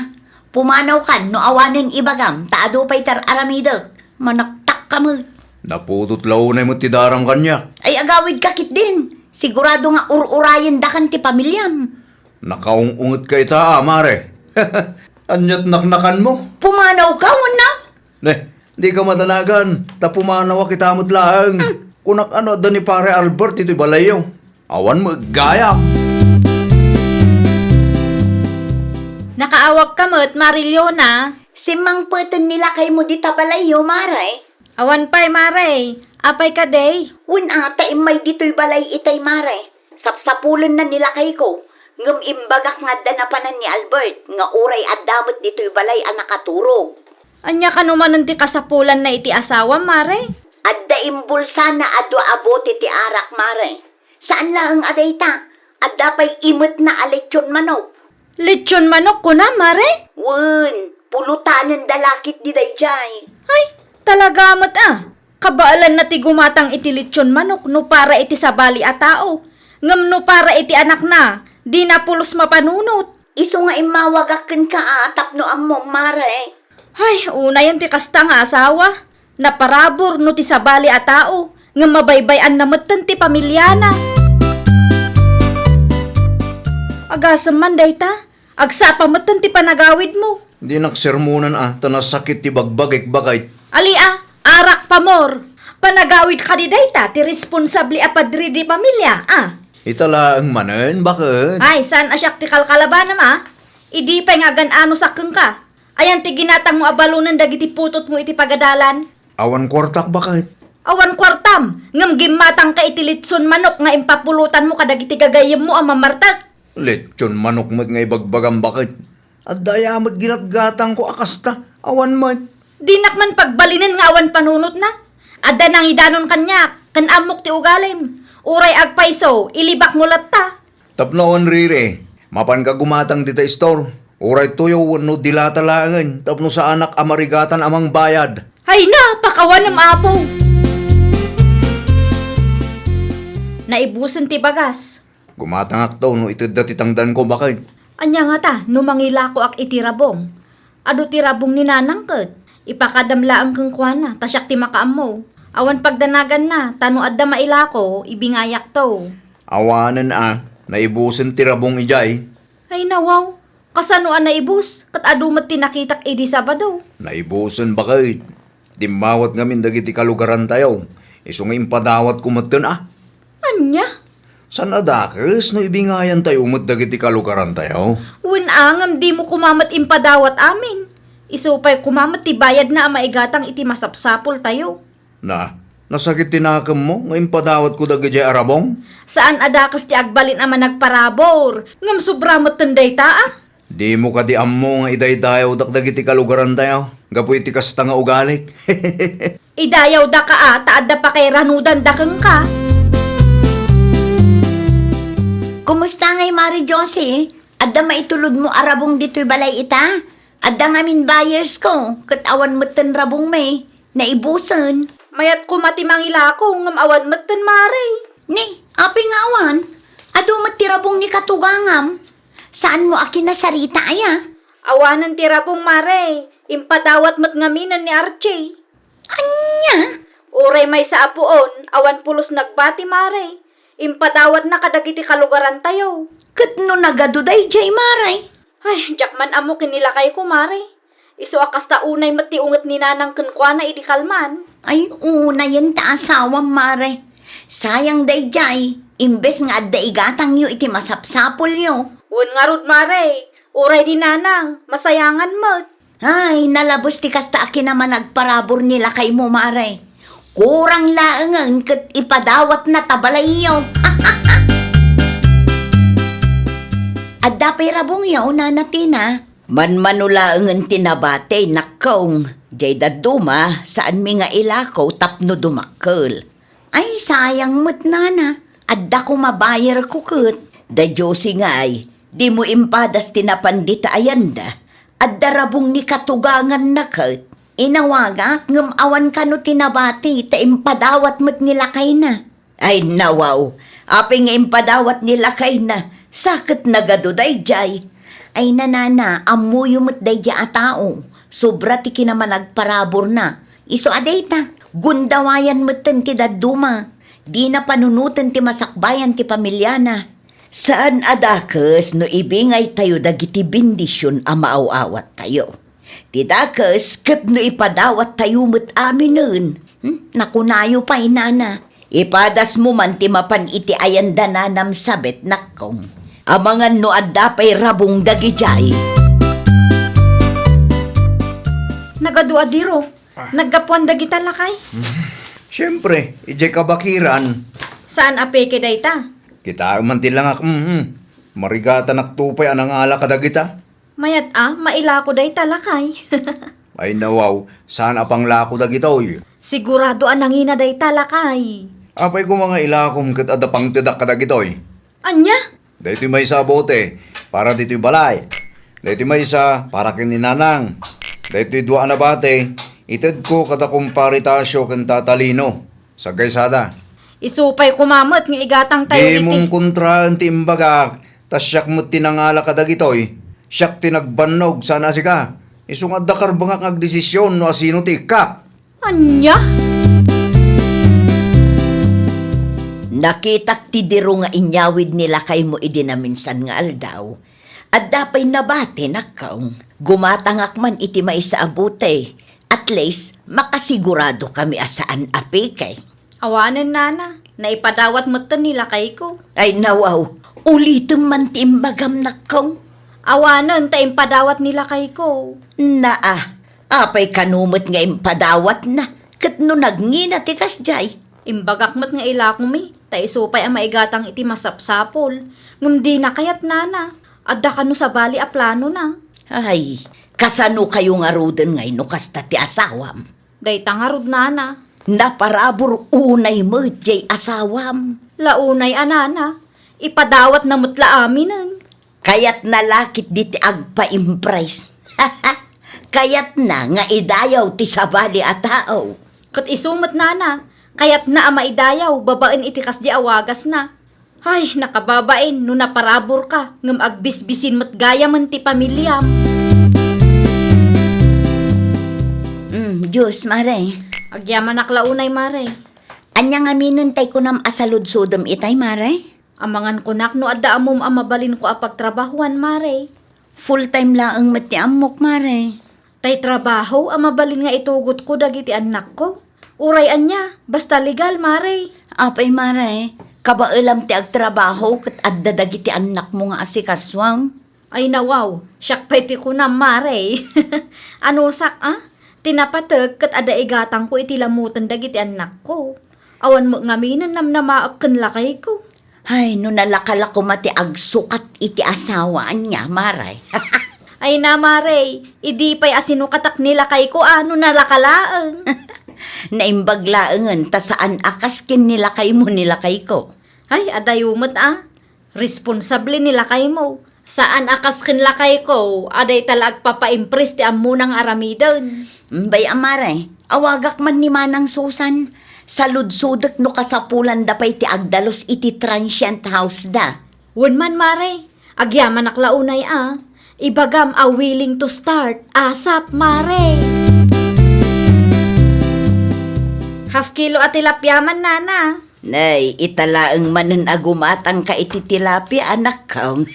Pumanawkan no awanen ibagam, ta adu pay ti ar-aramidek. Manaktakka met. Naputot la unay met ti daram kaniak. Ay, agawidka ketdin. Sigurado nga ur-urayendakan ti pamiliam. Nakaung-ungetka ita, a, mare. Aniat naknakanmo? Pumanawka, wenno? Ne, dika madanagan, ta pumanawak ita met laeng. Hmm. Kunak, ano adda ni Pare Albert iti balayyo? Awan met gayak. Nakaawagka met, Mare Leona. Simmangpeten ni lakaymo dita balayyo, mare. Awan pay, mare. Apay kadi? Wen a, ta immay ditoy balay itay, mare. Sapsapulenna ni lakayko, ngem imbagak nga adda napanan ni Albert, nga uray adda met ditoy balay a nakaturog. Ania kano manen ti kasapulanna iti asawam, mare? Adda imbulsana a dua a bote ti arak, mare. Saan laeng a dayta, adda pay imetna a lechon manok. Lechon manok kunam, mare? Wen, pulutanenda la ketdi daydiay. Ay, talaga met a. Kabaelanna ti gumatang iti lechon manok no para iti sabali a tao. Ngem no para iti anakna, dina pulos mapanunot. Isu nga immawagak kenka a tapno ammom, mare. Ay, unayen ti kasta nga asawa. Naparabur no ti sabali a tao, ngem mabaybay-anna metten ti pamiliana. Agasem man dayta, agsapa metten ti panagawidmo. Dinak sermonan a, ta nasakit ti bagbagik, baket. Ali a, arak pamor. Panagawid kadi dayta ti responsable a padre di pamilia, a. Ita laeng manen, baket. Ay, saan a siak ti kalkalabanam, a? Idi pay nga agan-anosak kenka. Ayan ti ginatangmo a balonen dagiti putotmo iti pagadalan? Awan kuartak, baket. Awan kuartam, ngem gimmatangka iti litson manok nga impapulutanmo kadagiti gagayyemmo a mamartek. Litson manok met nga ibagbagam, baket. Adda aya met ginatgatangko a kasta. Awan met. Dinak man pagbalinen nga awan panunotna. Adda nangidanon kaniak, ken ammok ti ugalim. Uray agpayso, ilibakmo latta. Tapno awan riri, mapanka gumatang dita istor. Uray tuyo wenno dilata laengen tapno saanak a marigatan a mangbayad. Hayna, pakawanem, Apo! Naibusen ti bagas. Gumatangakto no itedda ti tangdanko, baket. Ania ngata no mangilakoak iti rabong? Adu ti rabong ni nanang ket. Ipakadam laeng kenkuana, ta siak ti makaammo. Awan pagdanaganna, ta no adda mailako, ibingayakto. Awanen a, naibusen ti rabong idiay. Ay, nawaw. Kasano a naibus? Ket adu met ti nakitak idi Sabado. Naibusen, baket. Dimmawat ngamin dagiti kalugarantayo. Isu nga impadawatko metten a. Ania? Saan a dakes no ibingayantayo met dagiti kalugarantayo? Wen a, ngem dimo koma met impadawat amin. Isu pay koma met ti bayadna a maigatang iti masapsapultayo. Na, nasakit ti nakemmo nga impadawatko dagidiay a rabong? Saan a dakes ti agbalin a managparabur, ngem sobra metten dayta a. Dimo kadi ammo nga idaydayawdak dagiti kalugarantayo gapu iti kasta nga ugalik? Idayawdaka a, ta adda pakairanudandak kenka. Kumusta ngay, Mare Josie? Adda maitulodmo a rabong ditoy balay ita? Adda ngamin buyers ko, ket awan metten rabong mi. Naibusen. Mayat koma ti mangilako, ngem awan metten, Mare. Ni, apay nga awan? Adu met ti rabong ni katugangam. Saanmo a kinasarita aya? Awanen ti rabong, Mare. Impadawat met ngaminen ni Archie. Ania? Uray maysa a puon, awan pulos nagbati, Mare. Impadawatna kadagiti kalugarantayo. Ket no nagadu daydiay, Mare? Ay, diak man ammo ken ni lakayko, Mare. Isu a kasta unay met ti unget ni Nanang kenkuana idi kalman. Ay, unayen ta asawam, Mare. Sayang daydiay, imbes nga adda igatangyo iti masapsapulyo. Wen ngarud, Mare, uray ni Nanang, masayangan met. Ay, nalabes ti kasta a kinamanagparabur ni lakaymo, Mare. Kurang laengen ket ipadawatna ta balayyo. Adda pay rabongyo, Nana Tina? Manmano laengen ti nabati, nakkong. Diay dadduma, saanmi nga ilako tapno dumakkel. Ay, sayang met, Nana. Adda koma buyerko ket. Da Josie ngay, dimo impadas ti napan dita ayanda. Adda rabong ni katuganganna ket. Inawagak ngem awan kano ti nabati ta impadawat met ni lakayna. Ay, nawaw. Apay nga impadawat ni lakayna, sa ket nagadu daydiay. Ay, nanana, ammoyo met daydiay a tao. Sobra ti kinamanagparaburna. Isu a dayta, gundawayan metten ti dadduma. Dina panunoten ti masakbayan ti pamiliana. Saan a dakes no ibingaytayo dagiti bendision a maaw-awattayo. Ti dakes ket no ipadawattayo met aminen. Hmm? Nakunayo pay, nana. Ipadasmo man ti mapan iti ayan da nanam sabet, nakkong. Amangan no adda pay rabong dagidiay. Nagadu-adiro. Ah. Naggapuan dagita, lakay? Siempre, idiay kabakiran. Saan a peke dayta? Kitaem man ti langak, mm. Marigatanak to pay a nangala kadagita. Mayat a, mailako dayta, lakay. Ay, nawaw, saan a panglako dagitoy? Sigurado a nangina dayta, lakay. Apay koma nga ilakom ket adda pangtedak kadagitoy? Ania? Daytoy maysa a bote, para ditoy balay. Daytoy maysa, para ken ni Nanang. Daytoy dua a nabate, itedko kada kumpare Tasio ken Tata Lino. Sagaysada. Isu pay koma met nga igatang tayo iti. Dimon kontraen ti imbagak, ta siak met ti nangala kadagitoy. Siak ti nagbannog, saan a sika. Isu nga adda karbengak nga agdesisyon no asino ti ikkak. Ania? Nakitak ti diro nga inyawid ni lakaymo idi naminsan nga aldaw. Adda pay nabati, nakkong. Gumatangak man iti maysa a bote. At least, makasigurado kami a saan a peke. Awanen, nana. Naipadawat metten ni lakayko. Ay, nawaw. Ulitem man ti imbagam, nakkong. Awanen ta impadawat ni lakayko. Naa, apay kano met nga impadawatna? Ket no nagngina ti kasdiay? Imbagak met nga ilakomi, ta isu pay a maigatang iti masapsapul. Ngem dina kayat, nana. Adda kano sabali a planona. Ay, kasano kayo ngaruden ngay no kasta ti asawam? Dayta ngarud, nana. Naparabur unay met jay asawam. La unay a, nana. Ipadawatna met la aminen. Kayatna la ketdi ti agpa-impress. Kayatna nga idayaw ti sabali a tao. Ket isu met, nana, kayatna a maidayaw babaen iti kasdi a wagasna. Ay, nakababain no naparaburka, ngem agbisbisin met gayamen ti pamiliam. Mm, Diyos, Mare. Agyamanak la unay, Mare. Ania ngaminen tay kunam a saludsodem itay, Mare? Amangan kunak no adda ammom a mabalinko a pagtrabahoan, Mare. Full time laeng met ti ammok, Mare. Tay trabaho a mabalin nga itugotko dagiti annakko. Uray ania, basta legal, Mare. Apay, Mare, kabaelam ti agtrabaho ket adda dagiti annakmo nga asikasuam? Ay, nawaw, siak pay ti kunam, Mare. Anusak, a? Ti napateg ket adda igatangko iti lamoten dagiti annakko. Awan met ngaminen namnamaek ken lakayko. Ay, no nalaka la koma ti agsukat iti asawa, ania, Mare? Ay na, Mare, idi pay a sinukatak ni lakayko, a, no nalaka laeng. Naimbag laengen ta saan a kas ken ni lakaymo ni lakayko. Ay, adayo met, a. Responsable ni lakaymo. Saan a kas ken lakayko, a dayta la agpapa-impress ti ammona nga aramiden. Bay a, Mare, awagak man ni Manang Susan. Saludsodek no kasapulanda pay ti agdalus iti transient house da. Wen man, Mare, agyamanak la unay a. Ibagam a willing to start ASAP, Mare. Half kilo a tilapia man, nana. Nay, ita laeng manen a gumatangka iti tilapia, anakkong.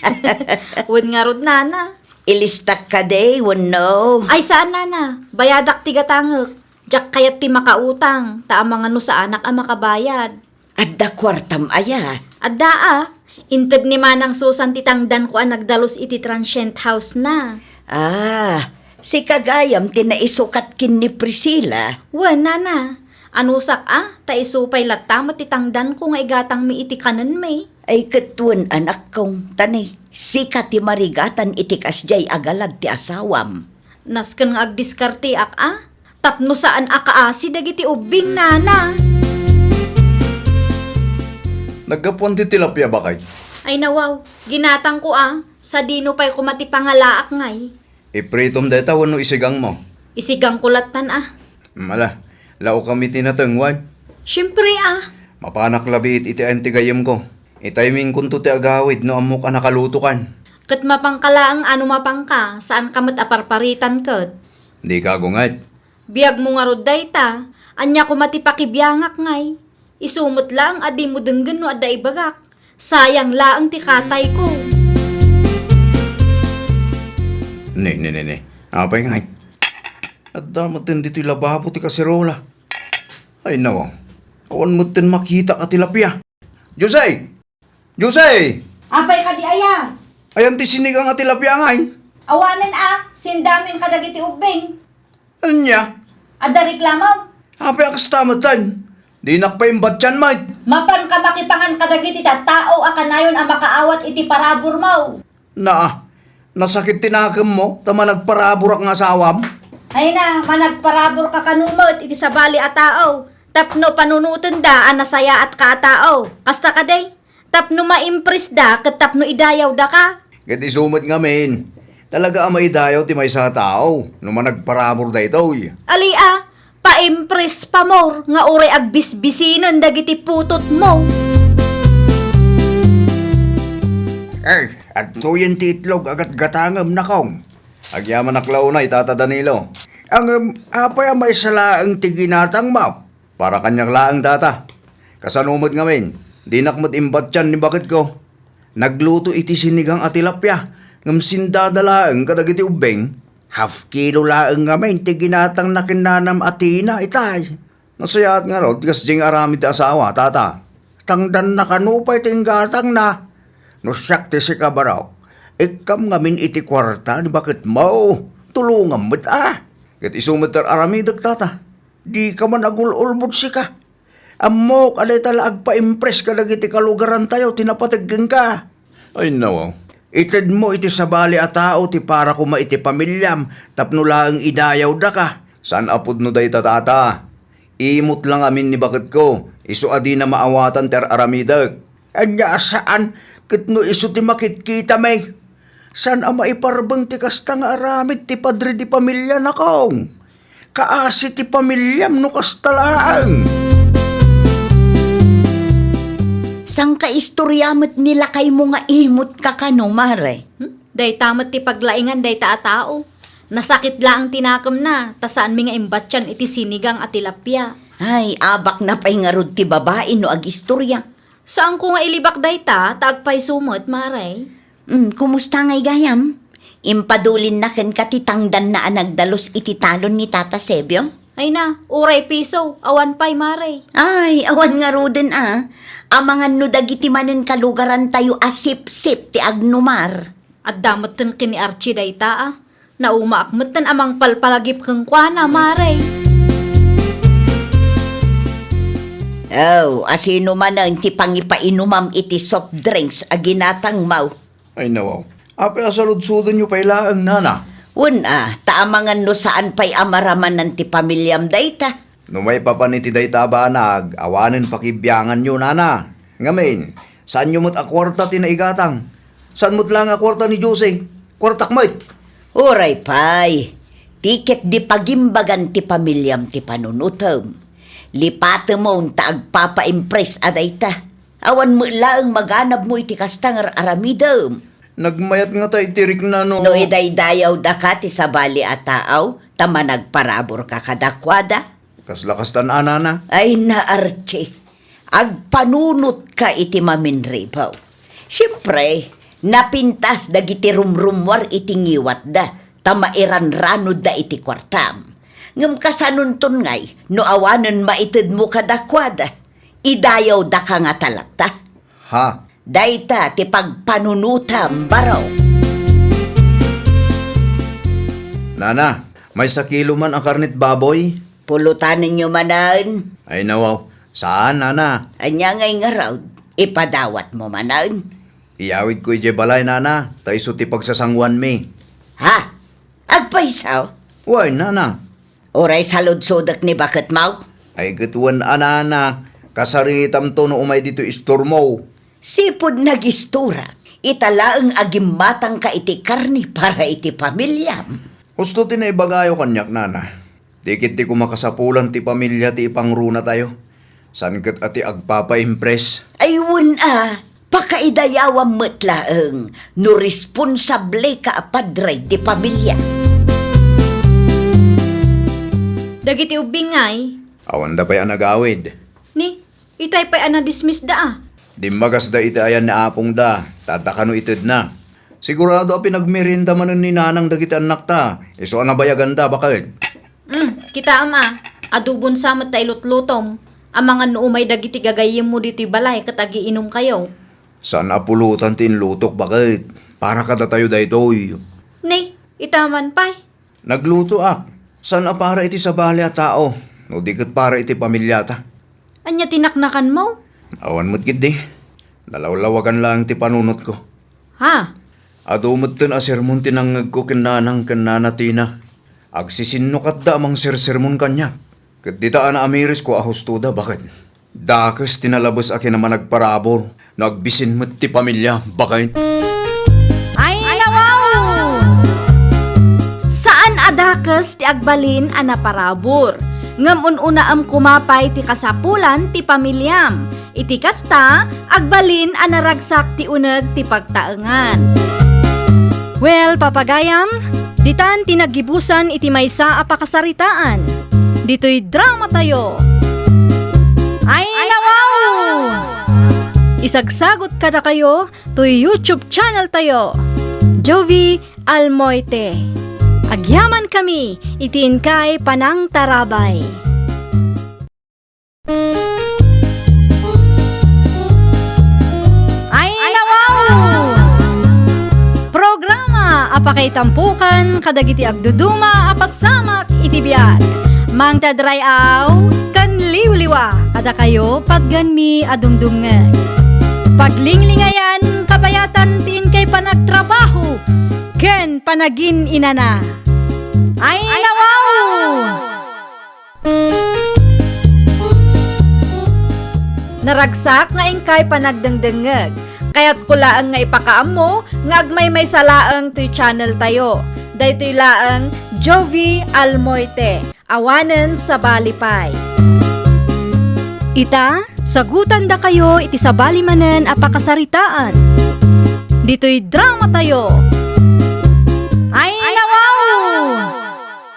Wen ngarud, nana. Ilistak kadi wenno? Ay, saan, nana. Bayadak ti gatangek. Diak kayat ti makautang, ta amangan no saanak a makabayad. Adda kuartam aya? Adda a. Inted ni Manang Susan ti tangdanko a nagdalus iti transient house na. Ah, sika gayam ti naisukat ken ni Priscilla? Wen, nana. Anusak a, ta isu pay latta met ti tangdanko nga igatangmi iti kanenmi. Ay, ket wen, anakkong, ta ni, sika ti marigatan iti kasdiay a galad ti asawam. Nasken nga agdiskarteak a, tapno saan a kaasi dagiti ubbing, nana. Naggapuan ti tilapia, bakay? Ay, nawaw, ginatangko a, sadino pay koma ti pangalaak ngay. Ipritom dayta wenno isigangmo? Isigangko lattan a. Mm, ala, laokam iti natengwan. Siempre a. Mapanak labiit iti ayan ti gayyemko. Itay mi kunto ti agawid no ammok a nakalutokan. Ket mapanka laeng a no mapanka, saanka met a parparitan ket. Dika gunget. Biagmo ngarud dayta, ania koma ti pakibiangak ngay? Isu met laeng a dimo denggen no adda ibagak. Sayang laeng ti katayko. Ne, ne, ne, ne. Apay ngay? Adda metten ditoy lababo ti kaserola. Ay, nawaw. Awan metten makita a tilapia. Jose! Jose! Apay kadi aya? Ayan ti sinigang a tilapia ngay? Awanen a, sindamin kadagiti ubbing. Ania? Adda reklamo? Apay a kasta metten? Dinak pay imbatian met. Mapanka makipangan kadagiti tattao a kanayon a makaawat iti paraburmo. Naa, nasakit ti nakemmo ta managparaburak nga asawam? Ay na, managparaburka kano met iti sabali a tao tapno panunotenda a nasayaatka a tao. Kasta kadi? Tapno maimpresda ket tapno idayawdaka. Ket isu met ngamin, talaga a maidayaw ti maysa a tao no managparabur daytoy. Ali a, paimpres pamor nga uray agbisbisinen dagiti putotmo. Eh, adtoyen ti itlog a gatgatangem, nakong. Agyamanak la unay, Tata Danilo. Ngem, apay a maysa laeng ti ginatangmo? Para kaniak laeng, Tata. Kasano met ngamin, dinak met imbatian ni baketko. Nagluto iti sinigang a tilapia, ngem sindada laeng kadagiti ubbing. Half kilo laeng ngamin ti ginatangna ken nanam a tina itay. Nasayaat ngarud ti kasdiay nga aramid ti asawa, Tata. Tangdanna kano pay ti inggatangna. No siak ti sika, barok, ikkam ngamin iti kuarta ni baketmo. Tulongam met a. Ket isu met ti ar-aramidek, Tata. Dika man agul-ulbod sika. Ammok a dayta la agpaimpres kadagiti kalugarantayo ti napateg kenka. Ay, nawaw. Itedmo iti sabali a tao ti para koma iti pamiliam tapno laeng idayawdaka. Saan a pudno dayta, Tata. Imot la ngamin ni baketko, isu a dina maawatan ti ar-aramidek. Ania a saan, ket no isu ti makitkitami? Saan a maiparbeng ti kasta nga aramid ti padre de pamilya, nakong? Kaasi ti pamiliam no kasta laeng. Sangka istorya met ni lakaymo nga imot ka kano, mare. Hmm? Dayta met ti paglaingan dayta a tao. Nasakit laeng ti nakemna, ta saanmi nga imbatian iti sinigang a tilapia. Ay, abakna pay ngarud ti babai no agistorya. Saanko nga ilibak dayta, ta agpayso met, mare. Mm, kumusta ngay gayam? Impadulinna kenka ti tangdanna a nagdalus iti talon ni Tata Sebio? Ay na, uray piso, awan pay, mare. Ay, awan ngaruden a. Amangan no dagiti manen kalugarantayo a sipsip ti agnumar. Adda metten ken ni Archie dayta a. Naumaak metten a mangpalpalagip kenkuana, mare. Oh, asino manen ti pangipainumam iti soft drinks a ginatangmo? Ay, nawaw. Apay a saludsodenyo pay laeng, nana? Wen a, ta amangan no saan pay a maramanan ti pamiliam dayta. No maipapan iti dayta a banag, awanen pakibianganyo, nana. Ngamin, saanyo met a kuarta ti naigatang? Saan met laeng a kuarta ni Jose? Kuartak met. Uray pay, ti ketdi pagimbagan ti pamiliam ti panunotem. Lipatemon ta agpapaimpres a dayta. Awan met laeng maganabmo iti kasta nga ar-aramidem. Nagmayat ngata iti rikna no. No idaydayawdaka ti sabali a taaw, ta managparaburka kadakuada. Kasla kastan a, nana? Ay na, Archie, agpanunotka iti maminribaw. Siempre, napintas dagiti rumrummuar iti ngiwatda, ta mairanranodda iti kuartam. Ngem kasanonton ngay, no awanen maitedmo kadakuada, idayawdaka ngata latta. Ha? Dayta ti pagpanunotam, baro. Nana, maysa kilo man a karnet baboy? Pulutanenyo manen. Ay, nawaw. Saan, nana? Ania ngay ngarud? Ipadawatmo manen? Iyawidko idiay balay, nana, ta isu ti pagsasanguanmi. Ha? Agpayso? Wen, nana. Uray saludsodek ni baketmo? Ay, ket wen a, nana, kasaritamto no umay ditoy istormo. Sipud nagistorak, ita laeng a gimmatangka iti karne para iti pamiliam. Husto ti naibagayo kaniak, nana. Di ketdi koma kasapulan ti pamilia ti ipangrunatayo. Saan ket a ti agpapa-impress. Ay, wen a. Pakaidayawam met laeng no responsable ka a padre ti pamilia. Dagiti ubbing ngay? Awanda pay a nagawid. Ni, itay pay a nadismissda a. Dimmagasda iti ayan ni apongda, ta adda kano itedna. Sigurado a pinagmerienda manen ni nanang dagiti annakta, isu a nabayaganda, baket. Mm, kitaem a, adobon sa met ta ilutlutom. Amangan no umay dagiti gagayyemmo ditoy balay ket agiinumkayo. Saan a pulutan ti inlutok, baket. Para kadatayo daytoy. Ni, ita man pay. Naglutoak. Saan a para iti sabali a tao, no di ket para iti pamiliata. Ania ti naknakanmo? Awan met ketdi. Nalawlawagan laeng ti panunotko. Ha? Adu metten a sermon ti nangngegko ken nanang ken nana Tina. Agsisinnukatda a mangsersermon kaniak. Ket dita a naamirisko a hustoda, baket. Dakes ti nalabes a kinamanagparabur no agbisin met ti pamilia, baket. Ay, nawaw! Saan a dakes ti agbalin a naparabur, ngem un-unaem koma pay ti kasapulan ti pamiliam. Iti kasta, agbalin a naragsak ti uneg ti pagtaengan. Well, papagayam, ditan ti naggibusan iti maysa a pakasaritaan. Ditoy dramatayo. Ay, nawaw! Isagsagot kadakayo toy YouTube channel tayo, Jovi Almoite. Agyamankami iti inkay panangtarabay. Ay, nawaw! Programa a pakaitampukan kadagiti agduduma a pasamak iti biag. Mangted ray-aw ken liwliwa kadakayo patgenmi a dumdumngeg. Paglinglingayan kabayatan ti inkay panagtrabaho ken panagin-inana. Ay, nawaw! Naragsak nga inkay panagdengdengngeg. Kayatko laeng nga ipakaammo nga agmaymaysa laeng toy channel tayo. Daytoy laeng Jovi Almoite, awanen sabali pay. Ita, sagutandakayo iti sabali manen a pakasaritaan. Ditoy dramatayo. Ay, nawaw!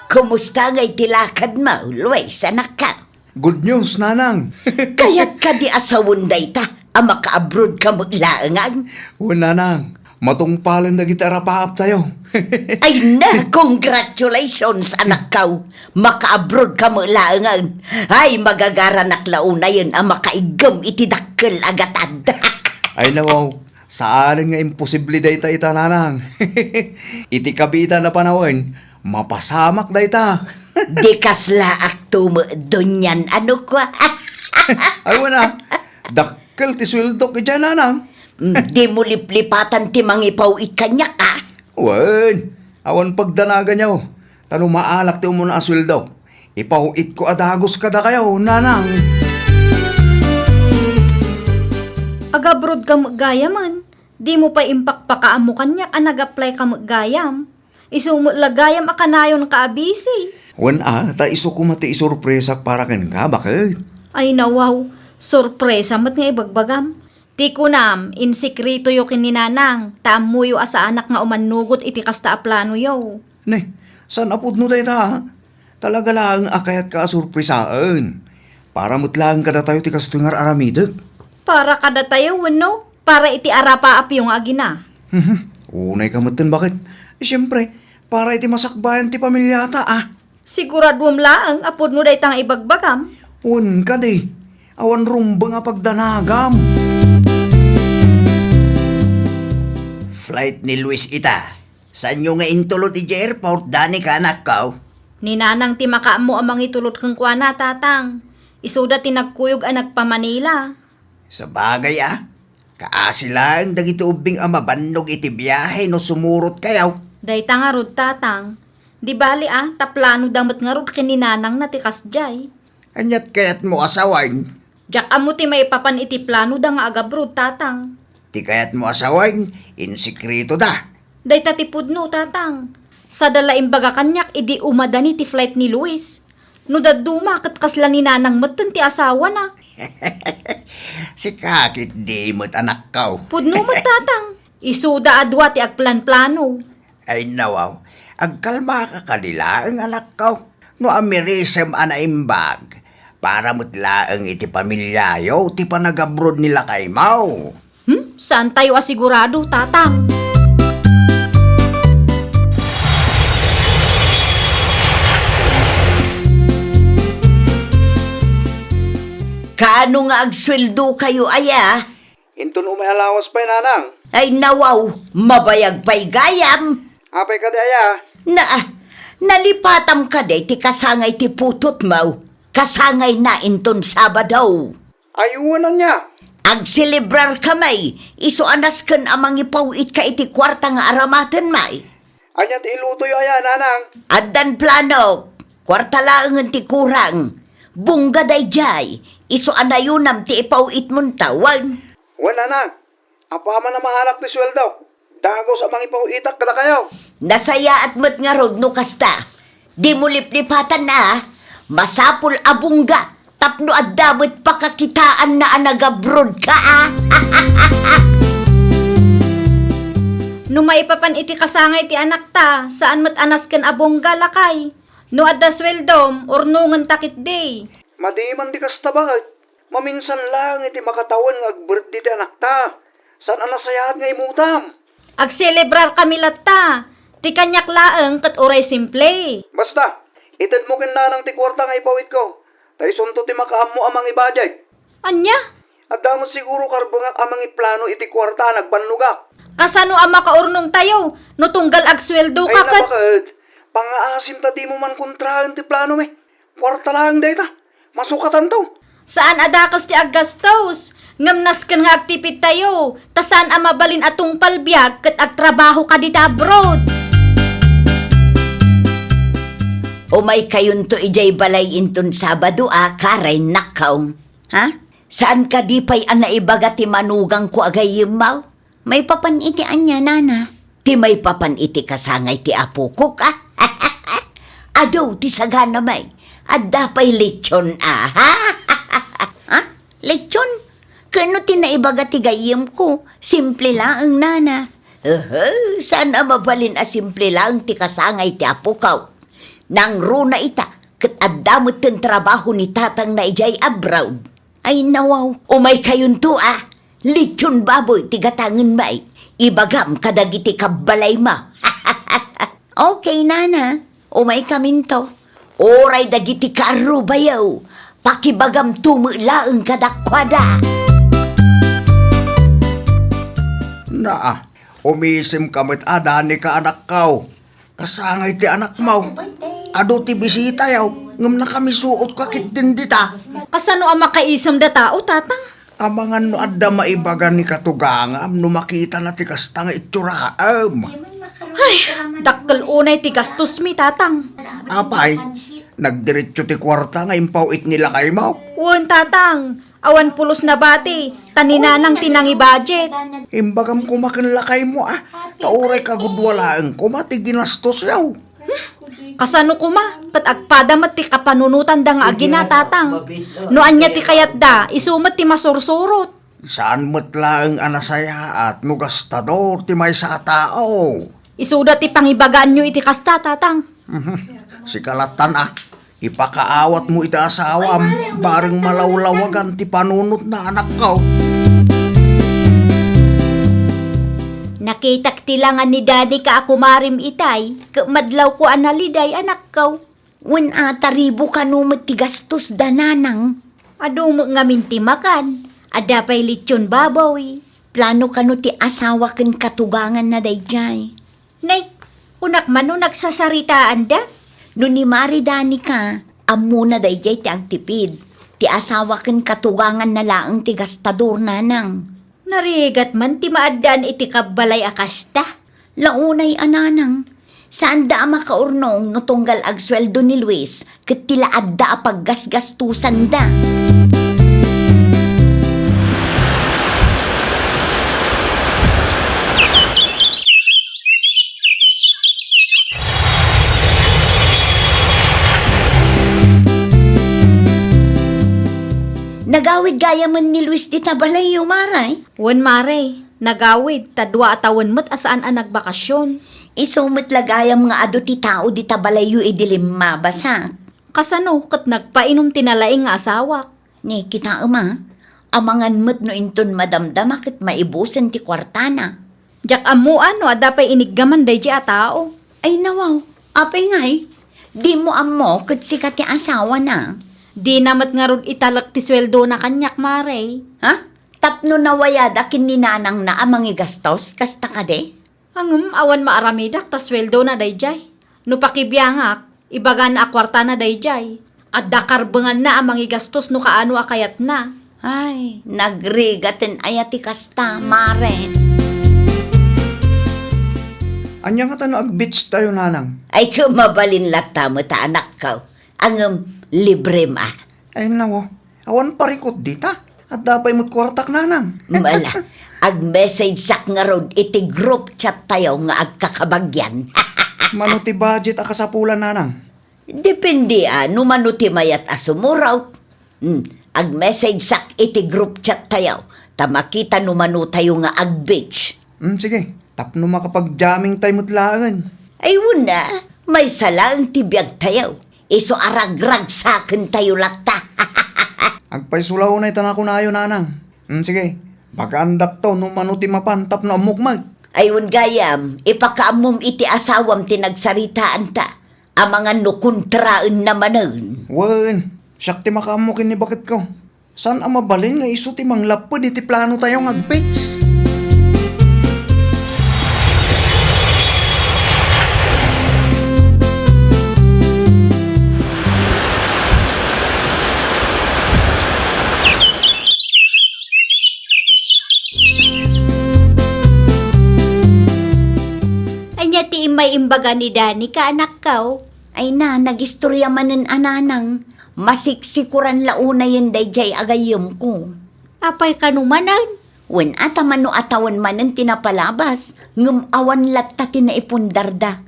Kumusta ngay ti lakadmo, Luis, anakko? Good news, nanang. Kayat kadi a sawen dayta a maka-abroad ka met laengan? Wen, nanang. Matungpalen dagiti arapaaptayo. Ay na, congratulations, anakko. Maka-abroad ka met laengan. Ay, magagaranak la unayen a makaiggem iti dakkel a gatad. Ay, nawaw. Saanen nga imposible dayta ita, nanang. Iti kabiitan a panawen, mapasamak dayta. Di kaslaakto met dunian, ano kua? Ay, wen a. Dakkel ti sueldok idiay, nanang. Mm, dimo liplipatan ti mangipaw-it kaniak, a? Wen, awan pagdanaganyo. Ta no maalak ti umuna a sueldo, ipaw-itko a dagus kadakayo, nanang. Ag-abroad ka met gayamen. Dimo pay impakpakaammo kaniak a nag-apply ka met gayam. Isu met la gayam a kanayonka a busy. Wen a, ta isu koma ti isurpresak para kenka, baket. Ay, nawaw, sorpresa met nga ibagbagam. Ti kunam, insekretoyo ken ni nanang, ta ammoyo a saanak nga umannugot iti kasta a planoyo. Ne, saan a pudno dayta, a? Talaga laeng a kayatka a sorpresaen. Para met laeng kadatayo ti kastoy nga ar-aramidek. Para kadatayo wenno para iti arapaapyo nga agina? Mhm. Unay ka metten, baket. Eh, siempre, para iti masakbayan ti pamiliata, a. Siguraduem laeng a pudno dayta nga ibagbagam. Wen kadi, awan rumbeng a pagdanagam. Flight ni Luis ita. Saanyo nga intulod idiay airport, Danica, anakko? Ni nanang ti makaammo a mangitulod kenkuana, tatang. Isuda ti nagkuyog a nagpa-Manila. Sabagay a, kaasi laeng dagiti ubbing a mabannog iti biahe no sumurotkayo. Dayta ngarud, tatang. Di bali a, ta planoda met ngarud ken ni nanangna ti kasdiay. Aniat kayatmo a sawen? Diak ammo ti maipapan iti planoda nga ag-abroad, tatang. Ti kayatmo a sawen, insekretoda. Dayta ti pudno, tatang. Sada la imbaga kaniak idi umadani ti flight ni Luis. No dadduma, ket kasla ni nanang metten ti asawana. Sika ketdi met, anakko. Pudno met, Tatang. Isuda a dua ti agplanplano. Ay, nawaw. Agkalmaka kadi laeng, anakko. No amirisem a naimbag, para met laeng iti pamiliayo ti panagabroad ni lakaymo. Hmm? Saantayo a sigurado, Tatang? Kaano nga agsueldokayo, aya? Inton umay a lawas pay, nanang. Ay, nawaw, mabayag pay gayam. Apay kadi, aya? Na, nalipatam kadi ti kasangay ti putotmo. Kasangayna inton Sabado. Ay, wen, ania? Agselebrarkami, isu a nasken a mangipaw-itka iti kuarta nga aramatenmi. Ania ti ilutoyo aya, nanang? Addan plano. Kuarta laengen ti kurang. Bungga daydiay, isu a nayunam ti ipaw-itmon ta, wen? Wen, nanang. Apaman a maanak ti sueldo, dagus a mangipaw-itak kadakayo. Nasayaat met ngarud no kasta. Dimo liplipatan a, masapul a bungga tapno adda met pakakitaanna a nagabrodka a. No maipapan iti kasangay ti anakta, saan met a nasken a bungga, lakay. No adda sueldom, urnongenta ketdi. Madi man ti kasta, baket. Maminsan laeng iti makatawen nga agbirthday ti anakta. Saan a nasayaat nga imutam. Agselebrarkami latta. Ti kaniak laeng ket uray simple. Basta, itedmo ken nanang ti kuarta nga ipawitko. Ta isunto ti makaammo a mangibudget. Ania? Adda met siguro karbengak a mangiplano iti kuarta a nagbannogak. Kasano a makaurnongtayo no tunggal agsueldoka ket? Ay, nabaket. Pangngaasim ta dimo man kontraen ti planomi. Kuarta laeng dayta. Masukatanto. Saan a dakes ti aggastos, ngem nasken nga agtipidtayo, ta saan a mabalin a tungpal biag ket agtrabaho kadi ta abroad. Umaykayonto idiay balay inton Sabado a, karaynakko. Ha? Saan kadi pay a naibaga ti manugangko a gayyemmo? Maipapan iti ania, nana? Ti maipapan iti kasangay ti apokok, a? Adu ti saganami. Adda pay lechon, a? Ha? Lechon? Ken no ti naibaga ti gayyemko, simple laeng, nana. Ehe, saan a mabalin a simple laeng ti kasangay ti apokko. Nangruna ita, ket adda metten trabaho ni tatangna idiay abroad. Ay, nawaw. Umaykayonto, a. Lechon baboy ti gatangenmi. Ibagam kadagiti kabbalaymo. Okay, nana. Umaykaminto. Uray dagiti kaarrubayo, pakibagamto met laeng kadakuada. Naa, umisemka met a, Danica, anakko. Kasangay ti anakmo. Adu ti bisitayo, ngem nakamisuotka ketdin dita. Kasano a makaisemda tao, Tatang? Amangan no adda maibaga ni katugangam no makitana ti kasta nga itsuraan. Ay, dakkel unay ti gastosmi, Tatang. Apay, nagdiretso ti kuarta nga impaw-it ni lakaymo? Wen, Tatang. Awan pulos nabati, ta ni Nanang ti nangibajet. Imbagam koma ken lakaymo, a, ta uray kagudua laeng koma ti ginastosyo. Kasano koma ket agpada met ti kapanunotanda nga agina, Tatang? No ania ti kayatda, isu met ti masursurot. Saan met laeng a nasayaat no gastador ti maysa a tao. Isuda ti pangibagaanyo iti kasta, Tatang. Mhm. Sika lattan, a. Ipakaawatmo iti asawam, bareng malawlawagan ti panunotna, anakko. Nakitak ti langan ni Danica a kumarim itay, ket madlawko a naliday, anakko. Wen a, taribo kano met ti gastosda, Nanang? Adu met ngamin ti makan, adda pay lechon baboy. Plano kano ti asawa ken katuganganna daydiay? Nay, kunak man no nagsasaritaanda? No ni Mari Danica, ammona daydiay ti agtipid. Ti asawa ken katuganganna laeng ti gastador, Nanang. Narigat man ti maaddaan iti kabbalay a kasta. La unay a, Nanang, saanda a makaurnong no tunggal agsueldo ni Luis ket ti la adda a paggasgastosanda. Nagawid gayamen ni Luis dita balayyo, Mare? Wen, Mare. Nagawid, ta dua a tawen met a saan a nagbakasyon. Isu met la gayam nga adu ti tao dita balayyo idi limmabas, ha? Kasano ket nagpainum ti nalaing nga asawak? Ni, kitaem a, amangan met no inton madamdama ket maibusen ti kuartana. Diak ammo a no adda pay iniggaman daydiay a tao. Ay, nawaw, apay ngay? Dimo ammo ket sika ti asawana? Dina met ngarud italek ti sueldona kaniak, Mare. Ha? Tapno nawayada ken ni nanangna a mangigastos, kasta kadi? Ngem awan maaramidak ta sueldona daydiay. No pakibiangak, ibagana a kuartana daydiay. Adda karbenganna a mangigastos no kaano a kayatna. Ay, nagrigaten aya ti kasta, Mare. Ania ngata no ag-beach tayo, nanang? Ay, ket mabalin latta met a, anakko. Ngem librem a. Ay, nawaw. Awan parikut dita. Adda pay met kuartak, nanang. Mala, ag-messageak ngarud iti group chat tayo nga agkakabagian. Mano ti budget a kasapulan, nanang? Depende a no mano ti mayat a sumurot. Hmm, ag-messageak iti group chat tayo, ta makita no mano tayo nga ag-beach. Hmm, sige. Tapno makapag-jamming tayo met laengen. Ay, wen a, maysa laeng ti biag tayo. Isu a ragragsaken tayo latta. Agpayso la unay ta nakunayo, nanang. Hmm, sige. Bagaandak to no mano ti mapan tapno ammok met. Ay, wen gayam, ipakaammom iti asawam ti nagsaritaanta. Amangan no kontraenna manen. Wen, siak ti makaammo ken ni baketko. Saan a mabalin nga isu ti manglapped iti plano tayo nga ag-beach? Ania ti immay imbaga ni Danica, anakko? Ay na, nagistorya manen a, nanang. Masiksikoran la unayen daydiay a gayyemko. Apay kano manen? Wen a, ta mano a tawen manen ti napalabas, ngem awan latta ti naipundarda.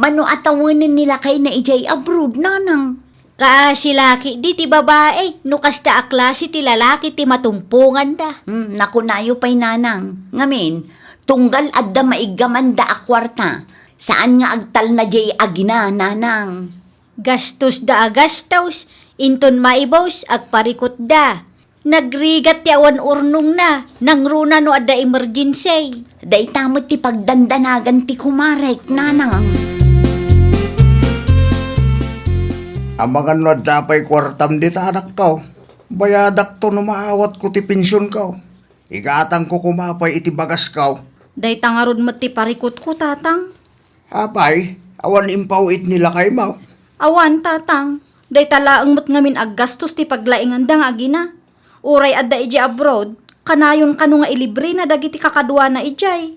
Mano a tawenen ni lakayna idiay abroad, nanang? Kaasi la ketdi ti babai no kasta a klase ti lalaki ti matumponganda. Hmm, nakunayo pay, nanang. Ngamin, tunggal adda maiggamanda a kuarta, saan nga agtalna diay agina, nanang. Gastosda a gastos, inton maibus, agparikutda. Nagrigat ti awan urnongna, nangruna no adda emergency. Dayta met ti pagdandanagan ti kumarek, nanang. Amangan no adda pay kuartam dita, anakko. Bayadakto no maawatko ti pensionko. Igatangko koma pay iti bagasko. Dayta ngarud met ti parikutko, tatang. Apay, awan impaw-it ni lakaymo? Awan, tatang. Dayta laeng met ngamin aggastos ti paglainganda nga agina. Uray adda idiay abroad, kanayon kano nga ilibrena dagiti kakaduana idiay.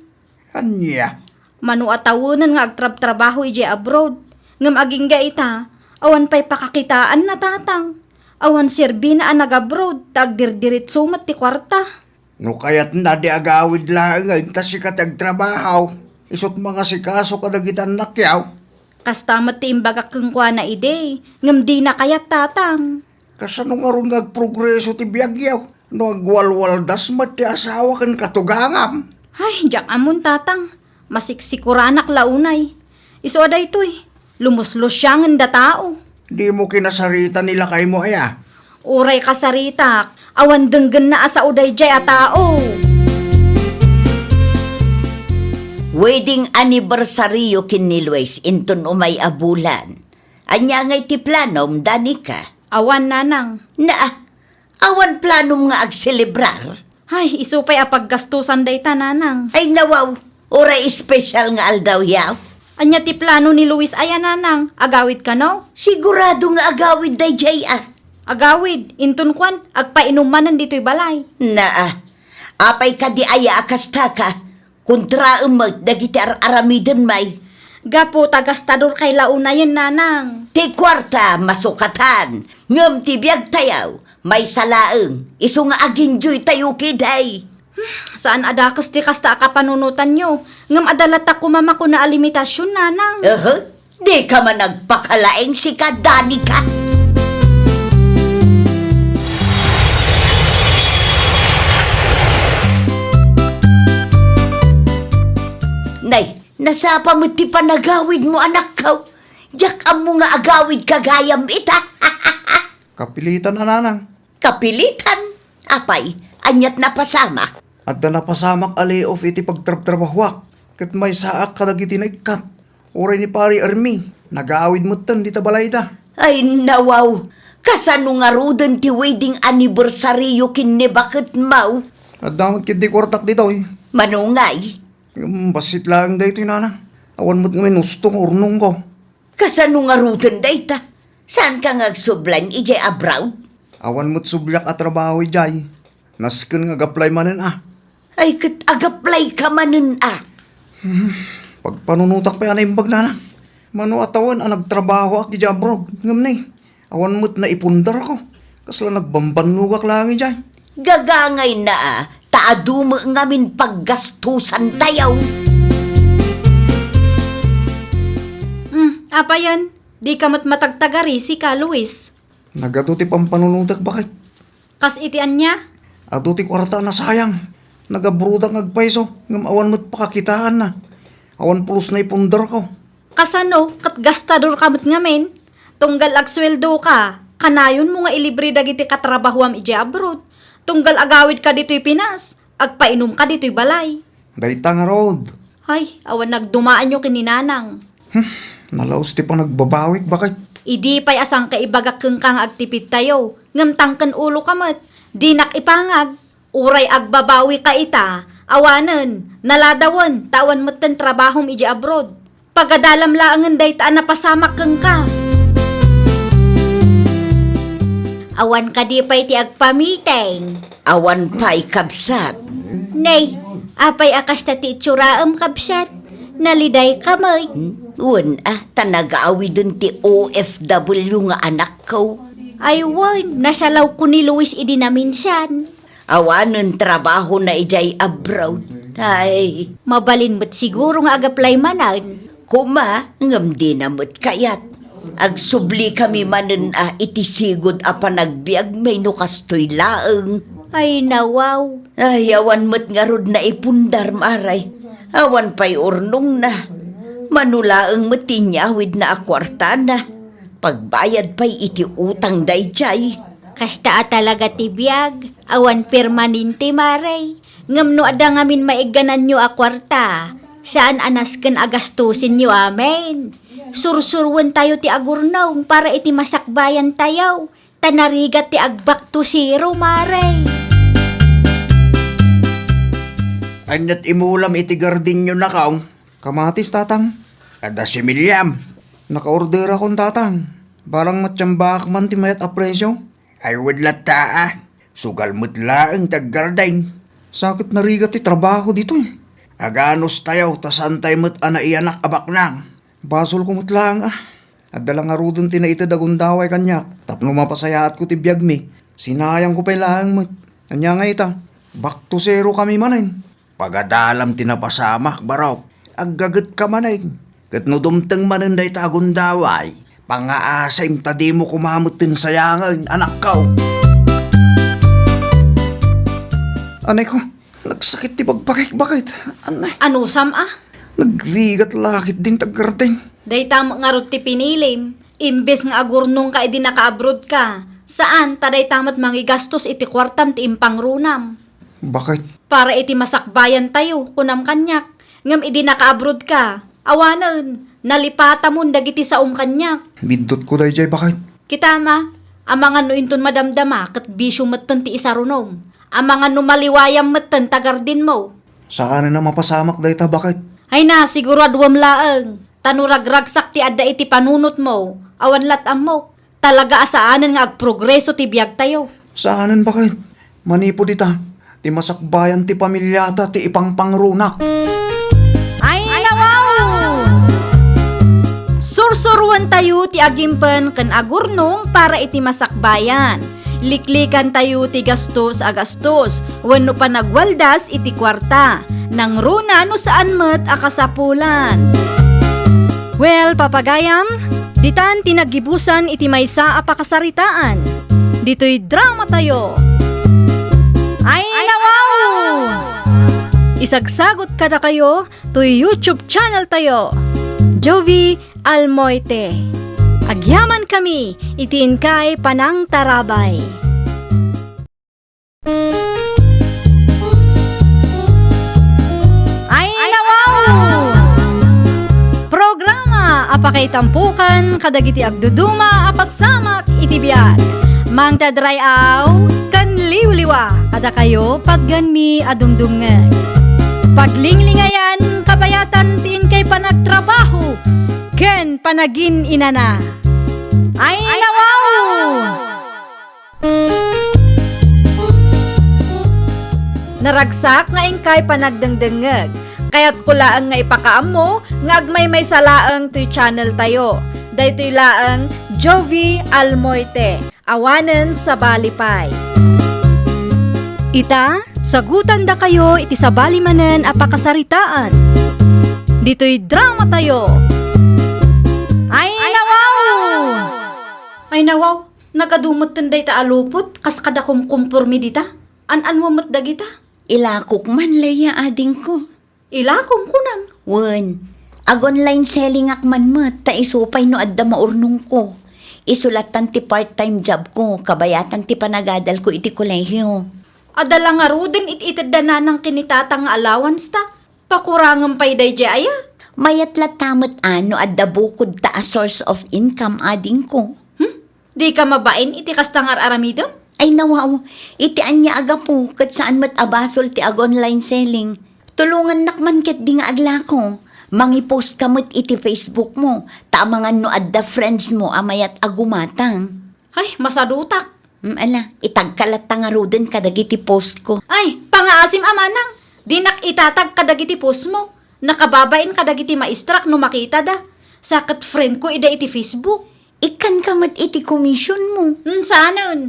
Ania? Mano a tawenen nga agtrabtrabaho idiay abroad. Ngem agingga ita, awan pay pakakitaanna, tatang. Awan serbina a nag-abroad, ta agdirdiritso met ti kuarta. No kayatna, di agawid laengen ta sika ti agtrabaho, isut' mangasikaso kadagiti annakyo. Kasta met ti imbagak kenkuana idi, ngem dina kayat, tatang. Kasano ngarud nga agprogreso ti biagyo no agwalwaldas met ti asawa ken katugangam? Ay, diak ammon, tatang. Masiksikoranak la unay. Isu a daytoy, lumuslusiangen da tao. Dimo kinasarita ni lakaymo aya? Uray kasaritak, awan denggenna a sao daydiay a tao. Wedding anniversaryo ken ni Luis inton umay a bulan. Ania ngay ti planom, Danica? Awan, nanang. Naa, awan planom nga agselebrar? Ay, isu pay a paggastosan dayta, nanang. Ay, nawaw, uray espesyal nga aldaw, yaw. Ania ti plano ni Luis aya, nanang? Agawid kano? Sigurado nga agawid daydiay a. Agawid, inton kuan, agpainom manen ditoy balay. Naa, apay kadi aya a kastaka? Kontraem met dagiti ar-aramiden, may. Gapu ta gastador kay la unayen, nanang. Ti kuarta, masukatan. Ngem ti biag tayo, maysa laeng. Isu nga aginjoy tayo, kiday. Saan a dakes ti kasta a kapanunotanyo. Ngem adda latta koma makuna a limitasion, nanang. Ehe. Dika man agpakalaing sika, Danica. Nasapa met ti panagawidmo, anakko. Diak ammo nga agawidka gayam ita. Kapilitan a, nanang. Kapilitan? Apay, ania't napasamak? Adda napasamak a layoff iti pagtrabtrabahuak, ket maysaak kadagiti naikkat. Uray ni Pari Ermi, nagawid metten dita balayda. Ay, nawaw! Kasano ngaruden ti wedding anniversaryo ken ni baketmo? Adda met ketdi kuartak ditoy. Mano ngay? Ngem bassit laeng daytoy, nanang. Awan met ngamin husto nga urnongko. Kasano ngaruden dayta? Saanka nga agsubli idiay abroad? Awan met subliak a trabaho idiay. Nasken nga ag-apply manen a. Ay, ket ag-applyka manen a. Hmm, pagpanunotak pay a naimbag, nanang. Mano a tawen a nagtrabahoak idiay abroad, ngem ni, awan met naipundarko. Kasla nagbambannogak laeng idiay. Gagangayna a, ta adu met ngamin paggastusantayo. Hmm, apayen, dika met matagtagari, sika, Luis. Nagadu ti pampanunotek, baket. Kas iti ania? Adu ti kuarta a nasayang. Nag-abroadak nga agpayso, ngem awan met pakakitaanna. Awan pulos naipundarko. Kasano, ket gastadorka met ngamin? Tunggal agsueldoka, kanayonmo nga ilibre dagiti katrabahoam idiay abroad. Tunggal agawidka ditoy Pinas, agpainumka ditoy balay. Dayta ngarud. Ay, awan nagdumaanyo ken ni nanang. Hmm, nalaus ti panagbabawik, baket. Idi pay a sangka ibagak kenka nga agtipidtayo, ngem tangken uloka met. Dinak ipangag. Uray agbabawika ita, awanen, naladawen, ta awan metten trabahom idiay abroad. Pagadalam laengen dayta a napasamak kenka. Awan kadi pay ti agpamiteng? Awan pay, kabsat. Nay, apay a kasta ti itsuram, kabsat? Nalidayka met? Hmm? Wen a, ta nagawiden ti O F W nga anakko. Ay wen, nasalawko ni Luis idi naminsan. Awanen trabahona idiay abroad. Ay. Mabalin met siguro nga ag-apply manen. Koma, ngem dina met kayat. Agsublikami manen a iti sigud a panagbiagmi no kastoy laeng. Ay, nawaw. Ay, awan met ngarud naipundar, Mare. Awan pay urnongna. Mano laeng met ti inyawidna a kuartana. Pagbayad pay iti utang daydiay. Kasta a talaga ti biag, awan permanente, Mare. Ngem no adda ngamin maiggananyo a kuarta, saan a nasken a gastusenyo amin. Sursuruentayo ti agurnong para iti masakbayantayo, ta narigat ti ag-back to zero, Mare. Ania't imulam iti gardenyo, nakaw? Kamatis, tatang. Adda similiam? Nakaorderakon, tatang. Barang matsambaak man ti mayat a presyo. Ay, wen latta a. Sugal met laeng ti aggarden. Sa ket narigat ti trabaho ditoy. Aganustayo ta saantay met a naiyanak a baknang. Basolko met laeng a. Adda la ngaruden ti naited a gundaway kaniak tapno mapasayaatko ti biagmi. Sinayangko pay laeng met. Ania nga ita? Back to zero kami manen. Pagadalam ti napasamak, barok. Aggagetka manen. Ket no dumteng manen dayta a gundaway, pangngaasim ta dimo koma metten sayangen, anakko. Anay ko, nagsakit ti bagbagik, baket. Anay. Anusam a? Nagrigat la ketdin ti aggarden. Dayta met ngarud ti pinilim. Imbes nga agurnongka idi nakaabrodka, saan ta dayta met mangigastos iti kuartam ti impangrunam. Baket? Para iti masakbayantayo, kunam kaniak. Ngem idi nakaabrodka, awanen, nalipatamon dagiti saom kaniak. Biddutko daydiay, baket. Kitam a, amangan no inton madamdama ket bisio metten ti isarunom. Amangan no maliwayam metten ta gardenmo. Saanen a mapasamak dayta, baket. Ay na, siguro aduam laeng. Ta no ragragsak ti adda iti panunotmo, awan lat ammok. Talaga a saanen nga agprogreso ti biagtayo. Saanen, baket. Manipud ita, ti masakbayan ti pamiliata ti ipangpangrunak. Ay, nawaw! Sursuruentayo ti agimpen ken agurnong para iti masakbayan. Liklikantayo ti gastos a gastos wenno panagwaldas iti kuarta. Nangruna no saan met a kasapulan. Well, papagayam, ditan ti naggibusan iti maysa a pakasaritaan. Ditoy dramatayo. Ay, nawaw! Isagsagut kadakayo toy YouTube channel tayo, Jovie Almoite. Agyamankami iti inkay panangtarabay. Ay, nawaw! Programa a pakaitampukan kadagiti agduduma a pasamak iti biag. Mangted ray-aw ken liwliwa kadakayo patgenmi a dumdumngeg. Paglinglingayan, kabayatan ti inkay panagtrabaho ken panagin-inana. Ay, nawaw! Naragsak nga inkay panagdengdengngeg. Kayatko laeng nga ipakaammo nga agmaymaysa laeng toy channel tayo. Daytoy laeng Jovie Almoite, awanen sabali pay. Ita, sagutandakayo iti sabali manen a pakasaritaan. Ditoy drama tayo. Ay, nawaw! Ay, nawaw! Nagadu metten dayta a lupot, kas kada kumkumpormi dita? An-anwa met dagita? Ilakok man, Leia, adingko. Ilakom, kunam? Wen, ag-online sellingak man met, ta isu pay no adda maurnongko. Isu lattan ti part-time jobko, kabayatan ti panagadalko iti kolehio. Adda la ngaruden it-itedda nanang ken ni tatang nga allowance ta? Pakurangem pay daydiay aya? Mayat latta met a no adda bukodta a source of income, adingko. Hmm? Dika mabain iti kasta nga ar-aramidem? Ay, nawaw, iti ania a gapu, ket saan met a basol ti ag-online selling. Tulongannak man ketdi nga aglako. Mangipost ka met iti Facebook mo, ta amangan no adda friends mo a mayat a gumatang. Ay, masadutak. Mm, ala, itagka latta ngaruden kadagiti post ko. Ay, pangaasim a manang. Dinak itatag kadagiti post mo. Nakababain kadagiti maestrak no makitada. Sa ket friend ko ida iti Facebook. Ikkanka met iti commission mo. Mm, saanen.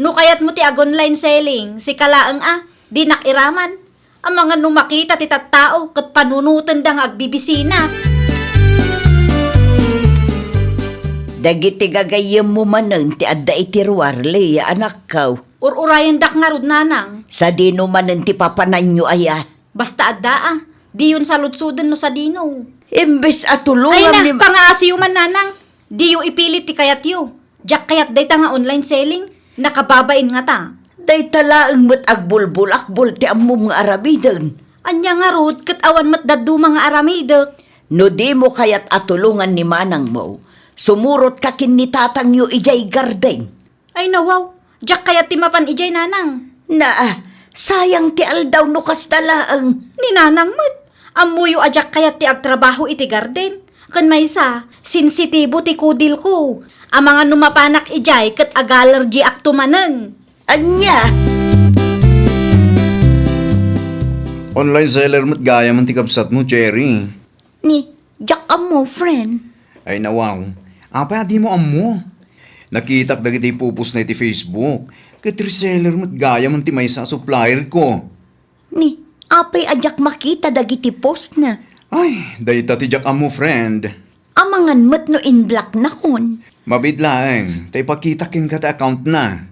No kayatmo ti ag-online selling, sika laeng a, dinak iraman. Amangan no makita ti tattao ket panunotenda nga agbibisina. Dagiti gagayyemmo manen ti adda iti ruar, Leia, anakko. Ur-urayendak ngarud, nanang. Sadino manen ti papananyo aya? Basta adda a, diyon saludsoden no sadino. Imbes a tulongan. Ay na, ni ma- pangaasiyo man, nanang. Diyo ipilit ti kayatyo. Diak kayat dayta nga online selling. Nakababain ngata. Dayta laeng met agbulbulakbol ti ammom nga aramiden. Ania ngarud ket awan met dadduma nga aramidek? No dimo kayat a tulongan ni manangmo, sumurotka ken ni tatangyo idiay garden. Ay, nawaw, diak kayat ti mapan idiay, nanang. Naa, sayang ti aldaw no kasta laeng. Ni nanang met, ammoyo a diak kayat ti agtrabaho iti garden. Ken maysa, sensitibo ti kudilko. Amangan no mapanak idiay ket agalergiakto manen. Ania? Online seller met gayam ti kabsatmo, Cherry. Ni, diak ammo, friend. Ay, nawaw. Apay a dimo ammo? Nakitak dagiti ipupostna iti Facebook. Ket reseller met gayam ti maysa a supplierko. Ni, apay a diak makita dagiti postna? Ay, dayta ti diak ammo, friend. Amangan met no in-blocknakon. Mabiit laeng, ta ipakitak kenka ti accountna.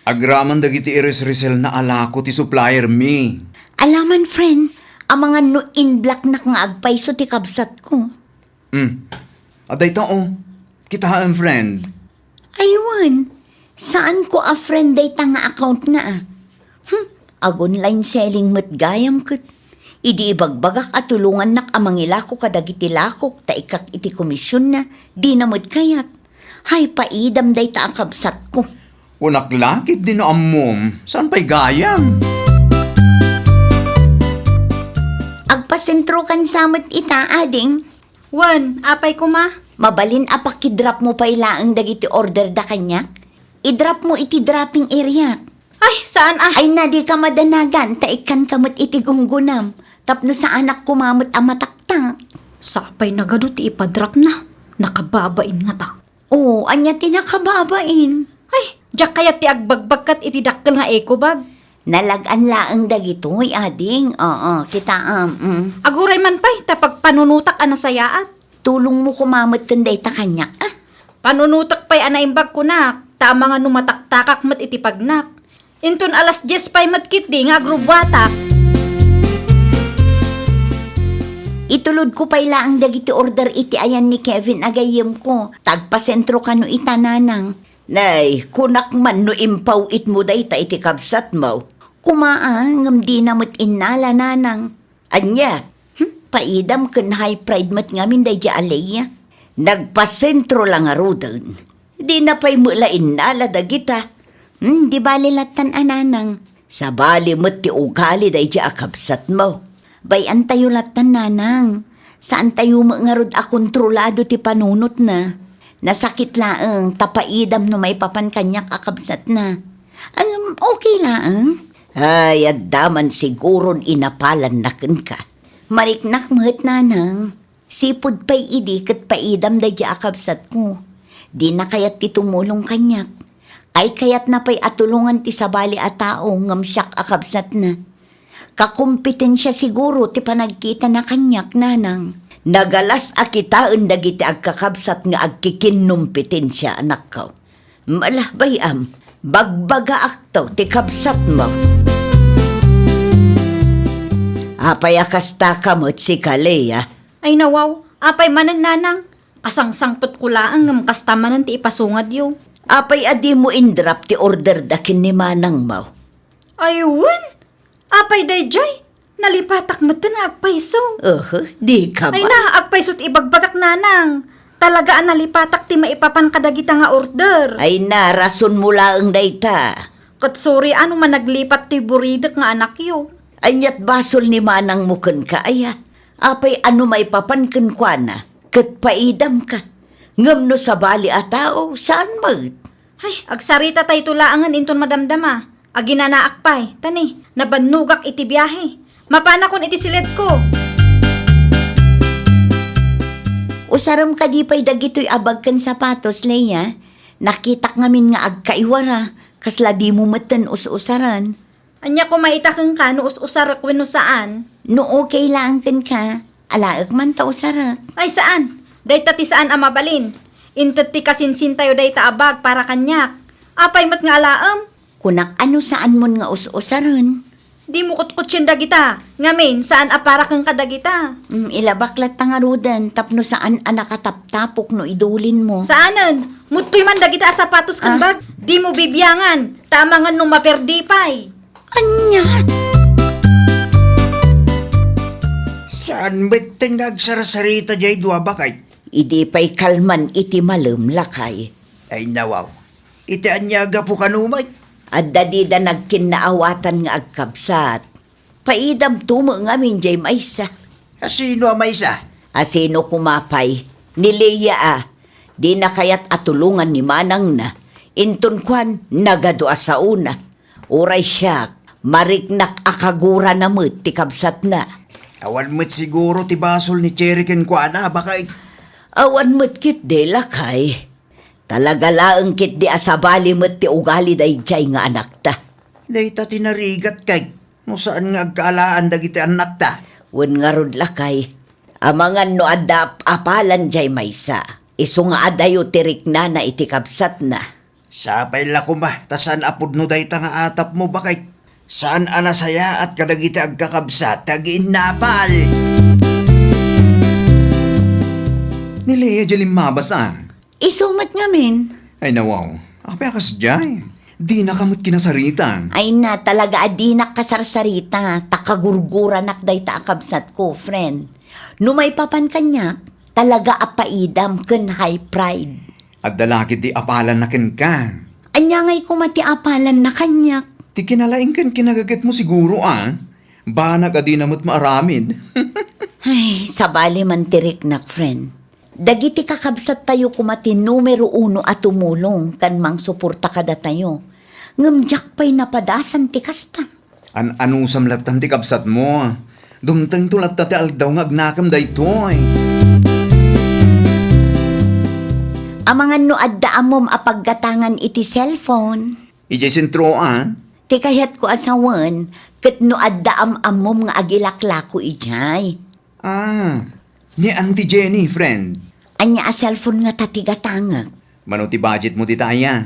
Agraman dagiti iresreselna a lako ti suppliermi. Alaman, friend, amangan no in-blocknak nga agpayso ti kabsatko. Hmm. Adda ita, o. Kitaem, friend. Aywan. Saanko a friend dayta nga accountna, a. Hmm. Ag-online selling met gayam ket. Idi ibagbagak a tulongannak a mangilako kadagiti lakok ta ikkak iti komisionna, dina met kayat. Hay, paidam dayta a kabsatko. Kunak la, ketdi no ammom, saan pay gayam? Agpasentrokan sa met ita, ading. Wen, apay koma? Mabalin a pakidrop mo pay laeng dagiti order da kaniak? Idrop mo iti dropping area. Ay, saan a? Ay, na, dika madanagan, ta ikkanka met iti gunggonam. Tapno saanak koma met a mataktak. Sapay nagadu ti ipadropna. Nakababain ngata. O, ania ti nakababain? Ay, diak kayat ti agbagbagkat iti dakkel nga eco bag. Nalag-an laeng dagitoy, ading. Oo, kitaem, mm. Aguray man pay, ta pagpanunotak a nasayaat. Tulongmo koma met ken dayta kaniak, a. Panunotek pay a naimbag kunak, ta amangan no mataktakak met iti pagnak. Inton alas dies pay met ketdi nga agrubbuatak. Tulodko pay laeng dagiti order iti ayan ni Kevin a gayyemko. Ta agpasentro kano ita, nanang. Nay, kunak man no impaw-itmo dayta iti kabsatmo. Kumaa, ngem dina met innala, nanang. Ania? Hmm? Paidam ken high pride met ngamin daydiay a Leia. Nagpasentro la ngaruden. Dina pay met la innala dagita. Hmm, di bali lattan a, nanang. Sabali met ti ugali daydiay a kabsatmo. Bay-antayo lattan, nanang. Saantayo met ngarud a kontrolado ti panunotna. Nasakit laeng ta paidam no maipapan kaniak a kabsatna. Ngem, okay laeng. Ay, adda man siguron inapalanna kenka. Mariknak met, nanang. Sipud pay idi ket paidam daydiay a kabsatko. Dina kayat ti tumulong kaniak. Ay, kayatna pay a tulongan ti sabali a tao ngem siak a kabsatna. Kakompetensia siguro ti panagkitana kaniak, nanang. Nagalas a kitaen dagiti agkakabsat nga agkikinnompetensia, anakko. Ala, bay-am, bagbagaakto ti kabsatmo. Apay a kastaka met sika, Leia? Ay, nawaw, apay manen, nanang? Kasangsangpetko laeng ngem kasta manen ti ipasungadyo. Apay a dimo in-drop ti order da ken ni manangmo? Ay, wen! Apay daydiay? Nalipatak metten nga agpayso. Uhu, di ka Ay ba? Na, agpayso ti ibagbagak, nanang. Talaga a nalipatak ti maipapan kadagita nga order. Ay na, rasonmo laeng dayta. Ket sorry a no managlipat ti buridek nga anakyo. Ania't basol ni manangmo kenka, aya? Apay a no maipapan kenkuana, ket paidamka. Ngem no sabali a tao, saan met? Ay, agsaritatayto laengen inton madamdama. Aginanaak pay, ta ni, nabannogak iti biahe. Mapanakon iti siledko. Usarem kadi pay dagitoy a bag ken sapatos, Leia? Nakitak ngamin nga agkaiwara, kasla dimo metten us-usaren. Ania koma ita kenka no us-usarek wenno saan? No okay laeng kenka, alaek man ta usarek. Ay, saan. Dayta ti saan a mabalin. Inted ti kasinsintayo dayta a bag para kaniak. Apay met nga alaem? Kunak a no saanmon nga us-usaren. Dimo kutkutsien dagita. Ngamin, saan a para kenka dagita. Mm, ilabak latta ngaruden tapno saan a nakataptapok no idulinmo. Saanen, mudtoy man dagita a sapatos ken Ah? bag. Dimo bibiangan, ta amangan no maperdi pay. Ania? Saan metten nga agsarsarita diay dua, baket? Idi pay kalman iti malem, lakay. Ay, nawaw. Iti ania a gapu kano met? Adda dida nagkinnaawatan nga agkabsat. Paidamto met ngamin diay maysa. A sino a maysa? A sino koma pay? Ni Leia a. Dina kayat a tulongan ni manangna. Inton kuan, nagadu a saona. Uray siak, mariknak a kagurana met ti kabsatna. Awan met siguro ti basol ni Cherry kenkuana, baket? Awan met ketdi, lakay. Talaga laeng ketdi a sabali met ti ugali daydiay nga anakta. Dayta ti narigat, kay no saan nga agkaalaan dagiti annakta. Wen ngarud, lakay, amangan no adda ap-apalan diay maysa, isu nga adayo ti riknana iti kabsatna. Sapay la koma, ta saan a pudno dayta nga atapmo, baket. Saan a nasayaat kadagiti agkakabsat ti agiinnapal. Ni Leia diay limmabas a. Isu met ngamin. Ay, nawaw. Apay a kasdiay? Dinaka met kinasarita. Ay na, talaga a dinak kasarsarita. Ta kagurguranak dayta a kabsatko, friend. No maipapan kaniak, talaga a paidam ken high pride. Adda la ketdi apalanna kenka. Ania ngay koma ti apalanna kaniak? Ti kinalaing ken kinagigetmo siguro a. Banag a dina met maaramid. Ay, sabali man ti riknak, friend. Dagiti kakabsattayo koma ti numero uno a tumulong ken mangsuporta kadatayo. Ngem diak pay napadasan ti kasta. An-anusam lattan ti kabsatmo. Dumtengto latta ti aldaw nga agnakem daytoy. Amangan no adda ammom a paggatangan iti cellphone. Idiay sentro a? Ti kayatko a sawen, ket no adda am-ammom nga agilaklako idiay. Ah, ni Auntie Jenny, friend. Ania a cellphone ngata ti gatangek? Mano ti budgetmo dita aya?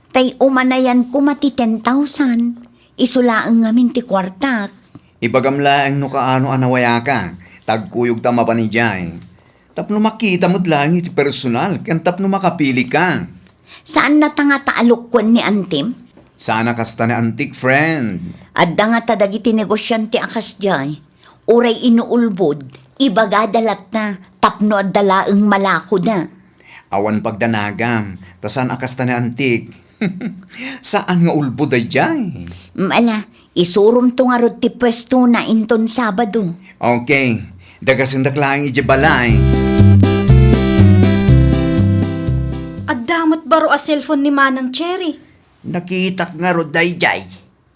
Tay umanayan koma ti ten thousand. Isu laeng ngamin ti kuartak. Ibagam laeng no kaano a nawayaka. Tagkuyogta mapan idiay. Tapno makita met laeng iti personal, ken tapno makapilika. Saan nata nga ta alukuen ni antim? Saan a kasta ni antik, friend. Adda ngata dagiti negosiante a kasdiay. Uray inuulbod, ibagada latta tapno adda laeng malakoda. Awan pagdanagam, ta saan a kasta ni antik. Saan nga ulbod daydiay. Mm, ala, isuromto ngarud ti puestona inton Sabado. Okay, dagasendak laeng idiay balay. Adda met baro a cellphone ni Manang Cherry. Nakitak ngarud daydiay.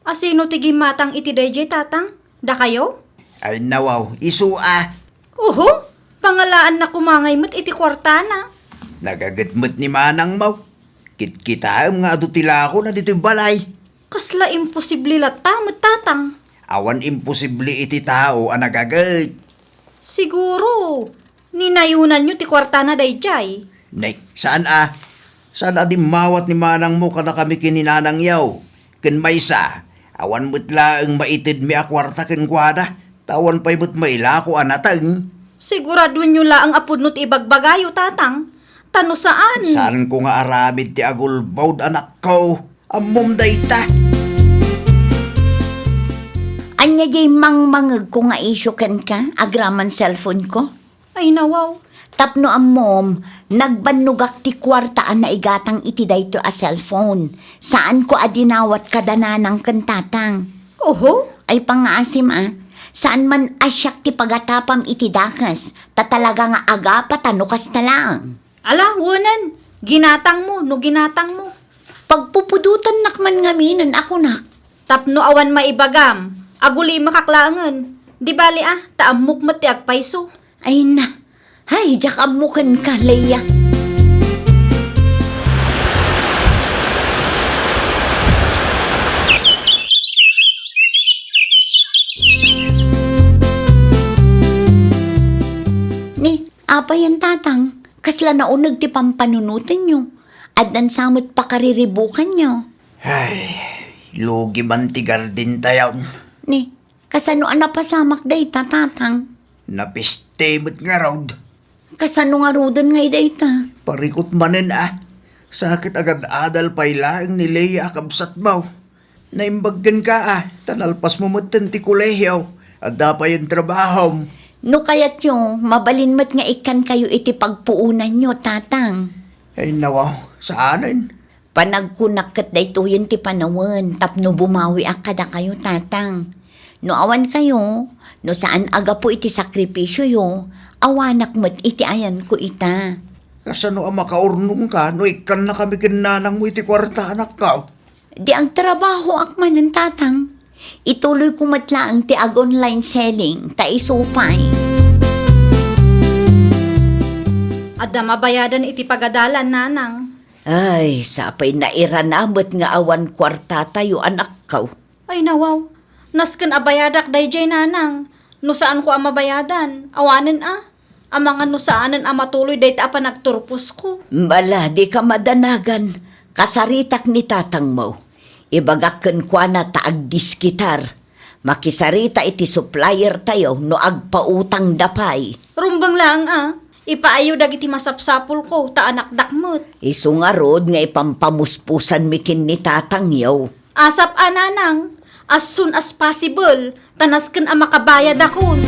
A sino ti gimmatang iti daydiay, Tatang? Dakayo? Ay, nawaw, isu a. Oho, pangalaanna koma ngay met iti kuartana. Nagaget met ni manangmo. Kitkitaem nga adu ti lakona ditoy balay. Kasla imposible latta met, Tatang. Awan imposible iti tao a nagaget. Siguro, ninayonanyo ti kuartana daydiay. Nay, saan a? Saan a dimmawat ni manangmo kadakami ken ni nanangyo? Ken maysa, awan met laeng maitedmi a kuarta kenkuana, ta awan pay met mailako a nateng. Siguradoenyo laeng a pudno ti ibagbagayo, Tatang. Ta no saan. Saanko nga aramid ti agulbod, anakko. Ammom dayta. Ania diay mangmangegko nga isyu kenka, agraman cellphone ko? Ay, nawaw. Tapno ammom, nagbannogak ti kuarta a naigatang iti daytoy a cellphone. Saanko a dinawat kada nanang ken tatang. Oho? Ay, pangngaasim a, saan man a siak ti pagatapam iti dakes, ta talaga nga agapa ta no kasta laeng. Ala, wenen, ginatangmo no ginatangmo. Pagpupudotannak man ngaminen a kunak. Tapno awan maibagam, agulimakak laengen. Di bali a, ta ammok met ti agpayso. Ay na, ay, diak ammo kenka, Leia. Ni, apay a tatang? Kasla nauneg ti pampanunotenyo. Addan sa met pakariribukanyo. Ay, lugi man ti gardentayon. Ni, kasano a napasamak dayta, tatang? Napiste met ngarud. Kasano ngaruden ngay dayta? Parikut manen a. Sakit agad-adal pay laeng ni Leia a kabsatmo. Naimbag kenka a, ta nalpasmo metten ti kolehio. Adda payen trabahom. No kayatyo, mabalin met nga ikkankayo iti pagpuonanyo, tatang. Ay, nawaw, saanen? Panagkunak ket daytoyen ti panawen tapno bumawiak kadakayo, tatang. No awankayo, no saan a gapu iti sakripisioyo, awanak met iti ayanko ita. Kasano a makaurnongka no ikkannakami ken nanangmo iti kuarta, anakko? Di agtrabahoak manen, tatang. Ituloyko met laeng ti ag-online selling, ta isu pay. Adda mabayadan iti pagadalan, nanang. Ay, sapay nairana met nga awan kuartatayo, anakko. Ay, nawaw. Nasken a bayadak daydiay, nanang. No saanko a mabayadan, awanen a. Amangan no saanen a matuloy dayta a panagturposko. Ala, dika madanagan. Kasaritak ni tatangmo. Ibagak kenkuana ta agdiskitar. Makisarita iti suppliertayo no agpautangda pay. Rumbeng laeng a. Ipaayo dagiti masapsapulko ta anakdak met. Isu ngarud nga ipampamuspusanmi ken ni tatangyo. Asap a, nanang, as soon as possible, ta nasken a makabayadakon.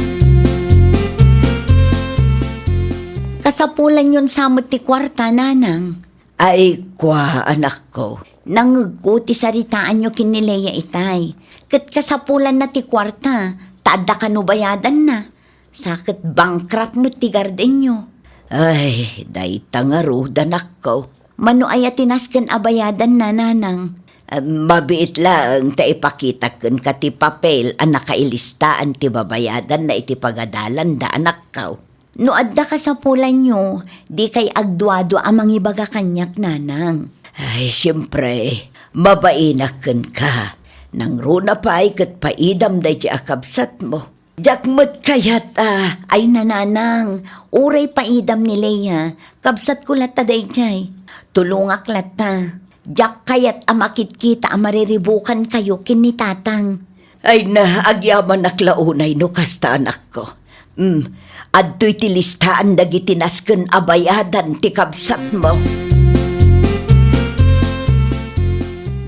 Kasapulanyon sa met ti kuarta, nanang. Ay, kua, anakko. Nangngegko ti saritaanyo ken ni Leia itay. Ket kasapulanna ti kuarta, ta adda kano bayadanna. Sa ket bankrupt met ti gardenyo. Ay, dayta ngarud, anakko. Mano aya ti nasken a bayadanna, nanang? Ah, mabiit laeng ta ipakitak kenka ti papel a nakailistaan ti babayadanna iti pagadalanda, anakko. No adda kasapulanyo, dikay agduadua a mangibaga kaniak, nanang. Ay, siempre, mabainak kenka. Nangruna pay ket paidam daydi a kabsatmo. Diak met kayat a. Ay, nanang, uray paidam ni Leia, kabsatko latta daydiay. Tulongak latta. Diak kayat a makitkita a mariribukankayo ken ni tatang. Ay na, agyamanak la unay no kasta, anakko. Hmm, adtoy ti listaan dagiti nasken a bayadan ti kabsatmo.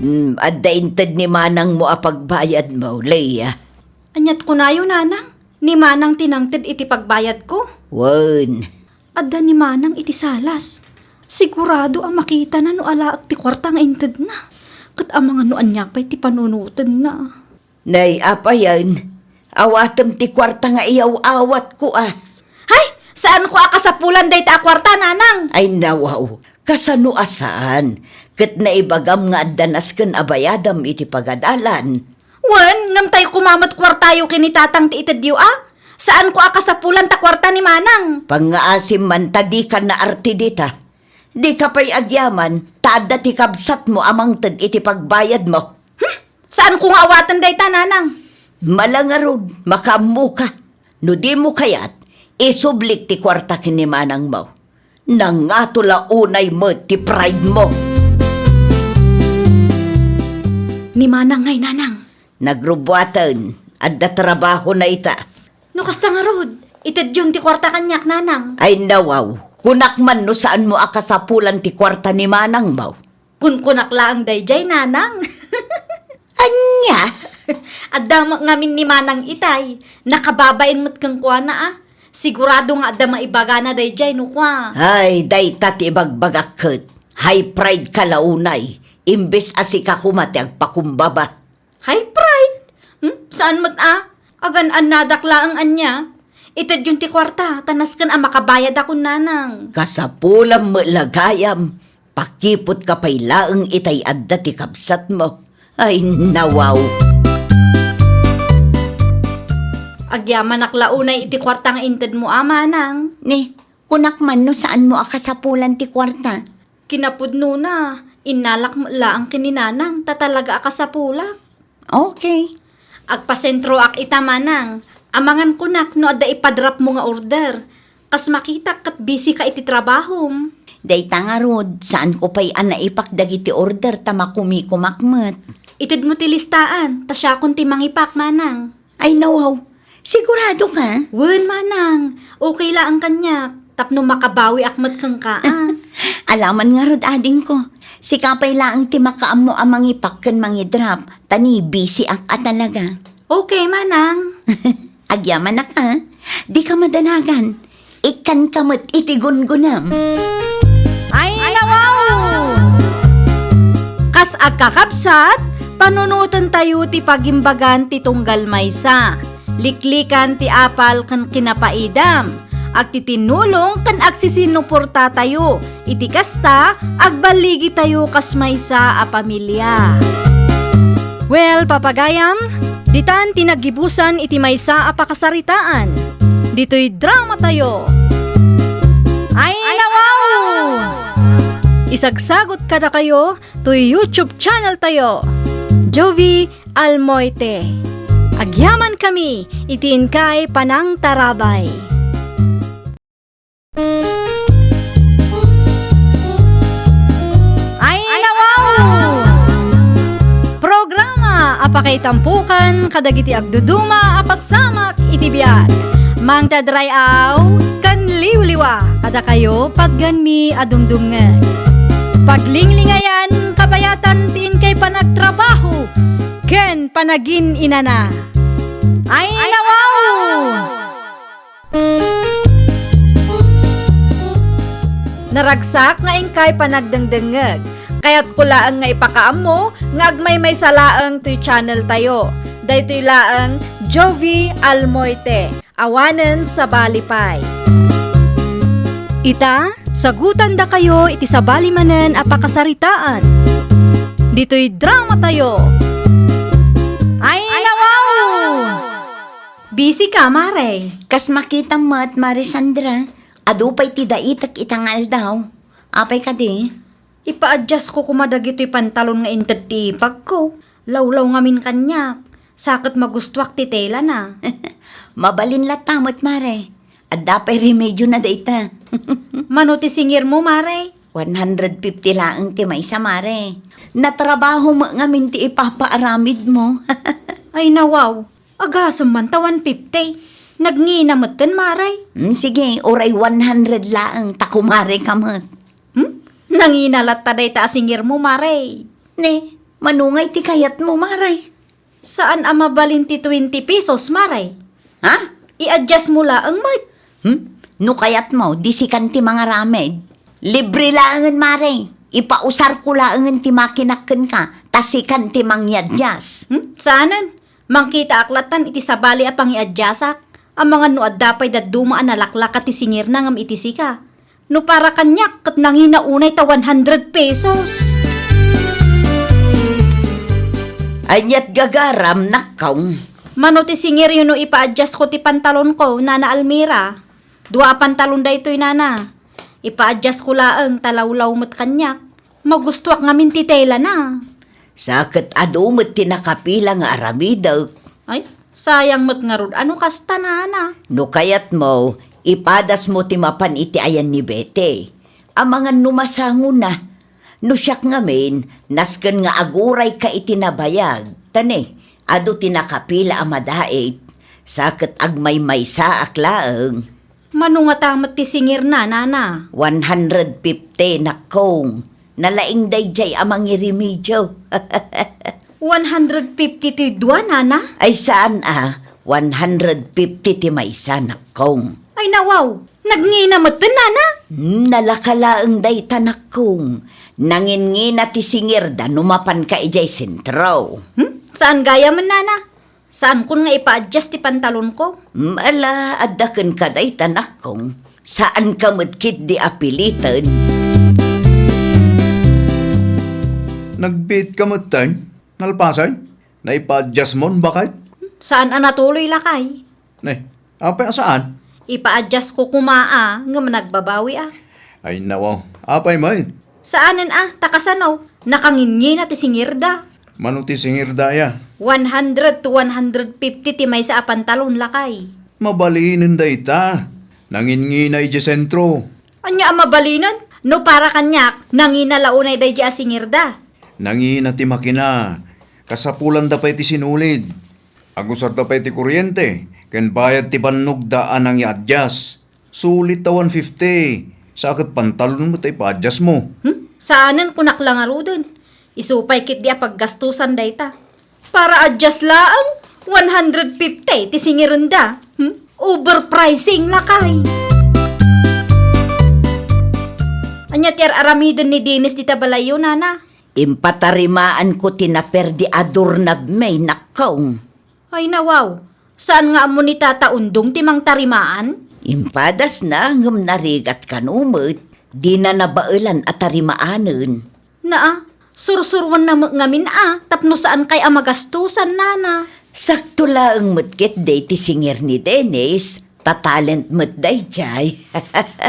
Hmm, adda inted ni manangmo a pagbayadmo, Leia. Aniat kunayo, nanang? Ni manang ti nangted iti pagbayadko? Wen. Adda ni manang iti salas. Sigurado a makitana no alaek ti kuarta nga intedna. Ket amangan no ania pay ti panunotenna. Nay, apayen, awatem ti kuarta nga iyaw-awatko a. Hay, saanko a kasapulan dayta a kuarta, nanang. Ay, nawaw, kasano a saan? Ket naibagam nga adda nasken a bayadam iti pagadalan. Wen, ngem tay koma met kuartayo ken ni tatang ti itedyo a? Saanko a kasapulan ta kuarta ni manang. Pangngaasim man ta dika naarti dita. Dika pay agyaman ta adda ti kabsatmo a mangted iti pagbayadmo. Hmm? Saanko nga awaten dayta, nanang? Mala ngarud, makaammoka. No dimo kayat, isublik ti kuarta ken ni manangmo. Nangato la unay met ti pride mo. Ni manang ngay, nanang. Nagrubuaten, adda trabahona ita. No kasta ngarud, itedyon ti kuarta kaniak, nanang. Ay, nawaw, kunak man no saanmo a kasapulan ti kuarta ni manangmo. Kunkunak laeng daydiay, nanang. Ania? Adda met ngamin ni manang itay. Nakababain met kenkuana a. Sigurado nga adda maibagana daydiay no kua. Ay, dayta ti ibagbagak ket. High pride ka la unay, imbes a sika koma ti agpakumbaba. High pride? Hmm? Saan met a? Agan-annadak laeng ania? Itedyon ti kuarta, ta nasken a makabayad a kun nanang. Kasapulam met la gayam. Pakiputka pay laeng itay adda ti kabsatmo. Ay, nawaw. Agyamanak la unay iti kuarta nga intedmo a, manang. Ni, kunak man no saanmo a kasapulan ti kuarta. Kinapudnona, innalak met laeng ken ni nanang ta talaga a kasapulak. Okay. Agpasentroak ita, manang. Amangan kunak no adda ipadrapmo nga order. Kas makitak ket busy ka iti trabahom. Dayta ngarud, saanko pay a naipak dagiti order ta makumikumak met. Itedmo ti listaan, ta siakon ti mangipak, manang. Ay, nawaw. Sigurado ka? Wen, manang. Okay laeng kaniak. Tapno makabawiak met kenka a. Alaman ngarud, adingko. Sika pay laeng ti makaammo a mangipak ken mangidrap, ta ni busy ak a talaga. Okay, manang. Agyamanak a. Dika madanagan. Ikkanka met iti gungunam. Ay, nawaw! Kas agkakabsat, panunotentayo ti pagimbagan ti tunggal maysa. Liklikan ti apal ken kinapaidam. Agtitinnulong ken agsisinuportatayo. Iti kasta, agballigitayo kas maysa a pamilia. Well, papagayam, ditan ti naggibusan iti maysa a pakasaritaan. Ditoy dramatayo. Ay, nawaw! Isagsagot kadakayo toy YouTube channel tayo, Jovie Almoite. Agyamankami iti inkay panangtarabay. Ay, nawaw! Programa a pakaitampokan kadagiti agduduma a pasamak iti biag. Mangted ray-aw ken liwliwa kadakayo, patganmi a dumdumngeg. Paglinglingayan, kabayatan ti inkay panagtrabaho ken panagin-inana. Ay, nawaw! Naragsak nga inkay panagdengdengngeg. Kayatko laeng nga ipakaammo nga agmaymaysa laeng toy channel tayo. Daytoy laeng Jovie Almoite, awanen sabali pay. Ita, sagutandakayo iti sabali manen a pakasaritaan. Ditoy dramatayo. Ay, nawaw! Busy ka, Mare? Kas makitam met, Mare Sandra. Adu pay ti daitek ita nga aldaw. Apay kadi? Ipa-adjust ko koma dagitoy pantalon nga inted ti ipagko. Lawlaw ngamin kaniak. Sa ket magustuak ti telana. Mabalin latta met, Mare. Adda pay remedyona dayta. Mano ti singirmo, Mare? One hundred fifty laeng ti maysa, Mare. Natrabaho met ngamin ti ipapaaramidmo. Ay, nawaw. Agasem man ta one fifty. Nagngina metten, Mare. Hmm, sige, uray one hundred laeng, ta kumare ka met. Hmm? Nangina latta dayta a singirmo, Mare. Ne, mano ngay ti kayatmo, Mare? Saan a mabalin ti twenty pesos, Mare. Ha? I-adjust mo laeng met. Hmm? No kayatmo, di sikan ti mangaramid. Libre laengen, Mare. Ipausarko laengen ti makinak kenka, ta sikan ti mangiadjust. Hmm? Saanen? Mangkitaak lattan iti sabali a pangiadjustak. Amangan no adda pay dadduma a nalaklaka ti singirna ngem iti sika. No para kaniak, ket nangina unay ta one hundred pesos. Aniat gagaram, nakkaw? Mano ti singiryo no ipa-adjust ko ti pantalonko, Nana Almira? Dua a pantalon daytoy, Nana. Ipa-adjust ko laeng ta lawlaw met kaniak. Magustoak ngamin ti telana. Sa ket adu met ti nakapila nga aramidek. Ay, sayang met ngarud a no kasta, Nana. No kayatmo, ipadasmo ti mapan iti ayan ni Betty. Amangan no masangona. No siak ngamin, nasken nga agurayka iti nabayag. Ta ne, adu ti nakapila a madait. Sa ket agmaymaysaak laeng. Mano ngata met ti singirna, Nana? One hundred fifty, nakkong. Nalaing daydiay a mangirimedyo. One hundred fifty ti dua, Nana? Ay, saan a. One hundred fifty ti maysa, nakkong. Ay, nawaw. Nagngina metten, Nana? Hmm, nalaka laeng dayta, nakkong. Nanginngina ti singirda no mapanka idiay sentro. Hmm? Saan gayamen, Nana? Saankon nga ipa-adjust ti pantalonko? Mm, ala, adda kenka dayta, nakkong. Saanka met ketdi a piliten. Nagbiitka metten, nalpasen? Naipa-adjustmon, baket? Saan a natuloy, lakay. Ne, apay a saan? Ipa-adjust ko koma a, ngem nagbabawi a. Ay, nawaw. Apay met? Saanen a, ta kasano? Nakanginngina ti singirda. Mano ti singirda aya? One hundred to one hundred fifty ti maysa a pantalon, lakay. Mabalinen dayta. Nanginngina idiay sentro. Ania a mabalinen? No para kaniak, nangina la unay daydiay a singirda. Nangina ti makina. Kasapulanda pay ti sinulid. Agusarda pay ti kuryente, ken bayad ti bannogda a nangiadjust. Sulit ta one fifty. Sa ket pantalon met ti ipa-adjustmo. Hmm? Saanen, kunak la ngaruden. Isu pay ketdi a paggastusan dayta. Para adjust laeng, one hundred fifty ti singirenda. Hmm? Overpricing, lakay. Ania ti ar-aramiden ni Dennis dita balayyo, Nana? Impatarimaanko ti naperdi a doorknobmi, nakkong. Ay, nawaw. Saan nga ammo ni Tata Undong ti mangtarimaan? Impadasna ngem narigat kano met, dina nabaelan a tarimaanen. Naa, sursuroanna met ngamin a, tapno saankay a magastusan, Nana. Sakto laeng met ketdi ti singir ni Dennis, ta talent met daydiay.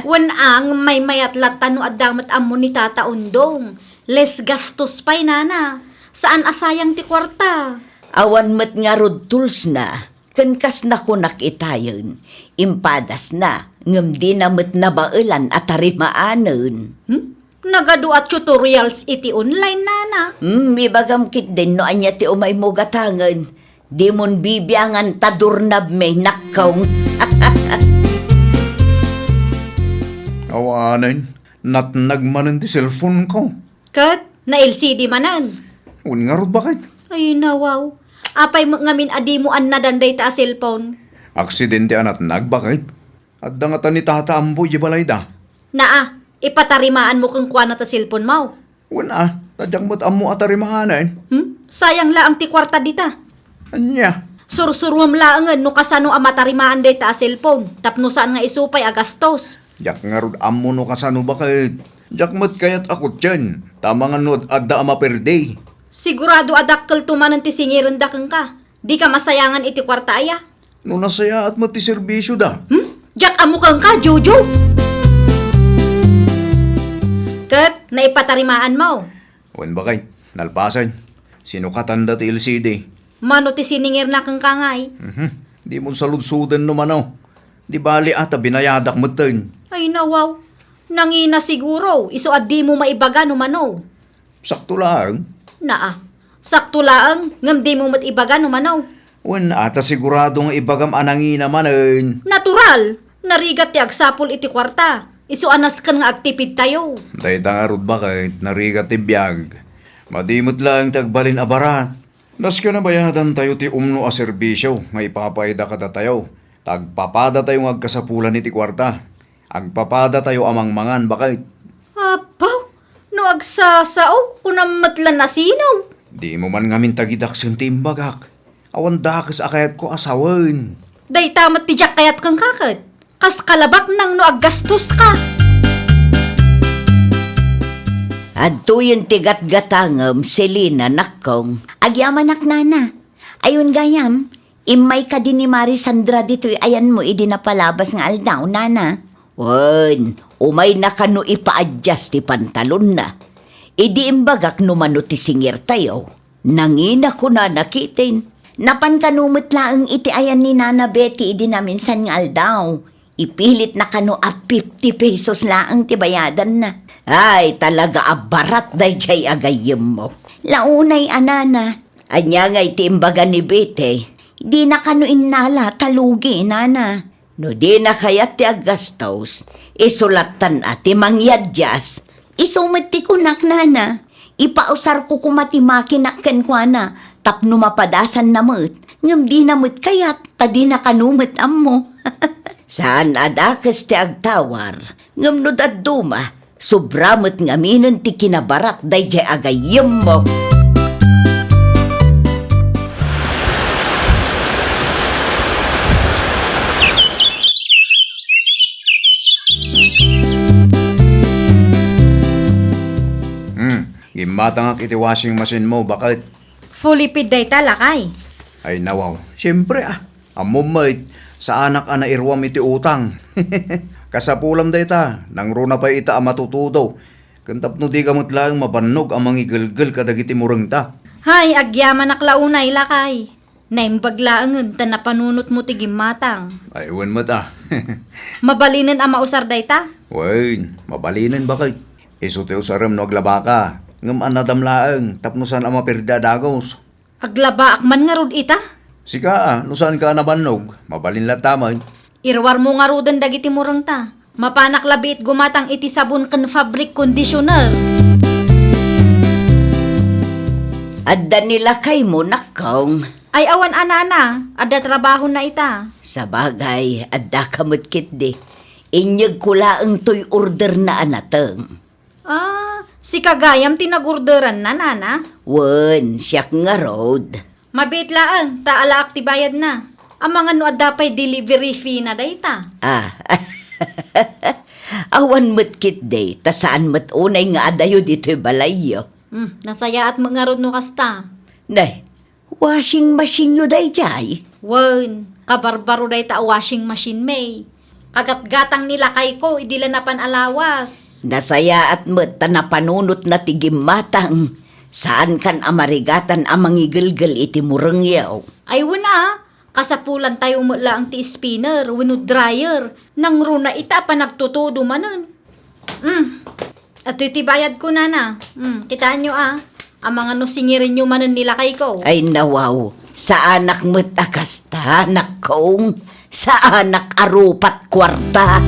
Wen a, ngem maymayat latta no adda met ammo ni Tata Undong. Less gastos pay, Nana. Saan a sayang ti kuarta. Awan met ngarud toolsna, ken kas nakunak itayen, impadasna, ngem dina met nabaelan a tarimaanen. Hmm? Nagadu a tutorials iti online, Nana. Hmm, ibagam ketdin no ania ti umaymo gatangen. Dimon bibiangan ta doorknobmi, nakkong. Awanen, natnag manen ti cellphone ko. Ket na-L C D manen. Wen ngarud, baket? Ay, nawaw. Apay met ngamin a dimo annadan dayta a cellphone? Aksidente a natnag, baket? Adda ngata ni Tata Ambo idiay balayda. Naa, ipatarimaanmo kenkuana ta cellphonemo. Wen a, ta diak met ammo a tarimaanen. Hmm? Sayang laeng ti kuarta dita. Ania? Sursurom laengen no kasano a matarimaan dayta a cellphone, tapno saan nga isu pay a gastos. Diak ngarud ammo no kasano, baket. Diak met kayat a kotsen, ta amangan no ad-, adda a maperdi. Sigurado a dakkelto manen ti singirenda kenka. Dika masayangan iti kuarta aya? No nasayaat met ti serbisioda. Hmm? Diak ammo kenka, Jojo! Ket naipatarimaanmo? Wen, baket, nalpasen. Sinukatanda ti L C D. Mano ti siningirna kenka ngay? Mhm. Dimon saludsoden no mano. Di bali a ta binayadak metten. Ay, nawaw. Nangina siguro, isu a dimo maibaga no mano. Sakto laeng. Naa. Sakto laeng, ngem dimo met ibaga no mano. Wen, ata sigurado nga ibagam a nangina manen. Natural! Narigat ti agsapul iti kuarta. Isu a nasken nga agtipidtayo. Dayta ngarud baket, narigat ti biag. Madi met laeng ti agbalin a barat. Nasken a bayadantayo ti umno a serbisio nga ipapaida kadatayo. Ta agpapadatayo nga agkasapulan iti kuarta. Agpapadatayo a mangmangan, baket. Abaw, no agsasao, kunam met la nasinaw. Dimo man ngamin tagidaksen ti imbagak. Awan dakes a kayatko a sawen. Dayta met ti diak kayat kenka ket. Kas kalabaknang no aggastoska. Adtoyen ti gatgatangem, Selina, nakkong. Agyamanak, nana. Ayon gayam, immay kadi ni Mari Sandra ditoy ayanmo idi napalabas nga aldaw, nana. Wen, umayna kano ipaadjas ti pantalonna. Idi imbagak no mano ti singirtayo, nangina kunana ketdin. Napan kano met laeng iti ayan ni Nana Betty idi naminsan nga aldaw. Ipilitna kano a fifty pesos laeng ti bayadanna. Ay, talaga a barat daydiay a gayyemmo. Launay a, nana. Ania ngay ti imbaga ni Betty? Dina kano innala ta lugi, nana. No dina kayat ti aggastos, isu lattan a ti mangyaddias. Isu met ti kunak, nana. Ipausarko koma ti makinak kenkuana tapno mapadasanna met. Ngem dina met kayat, ta dina kano met ammo. Saan a dakes ti agtawar. Ngem no dadduma, sobra met ngaminen ti kinabarat daydiay a gayyemmo. Hmm, gimmatangak iti washing machine mo, baket. Fully paid dayta, lakay. Ay, nawaw. Siyempre, ah. Ammom met, saanak a nairuam iti utang. Kasapulam dayta, nangruna pay ita a matutudo. Ken tapno dika met laeng mabannog a mangigelgel kadagiti murengta. Hay, agyamanak la unay, lakay. Naimbag laengen ta napanunotmo ti gimmatang. Ay, wen met, ah. Mabalinen a mausar dayta? Wen, mabalinen, baket. Isu ti usarem no aglabaka. Ngem annadam laeng, tapno saan a maperde a dagus. Aglabaak man ngarud ita? Sika, ah, no saanka a nabannog, mabalin latta met. Iruarmo ngaruden dagiti murengta. Mapanak labiit gumatang iti sabon ken fabric conditioner. Adda ni lakaymo, nakkong. Ay, awan a, nana, adda trabahona ita. Sabagay, addaka met ketdi. Inyegko laeng toy orderna a nateng. Ah, sika gayam ti nagorderanna, nana? Wen, siak ngarud. Mabiit laeng, ta alaak ti bayadna. Amangan no adda pay delivery fee na dayta. Ah. Awan met ketdi, ta saan met unay nga adayo ditoy balayyo. Hmm, nasayaat met ngarud no kasta. Nay, washing machine-yo daydiay? Wen, kabarbaro dayta a washing machine, May. Kagatgatang ni lakayko idi la napan a lawas. Nasayaat met ta napanunotna ti gimmatang. Saankan a marigatan a mangigelgel iti murengyo. Ay, wen a, kasapulantayo met laeng ti spinner wenno dryer. Nangruna ita a panagtutudo manen. Mm. Adtoy ti bayadko, nana. Hmm, kitaenyo a. Amangan no singirenyo manen ni lakayko. Ay, nawaw. Saanak met a kasta, nakkong. Saanak a rupat kuarta.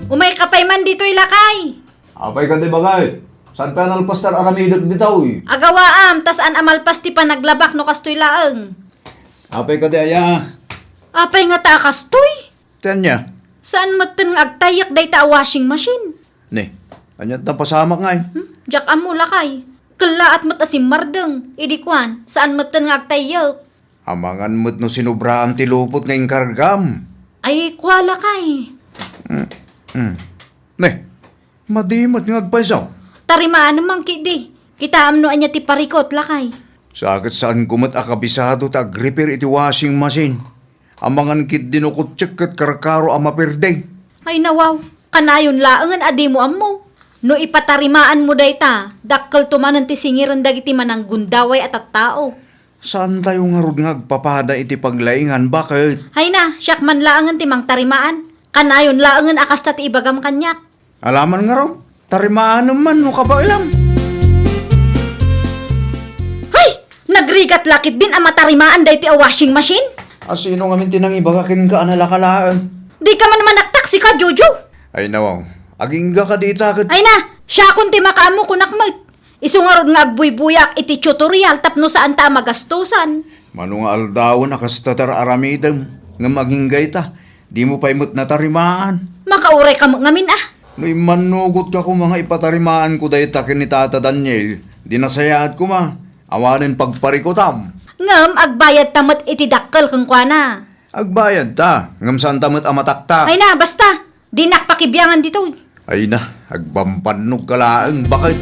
Umayka pay man ditoy, lakay. Apay kadi, baket? Saan pay a nalpas ti ar-aramidek ditoy? Agawaam, ta saan a malpas ti panaglabak no kastoy laeng. Apay kadi aya? Apay ngata a kastoy? Ti ania? Saan metten nga agtayyek dayta a washing machine? Ni, ania ti napasamak ngay? Hmm? Diak ammo, lakay. Kellaat met a simmardeng. Idi kuan, saan metten nga agtayyek. Amangan met no sinobraam ti lupot nga inkargam. Ay, kua, lakay. Hmm. Hmm. Ni, madi met nga agpayso. Tarimaanem man ketdi. Kitaem no ania ti parikut, lakay. Sa ket saanko met a kabisado ti agrepair iti washing machine. Amangan ketdi no kutsek ket karkaro a maperde. Ay, nawaw, kanayon laengen a dimo ammo. No ipatarimaanmo dayta, dakkelto manen ti singiren dagiti mananggundaway a tattao. Saantayo ngarud nga agpapada iti paglaingan, baket? Ay na, siak man laengen ti mangtarimaan. Kanayon laengen a kasta ti ibagam kaniak. Alaman ngarud, tarimaanem man no kabaelam. Hay! Nag- Ikatlakit din a matarimaan daytoy a washing machine? A, sino ngamin ti nangibaga kenka a nalaka laeng? Di ka man manaktak, sika, Jojo. Ay, nawaw. Agingga ka dita ket Ay na, siakon ti makaammo, kunak met. Isu ngarud nga agbuybuyak iti tutorial tapno saanta a magastusan. Mano nga aldawen a kasta ti ar-aramidem, ngem agingga ita, dimo pay met natarimaan. Makauray ka met ngamin, a. No immannugotka koma nga ipatarimaanko dayta ken ni Tata Daniel, di nasayaat koma, awanen pagparikutam. Ngem agbayadta met iti dakkel kenkuana. Agbayadta, ngem saanta met a mataktak. Ay na, basta. Dinak pakibiangan ditoy. Ay na, agbambannog ka laeng, baket.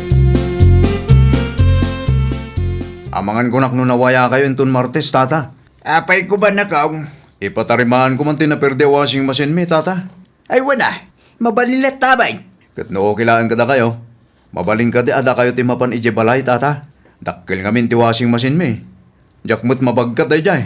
Amangan kunak no nawayakayo inton Martes, Tata. Apay koma, nakaw? Ipatarimaanko man ti naperdi a washing machine mi, Tata. Ay, wen a, mabalin latta met. Ket no okay laeng kadakayo, mabalin kadi a dakayo ti mapan idiay balay, Tata. Dakkel ngamin ti washing machine mi. Diak met mabagkat daydiay.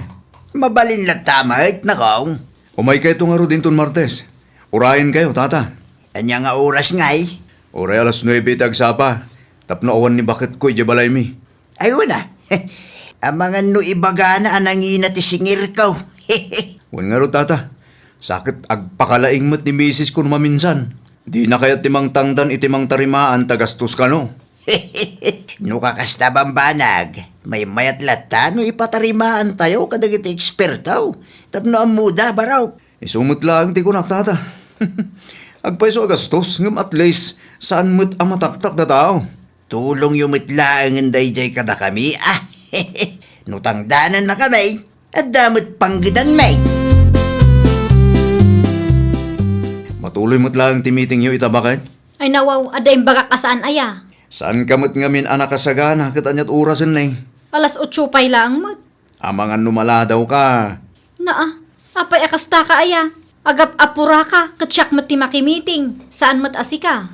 Mabalin latta met, nakaw? Umaykayto ngarud inton Martes. Urayenkayo, Tata. Ania nga oras ngay? Uray alas nuebe iti agsapa, tapno awan ni baketko idiay balaymi. Ay, wen a. Amangan no ibagana a nangina ti singirko. Wen ngarud, Tata. Sa ket agpakalaing met ni misisko no maminsan. Dina kayat ti mangtangdan iti mangtarimaan ta gastos kano. No kakasta, bambanag, maymayat latta no ipatarimaantayo kadagiti eksperto tapno ammoda, barok. Isu met laeng ti kunak, Tata. Agpayso a gastos, ngem at least, saan met a mataktak dataw. Tulongyo met laengen daydiay kadakami, a. No tangdanannakami, adda met panggedanmi. Matuloy met laeng ti meetingyo ita, baket? Ay, nawaw, adda imbagak a saan aya. Saanka met ngamin a nakasagana ket aniat orasen ni? Alas otso pay laeng met. Amangan no maladawka. Naa, apay a kastaka aya? Agap-apuraka ket siak met ti makimiting, saan met a sika.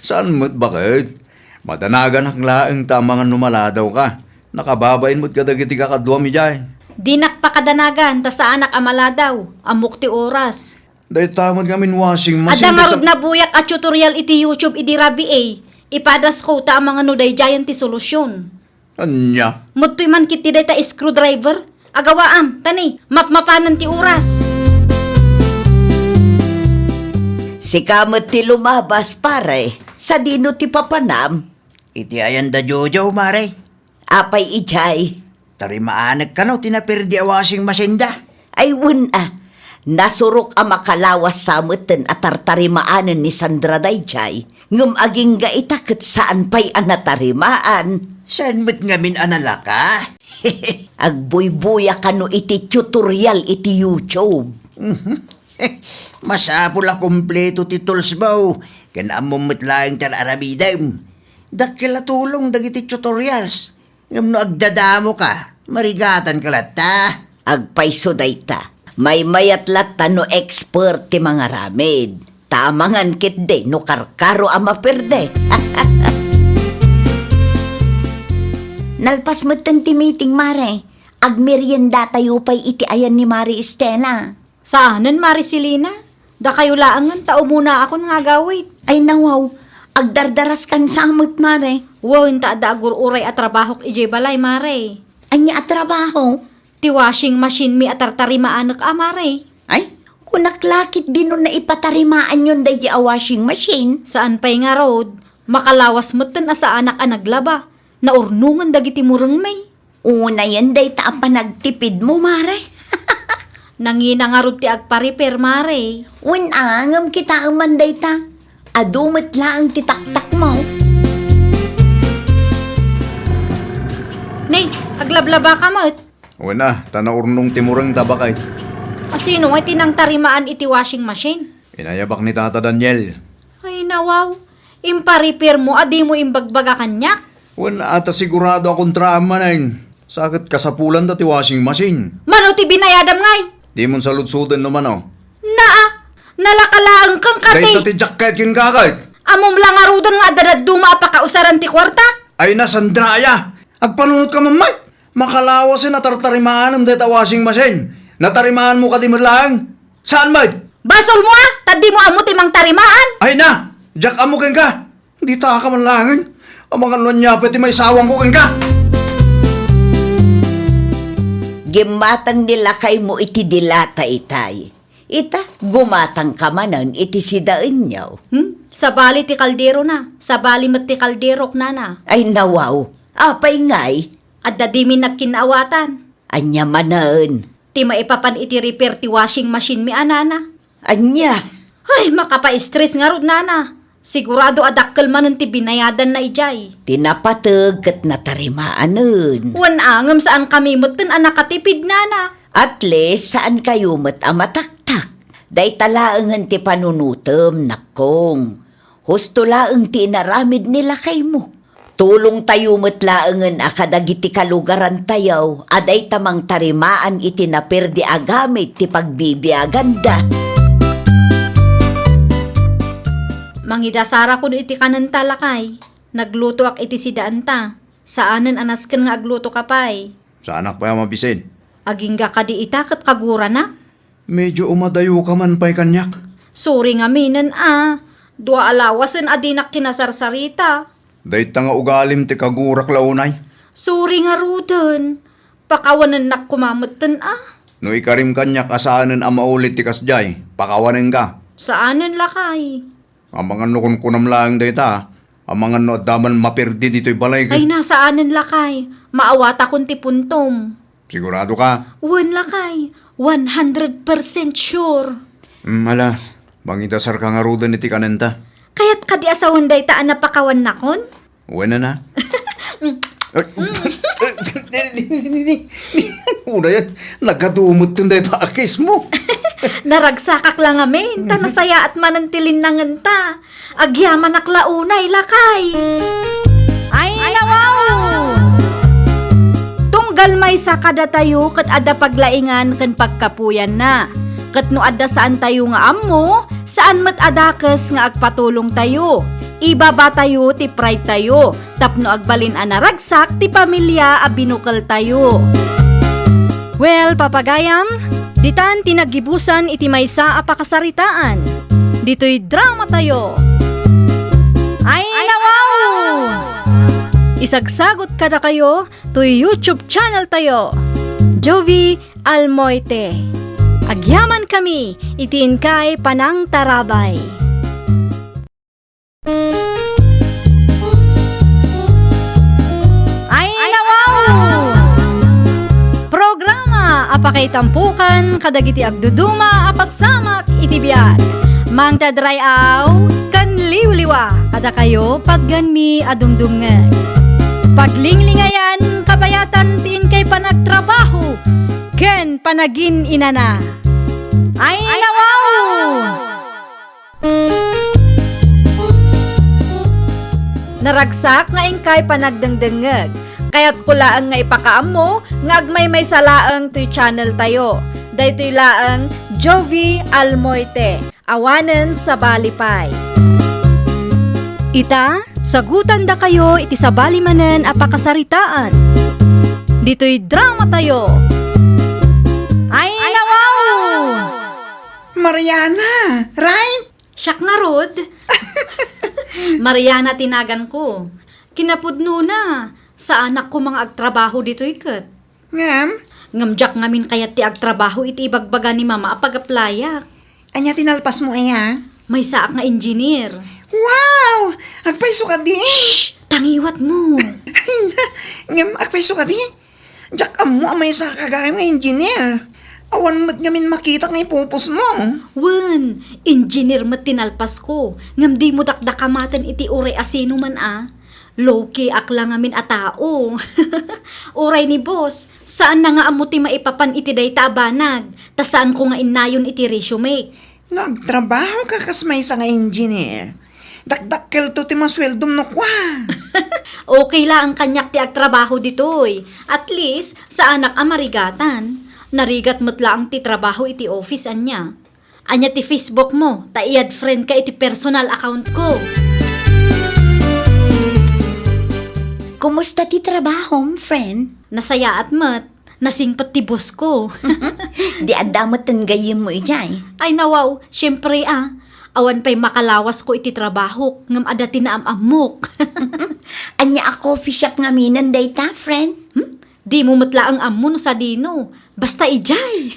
Saan met, baket? Madanaganak laeng ta amangan no maladawka. Nakababain met kadagiti kakaduam idiay. Dinak pakadanagan ta saanak a maladaw, ammok ti oras. Dayta met ngamin washing machine. Adda ngarud nabuyak a tutorial iti YouTube idi rabii. Ipadasko ta amangan no daydiayen ti solusion. Ania? Mettoy man ketdi dayta screwdriver. Agawaam, ta ni, mapmapanen ti oras. Sika met ti lumabas, pare. Sadino ti papanam? Iti ayan da Jojo, mare. Apay idiay? Tarimaanek kano ti naperdi a washing machine da? Ay, wen a. Nasurok a makalawas sa metten a tartarimaanen ni Sandra daydiay. Ngem agingga ita ket saan pay a natarimaan. Saan met ngamin a nalaka? Agbuybuya kano iti tutorial iti YouTube. Mhm. Masapul a kompleto ti tools mo, ken ammom met laeng ti ar-aramidem. Dakkel a tulong dagiti tutorials. Ngem no agdadamoka, marigatanka latta. Agpayso dayta. Maymayat latta no expert ti mangaramid. Ta amangan ketdi no karkaro a maperde. Nalpas metten ti meeting, mare. Agmeriendatayo pay iti ayan ni Mare Estela. Saanen, Mare Selina. Dakayo laengen ta umunaakon nga agawid. Ay, nawaw. Agdardaraskan sa met, mare. Wen, ta adda agur-uray a trabahok idiay balay, mare. Ania a trabaho? Ti washing machine mi a tartarimaanek a, mare. Ay, kunak la ketdi no naipatarimaanyon daydi a washing machine. Saan pay ngarud, makalawas metten a saanak a naglaba. Naurnongen dagiti murengmi. Unayen dayta a panagtipidmo, mare. Nangina ngarud ti agpa-repair, mare. Wen a, ngem kitaem man dayta. Adu met laeng ti taktakmo. Ne, aglablabaka met. Wen a, ta naurnong ti mureng ta baket. A sino ngay ti nangtarimaan iti washing machine? Inayabak ni Tata Daniel. Ay, nawaw. Impa-repair mo a dimo imbagbaga kaniak? Wen a, ta sigurado a kontraam manen. Sa ket kasapulanda ti washing machine. Mano ti binayadam ngay? Dimon saludsoden no mano. Naa, nalaka laeng kenka ti. Dayta ti jacket kenka ket. Ammom la ngaruden nga adda dadduma a pakausaran ti kuarta? Ay na, Sandra aya. Agpanunotka man met. Makalawasen a tartarimaanem dayta washing machine. Natarimaanmo kadi met laeng? Saan met? Basolmo a, ta dimo ammo ti mangtarimaan. Ay na, diak ammo kenka. Ditaka man laeng. Amangan no ania pay ti maisawangko kenka. Gimmatang ni lakaymo iti dilata itay. Ita, gumatangka manen iti sidaenyo. Hmm? Sabali ti kalderona, sabali met ti kalderok, nana. Ay, nawaw. Apay ngay? Adda dimin nagkinnaawatan. Ania manen? Ti maipapan iti repair ti washing machine mi a, nana. Ania? Ay, makapa-stress ngarud, nana. Sigurado a dakkel manen ti binayadanna idiay. Ti napateg ket natarimaanen. Wen a, ngem saankami metten a nakatipid, nana. At least, saankayo met a mataktak. Dayta laengen ti panunotem, nakkong. Husto laeng ti inaramid ni lakaymo. Tulongtayo met laengen a kadagiti kalugarantayo a dayta mangtarimaan iti naperdi a gamit ti pagbibiaganda. Mangidasarakon iti kanenta, lakay. Naglutoak iti sidaenta. Saanen a nasken nga aglutoka pay. Saanak pay a mabisin. Agingga kadi ita ket kaguranak? Medyo umadayoka man pay kaniak. Sorry ngaminen a. Dua a lawasen a dinak kinasarsarita. Dayta nga ugalim ti kagurak la unay. Sorry ngaruden. Pakawanennak koma metten a. No ikarim kaniak a saanen a maulit ti kasdiay, pakawanenka. Saanen, lakay. Amangan no kunkunam laeng dayta, amangan no adda man maperdi ditoy balay. Ay, na, saanen, lakay. Maawatakon ti puntom. Sigurado ka? Wen, lakay. One hundred percent sure. Mm, ala, mangidasarka ngaruden iti kanenta. Kayat kadi a sawen dayta a napakawannakon? Wen a na. Ay, una yan, nagadumet ten dayta a kiss mo. Naragsakak la ngamin, ta nasayaat manen ti linnangenta. Agyamanak la unay, lakay. Ay, nawaw! Tunggal maysa kadatayo ket adda paglaingan ken pagkapuyanna. Ket no adda saantayo nga ammo, saan met a dakes nga agpatulongtayo. Ibabatayo ti pridetayo tapno agbalin a naragsak ti pamilia a binukeltayo. Well, papagayam, ditan ti naggibusan iti maysa a pakasaritaan. Ditoy dramatayo. Ay, nawaw! Isagsagot kadakayo toy YouTube channeltayo, Jovie Almoite. Agyamankami iti inkay panangtarabay. Ay, nawaw! Programa a pakaitampokan kadagiti agduduma a pasamak iti biag. Mangted ray-aw ken liwliwa kadakayo, patgenmi a dumdumngeg. Paglinglingayan, kabayatan ti inkay panagtrabaho ken panagin-inana. Ay, nawaw! Naragsak nga inkay panagdengdengngeg. Kayatko laeng nga ipakaammo nga agmaymaysa laeng toy channeltayo. Daytoy laeng Jovie Almoite, awanen sabali pay. Ita, sagutandakayo iti sabali manen a pakasaritaan. Ditoy dramatayo. Ay, nawaw! Mariana, right? Siak ngarud. Mariana ti naganko. Kinapudnona, saanak koma nga agtrabaho ditoy ket. Ngem? Ngem diak ngamin kayat ti agtrabaho iti ibagbaga ni Mama a pag-applyak. Ania ti nalpasmo aya? Maysaak nga engineer. Wow! Agpayso kadi? Shh! Tangiwatmo. Ay na, ngem agpayso kadi? Diak ammo a maysaka gayam nga engineer. Awan met ngamin makita nga ipupusmo. Wen, engineer met ti nalpasko, ngem dimo dakdakamaten iti uray a sinoman a. Low-key-ak la ngamin a tao. Uray ni boss, saanna nga ammo ti maipapan iti dayta a banag, ta saanko nga innayon iti resume. No agtrabahoka kas maysa nga engineer, dakdakkelto ti masueldom no kua. Okay laeng kaniak ti agtrabaho ditoy. At least, saanak a marigatan. Narigat met laeng ti trabaho iti office, ania. Ania ti Facebook mo, ta i-add friend ka iti personal account ko. Kumusta ti trabahom, friend? Nasayaat met. Nasingpet ti boss ko. Di adda met ten gayyemmo idiay. Ay, nawaw, siempre a. Awan pay makalawasko iti trabahok, ngem adda ti naam-ammok. Ania a coffee shop ngaminen dayta, friend? Hmm? Dimo met laeng ammo no sadino. Basta idiay.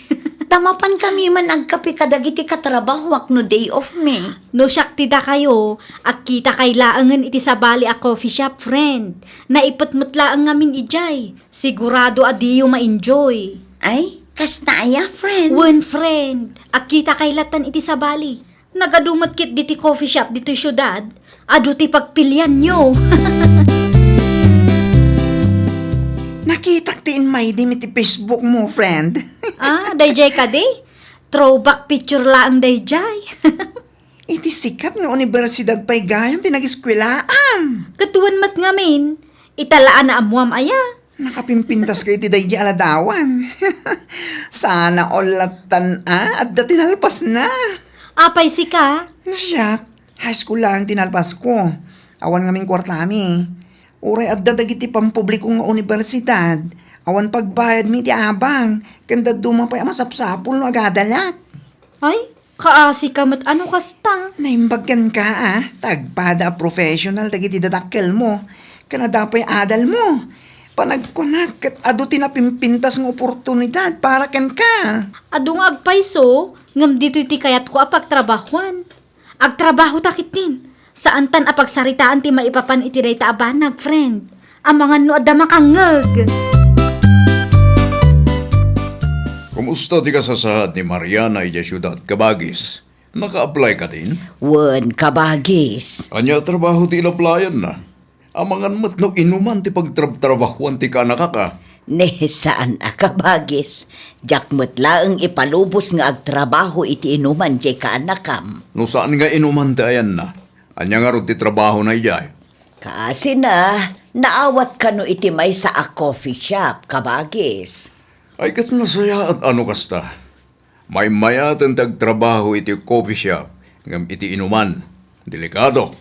Ta mapankami man agkape kadagiti katrabahoak no day off mi. No siak ti dakayo, agkitakay laengen iti sabali a coffee shop, friend. Naipet met laeng ngamin idiay. Sigurado a diyo ma-enjoy. Ay, kasta aya, friend? Wen, friend. Agkitakay lattan iti sabali. Nagadu met ketdi ti coffee shop ditoy siudad. Adu ti pagpilianyo. Nakitak ti inmaydim iti Facebook mo, friend. Ah, daydiay kadi? Throwback picture laeng daydiay. Iti sikat nga universidad pay gayam ti nageskuelaan. Ket wen met ngamin, ita la a naammoam aya? Nakapimpintaska iti daydi a ladawan. Sana all lattan a adda ti nalpasna. Apay sika? No siak, high school laeng ti nalpasko. Awan ngamin kuartami. Uray adda dagiti pampubliko nga universidad, awan pagbayadmi iti abang, ken dadduma pay a masapsapul no agadalak. Ay, kaasika met a no kasta. Naimbag kenka, a, ta agpada a professional dagiti dadakkelmo, ken adda pay adalmo. Panagkunak ket adu ti napimpintas nga oportunidad para kenka. Adu nga agpayso, ngem ditoy ti kayatko a pagtrabahoan. Agtrabaho ta ketdin. Saantan a pagsaritaan ti maipapan iti dayta a banag, friend. Amangan no adda makangngeg. Kumusta ti kasasaad ni Mariana idiay siudad, kabagis? Naka-apply ka din? Wen, kabagis. Ania a trabaho ti in-applyan-na? Amangan met no inuman ti pagtrabtrabahoan ti kaanakak, a? Ne, saan a kabagis. Diak met laeng ipalubos nga agtrabaho iti inuman diay kaanakam. No saan nga inuman ti ayanna, ania ngarud ti trabahona idiay? Kaasina, naawat kano iti maysa a coffee shop, kabagis. Ay, ket nasayaat a no kasta. Maymayaten ti agtrabaho iti coffee shop ngem iti inuman. Delikado.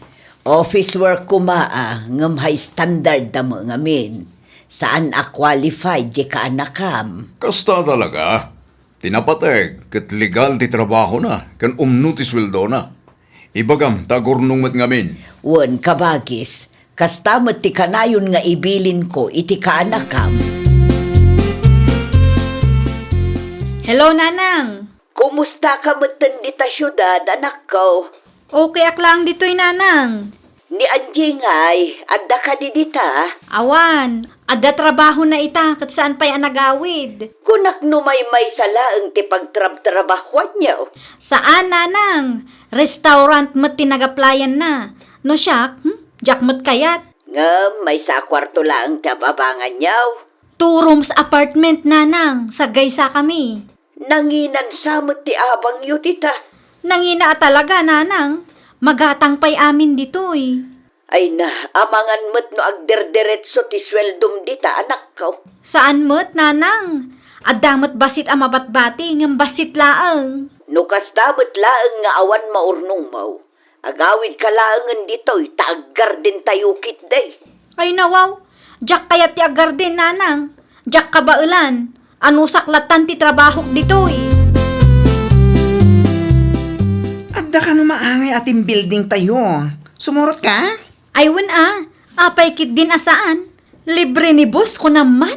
Office work koma a, ngem high standard da met ngamin. Saan a qualified diay kaanakam. Kasta talaga? Ti napateg ket legal ti trabahona ken umno ti sueldona. Ibagam ta agurnong met ngamin. Wen, kabagis, kasta met ti kanayon nga ibilinko iti kaanakam. Hello, Nanang. Kumusta ka metten dita siudad, anakko? Okay ak laeng ditoy, Nanang. Ni Angie ngay, adda kadi dita? Awan, adda trabahona ita, ket saan pay a nagawid. Kunak no maymaysa laeng ti pagtrabtrabahoanyo. Saan, Nanang. Restaurant met ti nag-applyan-na. No siak, hmm? Diak met kayat. Ngem maysa a kuarto laeng ti ab-abanganyo. Two rooms apartment, Nanang, saggaysakami. Nanginansa met ti abangyo dita. Nangina a talaga, Nanang. Magatang pay amin ditoy. Ay na, amangan met no agderderetso ti sueldom dita, anakko. Saan met, Nanang. Adda met bassit a mabatbati, ngem bassit laeng. No kasta met laeng nga awan maurnongmo, agawidka laengen ditoy ta aggardentayo ketdi. Ay, nawaw, diak kayat ti aggarden, Nanang. Diak kabaelan. Anusak lattan ti trabahok ditoy. Adda kano maangay a team building tayo. Sumurot ka? Ay, wen a. Apay ketdin a saan? Libre ni boss ko naman.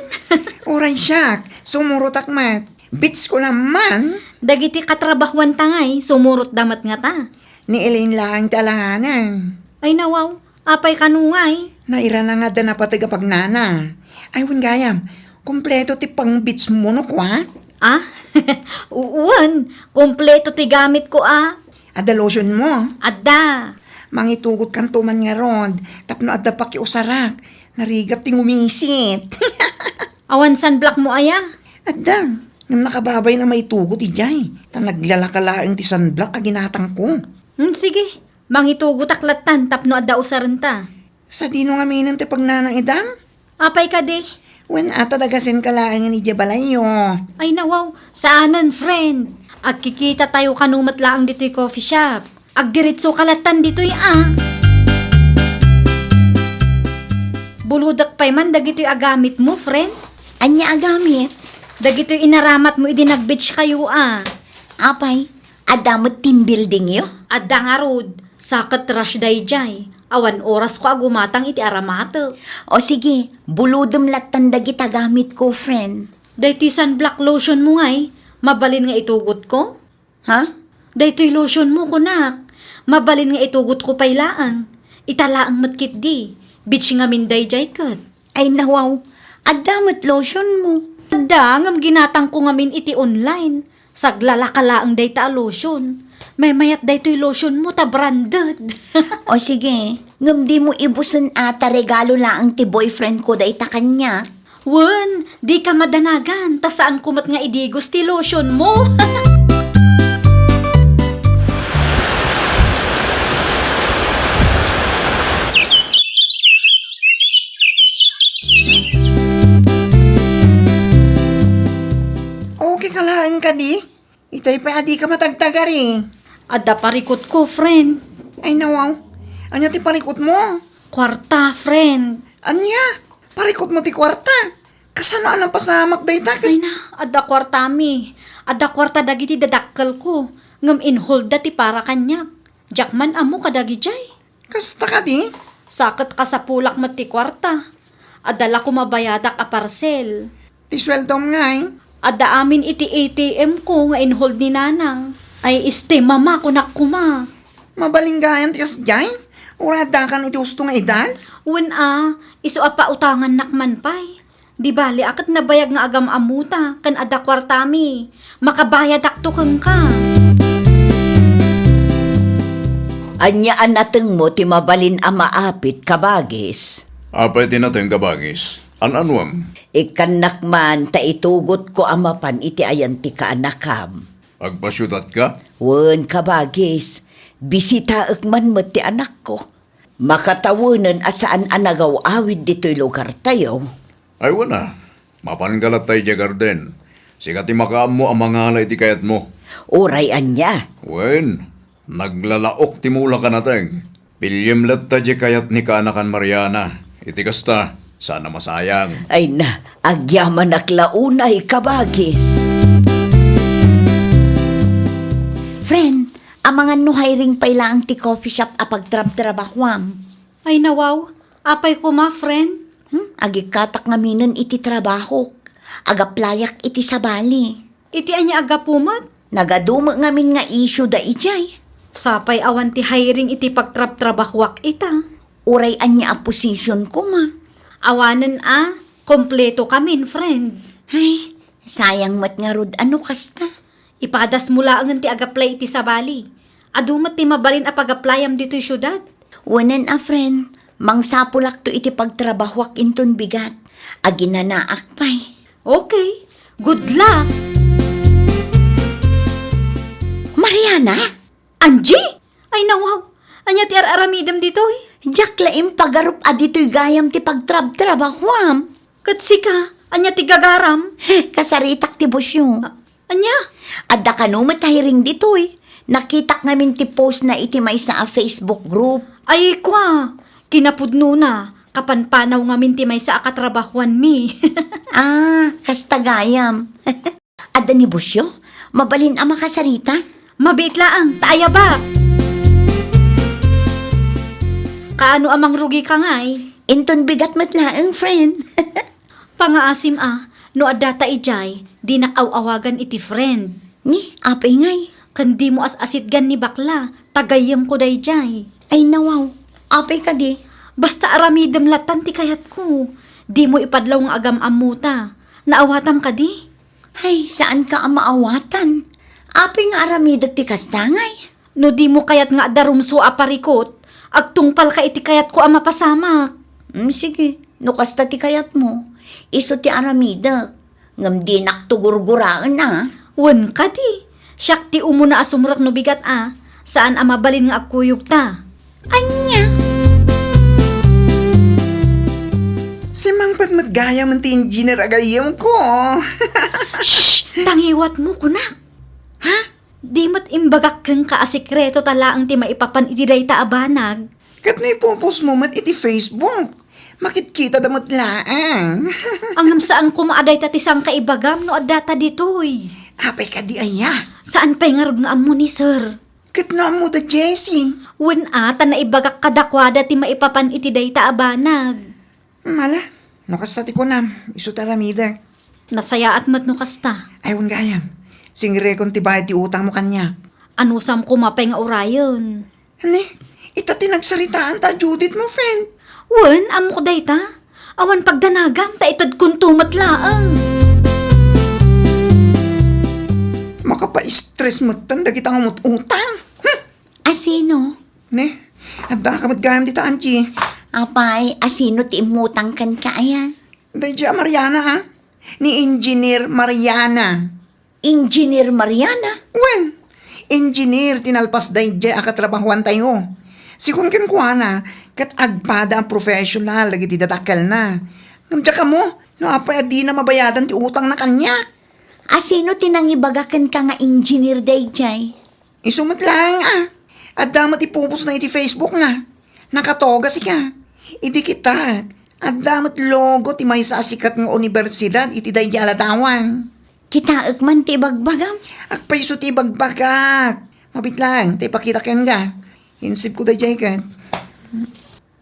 Uray siak, sumurotak met. Beach ko naman. Dagiti katrabahuanta ngay, sumurot da met ngata. Ni Elaine laeng ti alanganan. Ay, nawaw. Apay kano ngay? Nairana nga adda napateg a pagnana. Ay, wen gayam, kompleto ti pang-beach mo no kua? Ah? Wen, kompleto ti gamit ko a. Adda lotion mo? Adda. Mangitugot kanto man ngarud, tapno adda pakiusarak. Narigat ti ngumisit. Awan sunblock mo aya? Adda. Ngem nakababain a maitugot idiay. Ta naglalaka laeng ti sunblock a ginatangko. Hmm, sige. Mangitugotak lattan tapno adda usarenta. Sadino ngaminen ti pagnanang idan? Apay kadi? Wen, ata dagasen ka laengen idiay balayyo. Ay, nawaw, saanen, friend. Agkikita tayo kano met laeng ditoy coffee shop. Agdiretso ka lattan ditoy, a. Bulodek pay man dagitoy a gamit mo, friend. Ania a gamit? Dagitoy inaramat mo idi nag-beach kayo, a. Apay, adda met team building yo? Adda ngarud, sa ket rush daydiay. Awan orasko a gumatang iti aramatek. O sige, bulodem lattan dagita gamitko, friend. Daytoy sunblock lotion mo ngay, mabalin nga itugotko? Ha? Daytoy lotion mo, kunak. Mabalin nga itugotko pay laeng. Ita laeng met ketdi. Beach ngamin daydiay ket. Ay, nawaw. Adda met lotion mo. Adda, ngem ginatangko ngamin iti online. Saglalaka laeng dayta a lotion. Maymayat daytoy lotion mo ta branded. O sige, ngem dimo ibusen a ta regalo laeng ti boyfriend ko dayta kaniak. Wen, dika madanagan, ta saanko met nga idigos ti lotion mo. Okay ka laeng kadi? Itay pay a dika matagtagari. Adda parikutko, friend. Ay, nawaw. Ania ti parikutmo? Kuarta, friend. Ania? Parikutmo ti kuarta? Kasano a napasamak dayta ket Ay na, adda kuartami. Adda kuarta dagiti dadakkelko, ngem inholdda ti para kaniak. Diak man ammo kadagijay. Kasta kadi? Sa ket kasapulak met ti kuarta. Adda la koma bayadak a parcel. Ti sueldom ngay? Adda amin iti A T M ko nga inhold ni Nanang. Ay, este, mama, kunak koma. Mabalin gayam ti kasdiay? Uray addakan iti husto nga edad? Wen a, isu a pautangannak man pay. Di bale a ket nabayag nga agam-ammota ken adda kuartami. Makabayadakto kenka. Ania a natengmo ti mabalin a maapit, kabagis? Apay ti nateng, kabagis? An-anuem? Ikkannak man ta itugotko a mapan iti ayan ti kaanakam. Agpasiudatka? Wen, kabagis. Bisitaek man met ti anakko. Makatawenen a saan a nagaw-awid ditoy lugartayo. Ay, wen a, mapanka latta idiay garden. Sika ti makaammo a mangala iti kayatmo. Uray ania? Wen, naglalaok ti mulak a nateng. Piliem latta diay kayat ni kaanakan Mariana. Iti kasta, saan a masayang. Ay na, agyamanak la unay, kabagis. Friend, amangan no hiring pay laeng ti coffee shop a pagtrabtrabahuam. Ay nawaw, apay koma, friend? Hmm, agikkatak ngaminen iti trabahok. Agaplayak iti sabali. Iti ania a gapu met? Nagadu met ngamin nga issue da idiay. Sapay awan ti hiring iti pagtrabtrabahuak ita. Uray ania a position koma? Awanen a, kompleto kamin, friend. Ay, sayang met ngarud a no kasta. Ipadasmo laengen ti agaplay iti sabali. Adu met ti mabalin a pagaplayam ditoy siudad. Wen a, friend, mangsapulakto iti pagtrabahuak inton bigat. Aginanaak pay. Okay. Good luck! Mariana? Angie? Ay, nawaw. Ania ti ar-aramidem ditoy? Diak la impagarup a ditoy gayam ti pagtrabtrabahuam. Ket sika, ania ti gagaram? Kasaritak ti busyo. A-, ania? Adda kano met hiring ditoy. Nakitak ngamin ti post na iti maysa a Facebook group. Ay, kua, kinapudnona, kapanpanaw ngamin ti maysa a katrabahuanmi. Ah, kasta gayam. Adda ni busyo? Mabalin a makasarita? Mabiit laeng, ta ayabak. Kaano a mangrugika ngay? Inton bigat met laeng, friend. Pangaasim a, no adda ta idiay, dinak aw-awagan iti friend. Ni, apay ngay? Ken dimo as-asitgan ni bakla, ta gayyemko daydiay. Ay, nawaw. Apay kadi? Basta aramidem lattan ti kayatko. Dimo ipadlaw nga agam-ammota. Naawatam kadi? Ay, saanka a maawatan. Apay nga aramidek ti kasta ngay? No dimo kayat nga adda rumsua a parikut, agtungpalka iti kayatko a mapasamak. Mm, sige, no kasta ti kayatmo, isu ti aramidek. Ngem dinak to gurguraen a. Wen kadi, siak ti umuna a sumrek no bigat a, saan a mabalin nga agkuyogta. Ania? Simangpet met gayam ti engineer a gayyemko. Shh! Tangiwatmo, kunak. Ha? Di met imbagak kenka a sekreto ta laeng ti maipapan iti dayta a banag. Ket no ipupos mo met iti Facebook, makitkitada met laeng. Ngem saan koma a dayta ti sangkaibagam no adda ta ditoy. Apay kadi aya? Saan pay ngarud nga ammo ni sir? Ket no ammoda, Jessie? Wen a, ta naibagak kadakuada ti maipapan iti dayta a banag. Mala, no kasta ti kunam, isu ti aramidek. Nasayaat met no kasta. Ay, wen gayam. Singrekon ti bayad ti utangmo kaniak. Anusam koma pay nga urayen? Ni, ita ti nagsaritaan ta Judith mo, friend. Wen, ammok dayta. Awan pagdanagam, ta itedkonto met laeng. Makapa-stress met tan dagita nga umut-utang. Hmm. Asino? Ne, adda ka met gayam dita, Angie. Apay, asino ti immutang kenka aya? Daydiay a Mariana, ha? Ni Engineer Mariana. Engineer Mariana? Wen, engineer ti nalpas daydiay a katrabahuantayo. Sigun kenkuana, ket agpada a professional dagiti dadakkelna. Ngem diak ammo, no apay a dina mabayadan ti utangna kaniak. Asino ti nangibaga kenka nga engineer daydiay? Isu met laeng a, adda met ipupostna iti Facebook na. Nakatogas ika. Idi kitak, adda met logo ti maysa a sikat nga universidad iti daydiay a ladawan. Kitaek man ti ibagbagam. Agpayso ti ibagbagak. Mabiit laeng ta ipakita kenka. Insibko daydiay ket.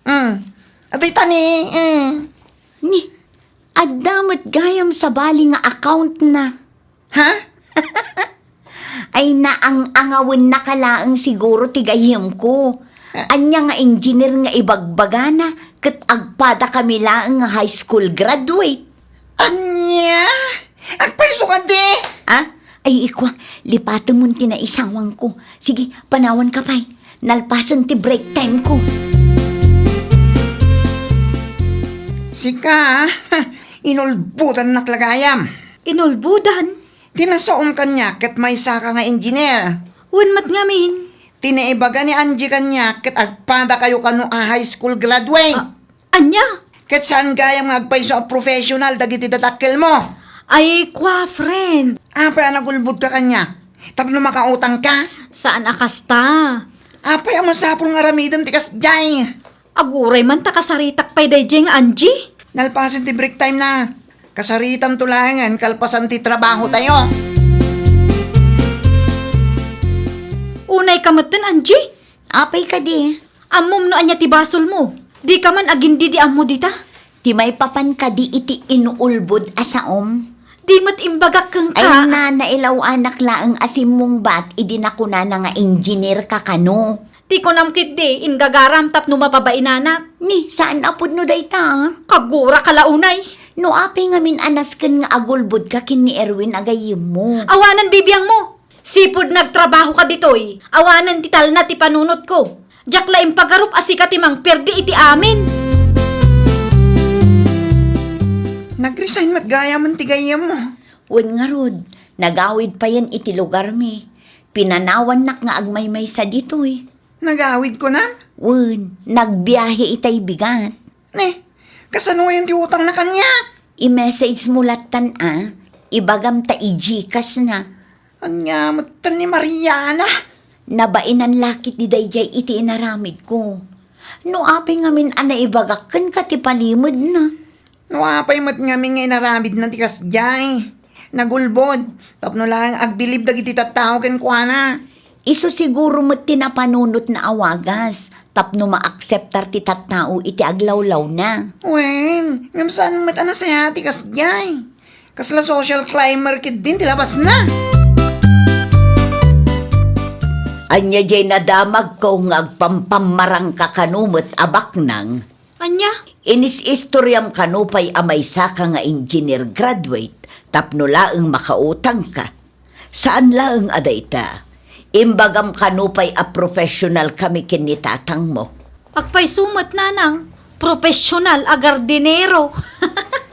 Hmm. Adda ita ni, eh. Ni, adda met gayam sabali nga account na. Ha? Ay, naang-angawennaka laeng siguro ti gayyemko. Ah. Ania nga engineer nga ibagbagana, ket agpadakami laeng nga high school graduate. Ania? Agpayso kadi? Ah? Ay, ikua, lipatemon ti naisawangko. Sige, panawanka pay. Nalpasen ti break time ko. Sika, inulbodannak la gayam. Inulbodan? Ti nasaom kaniak ket maysaka nga engineer. Wen met ngamin. Ti naibaga ni Angie kaniak ket agpadakayo kano a high school graduate. Ah, ania? Ket saan gayam nga agpayso a professional dagiti dadakkelmo? Ay, kua, friend. Apay a nagulbodka kaniak? Tapno makautangka? Saan a kasta. Apay a masapul nga aramidem ti kasdiay? Aguray man ta kasaritak pay daydiay nga Angie. Nalpasen ti break time na. Kasaritamto laengen kalpasan ti trabahotayo. Unayka metten, Angie? Apay kadi? Ammom no ania ti basolmo. Dika man agindidi ammo dita. Ti maipapan kadi iti inulbod a saom? Di met imbagak kenka. Ay, na, nailaw-anak laeng a simmungbat idi nakunana nga engineer ka kano. Ti kunam ketdi, inggagaram tapno mapabainanak. Ni, saan a pudno dayta, ah? Kaguraka la unay. No apay ngamin a nasken nga agulbodka ken ni Erwin a gayyemmo? Awanen bibiangmo. Sipud nagtrabahoka ditoy, awanen ti talna ti panunotko. Diak la impagarup a sika ti mangperdi iti amin. Nag-resign met gayam ti gayyemmo. Wen ngarud, nagawid payen iti lugarmi. Pinanawannak nga agmaymaysa ditoy. Nagawid kunam? Wen, nagbiahe itay bigat. Ne, kasanoyen ti utangna kaniak? I-message mo lattan a, ibagam ta i-Gcash na. Ania met ni Mariana? Nabainan la ketdi daydiay iti inaramidko. No apay ngamin a naibagak kenka ti palimedna? No apay met ngamin nga inaramidna ti kasdiay? Nagulbod, tapno laeng agbilib dagiti tattao kenkuana. Isu siguro met ti napanunotna a wagas, tapno maakseptar ti tattao iti aglawlawna. Wen, ngem saan met a nasayaat ti kasdiay. Kasla social climber ketdin ti labasna. Ania diay nadamagko nga agpampammarangka kano met a baknang? Ania? Inis-istoriam kano pay a maysaka nga engineer graduate tapno laeng makautangka. Saan laeng a dayta. Imbagam kano pay a professional kami ken ni tatangmo. Agpayso met, nanang, professional a gardinero.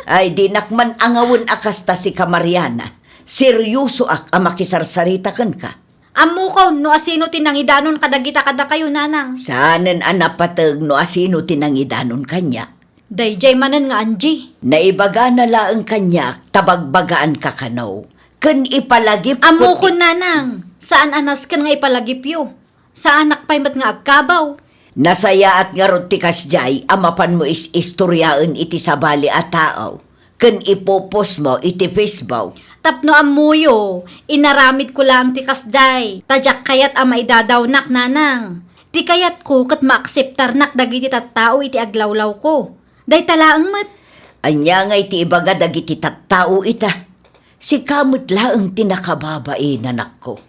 Ay, dinak man angawen a kasta sika, Mariana. Seryosoak a makisarsarita kenka. Ammokon no asino ti nangidanon kadagita kadakayo, nanang. Saanen a napateg no asino ti nangidanon kaniak. Daydiay manen nga Angie. Naibagana laeng kaniak ta bagbagaanka kano. Ken ipalagipko ti... Ammokon, nanang. Saan a nasken nga ipalagipyo. Saanak pay met nga agkabaw. Nasayaat ngarud ti kasdiay a mapanmo is-istoriaen iti sabali a tao ken ipopostmo iti Facebook. Tapno ammoyo, inaramidko laeng ti kasdiay, ta diak kayat a maidadawnak, nanang. Ti kayatko ket maakseptarnak dagiti tattao iti aglawlawko. Dayta laeng met. Ania ngay ti ibaga dagiti tattao ita? Sika met laeng ti nakababain, anakko.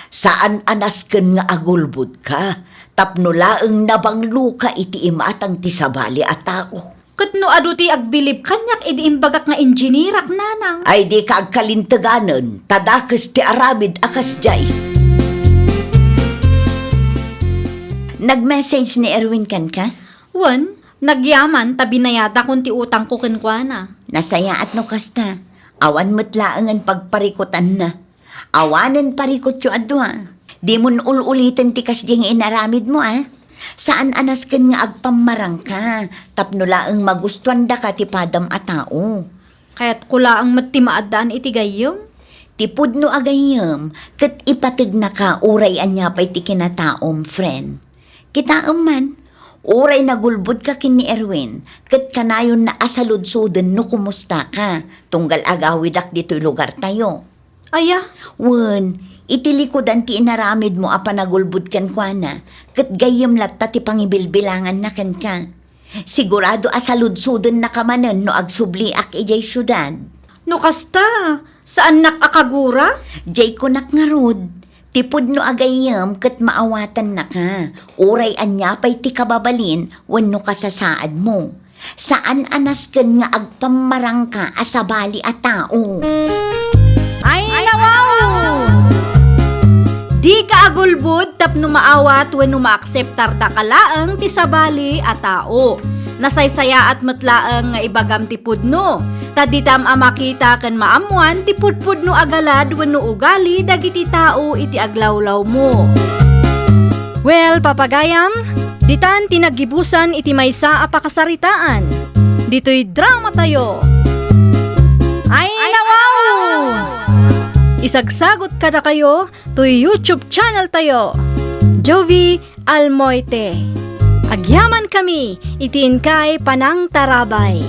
Saan a nasken nga agulbodka tapno laeng nabangloka iti imatang ti sabali a tao. Ket no adu ti agbilib kaniak idi imbagak nga injinierak, nanang? Ay, dika agkalinteganen, ta dakes ti aramid a kasdiay. Nag-message ni Erwin kenka? Wen, nagyaman ta binayatakon ti utangko kenkuana. Nasayaat no kasta. Awan met laengen pagparikutanna. Awanen parikutyo a dua. Dimon ul-uliten ti kasdiay nga inaramidmo, a? Saan a nasken nga agpammarangka tapno laeng magustuandaka ti padam a tao. Kayatko laeng met ti maaddaan iti gayyem. Ti pudno a gayyem ket ipategnaka uray ania pay ti kinataom, friend. Kitaem man, uray nagulbodka ken ni Erwin, ket kanayonna a saludsoden no kumustaka, tunggal agawidak ditoy lugartayo. Aya? Wen, iti likudan ti inaramidmo a panagulbod kenkuana, ket gayyem latta ti pangibilbilanganna kenka. Sigurado a saludsodennaka manen no agsubliak idiay siudad. No kasta, saannak a kagura? Diay kunak ngarud, ti pudno a gayyem ket maawatannaka, uray ania pay ti kababalin wenno kasasaadmo. Saan a nasken nga agpammarangka a sabali a tao. Ay, nawaw! Dika agulbod tapno maawat wenno maakseptartaka laeng ti sabali a tao. Nasaysayaat met laeng nga ibagam ti pudno, ta ditam a makita ken maammoan ti pudpudno a galad wenno ugali dagiti tao iti aglawlawmo. Well, papagayam, ditan ti naggibusan iti maysa a pakasaritaan. Ditoy dramatayo. Ay, nawaw! Isagsagot kadakayo toy YouTube channel tayo, Jovie Almoite. Agyaman kami iti inkay panangtarabay.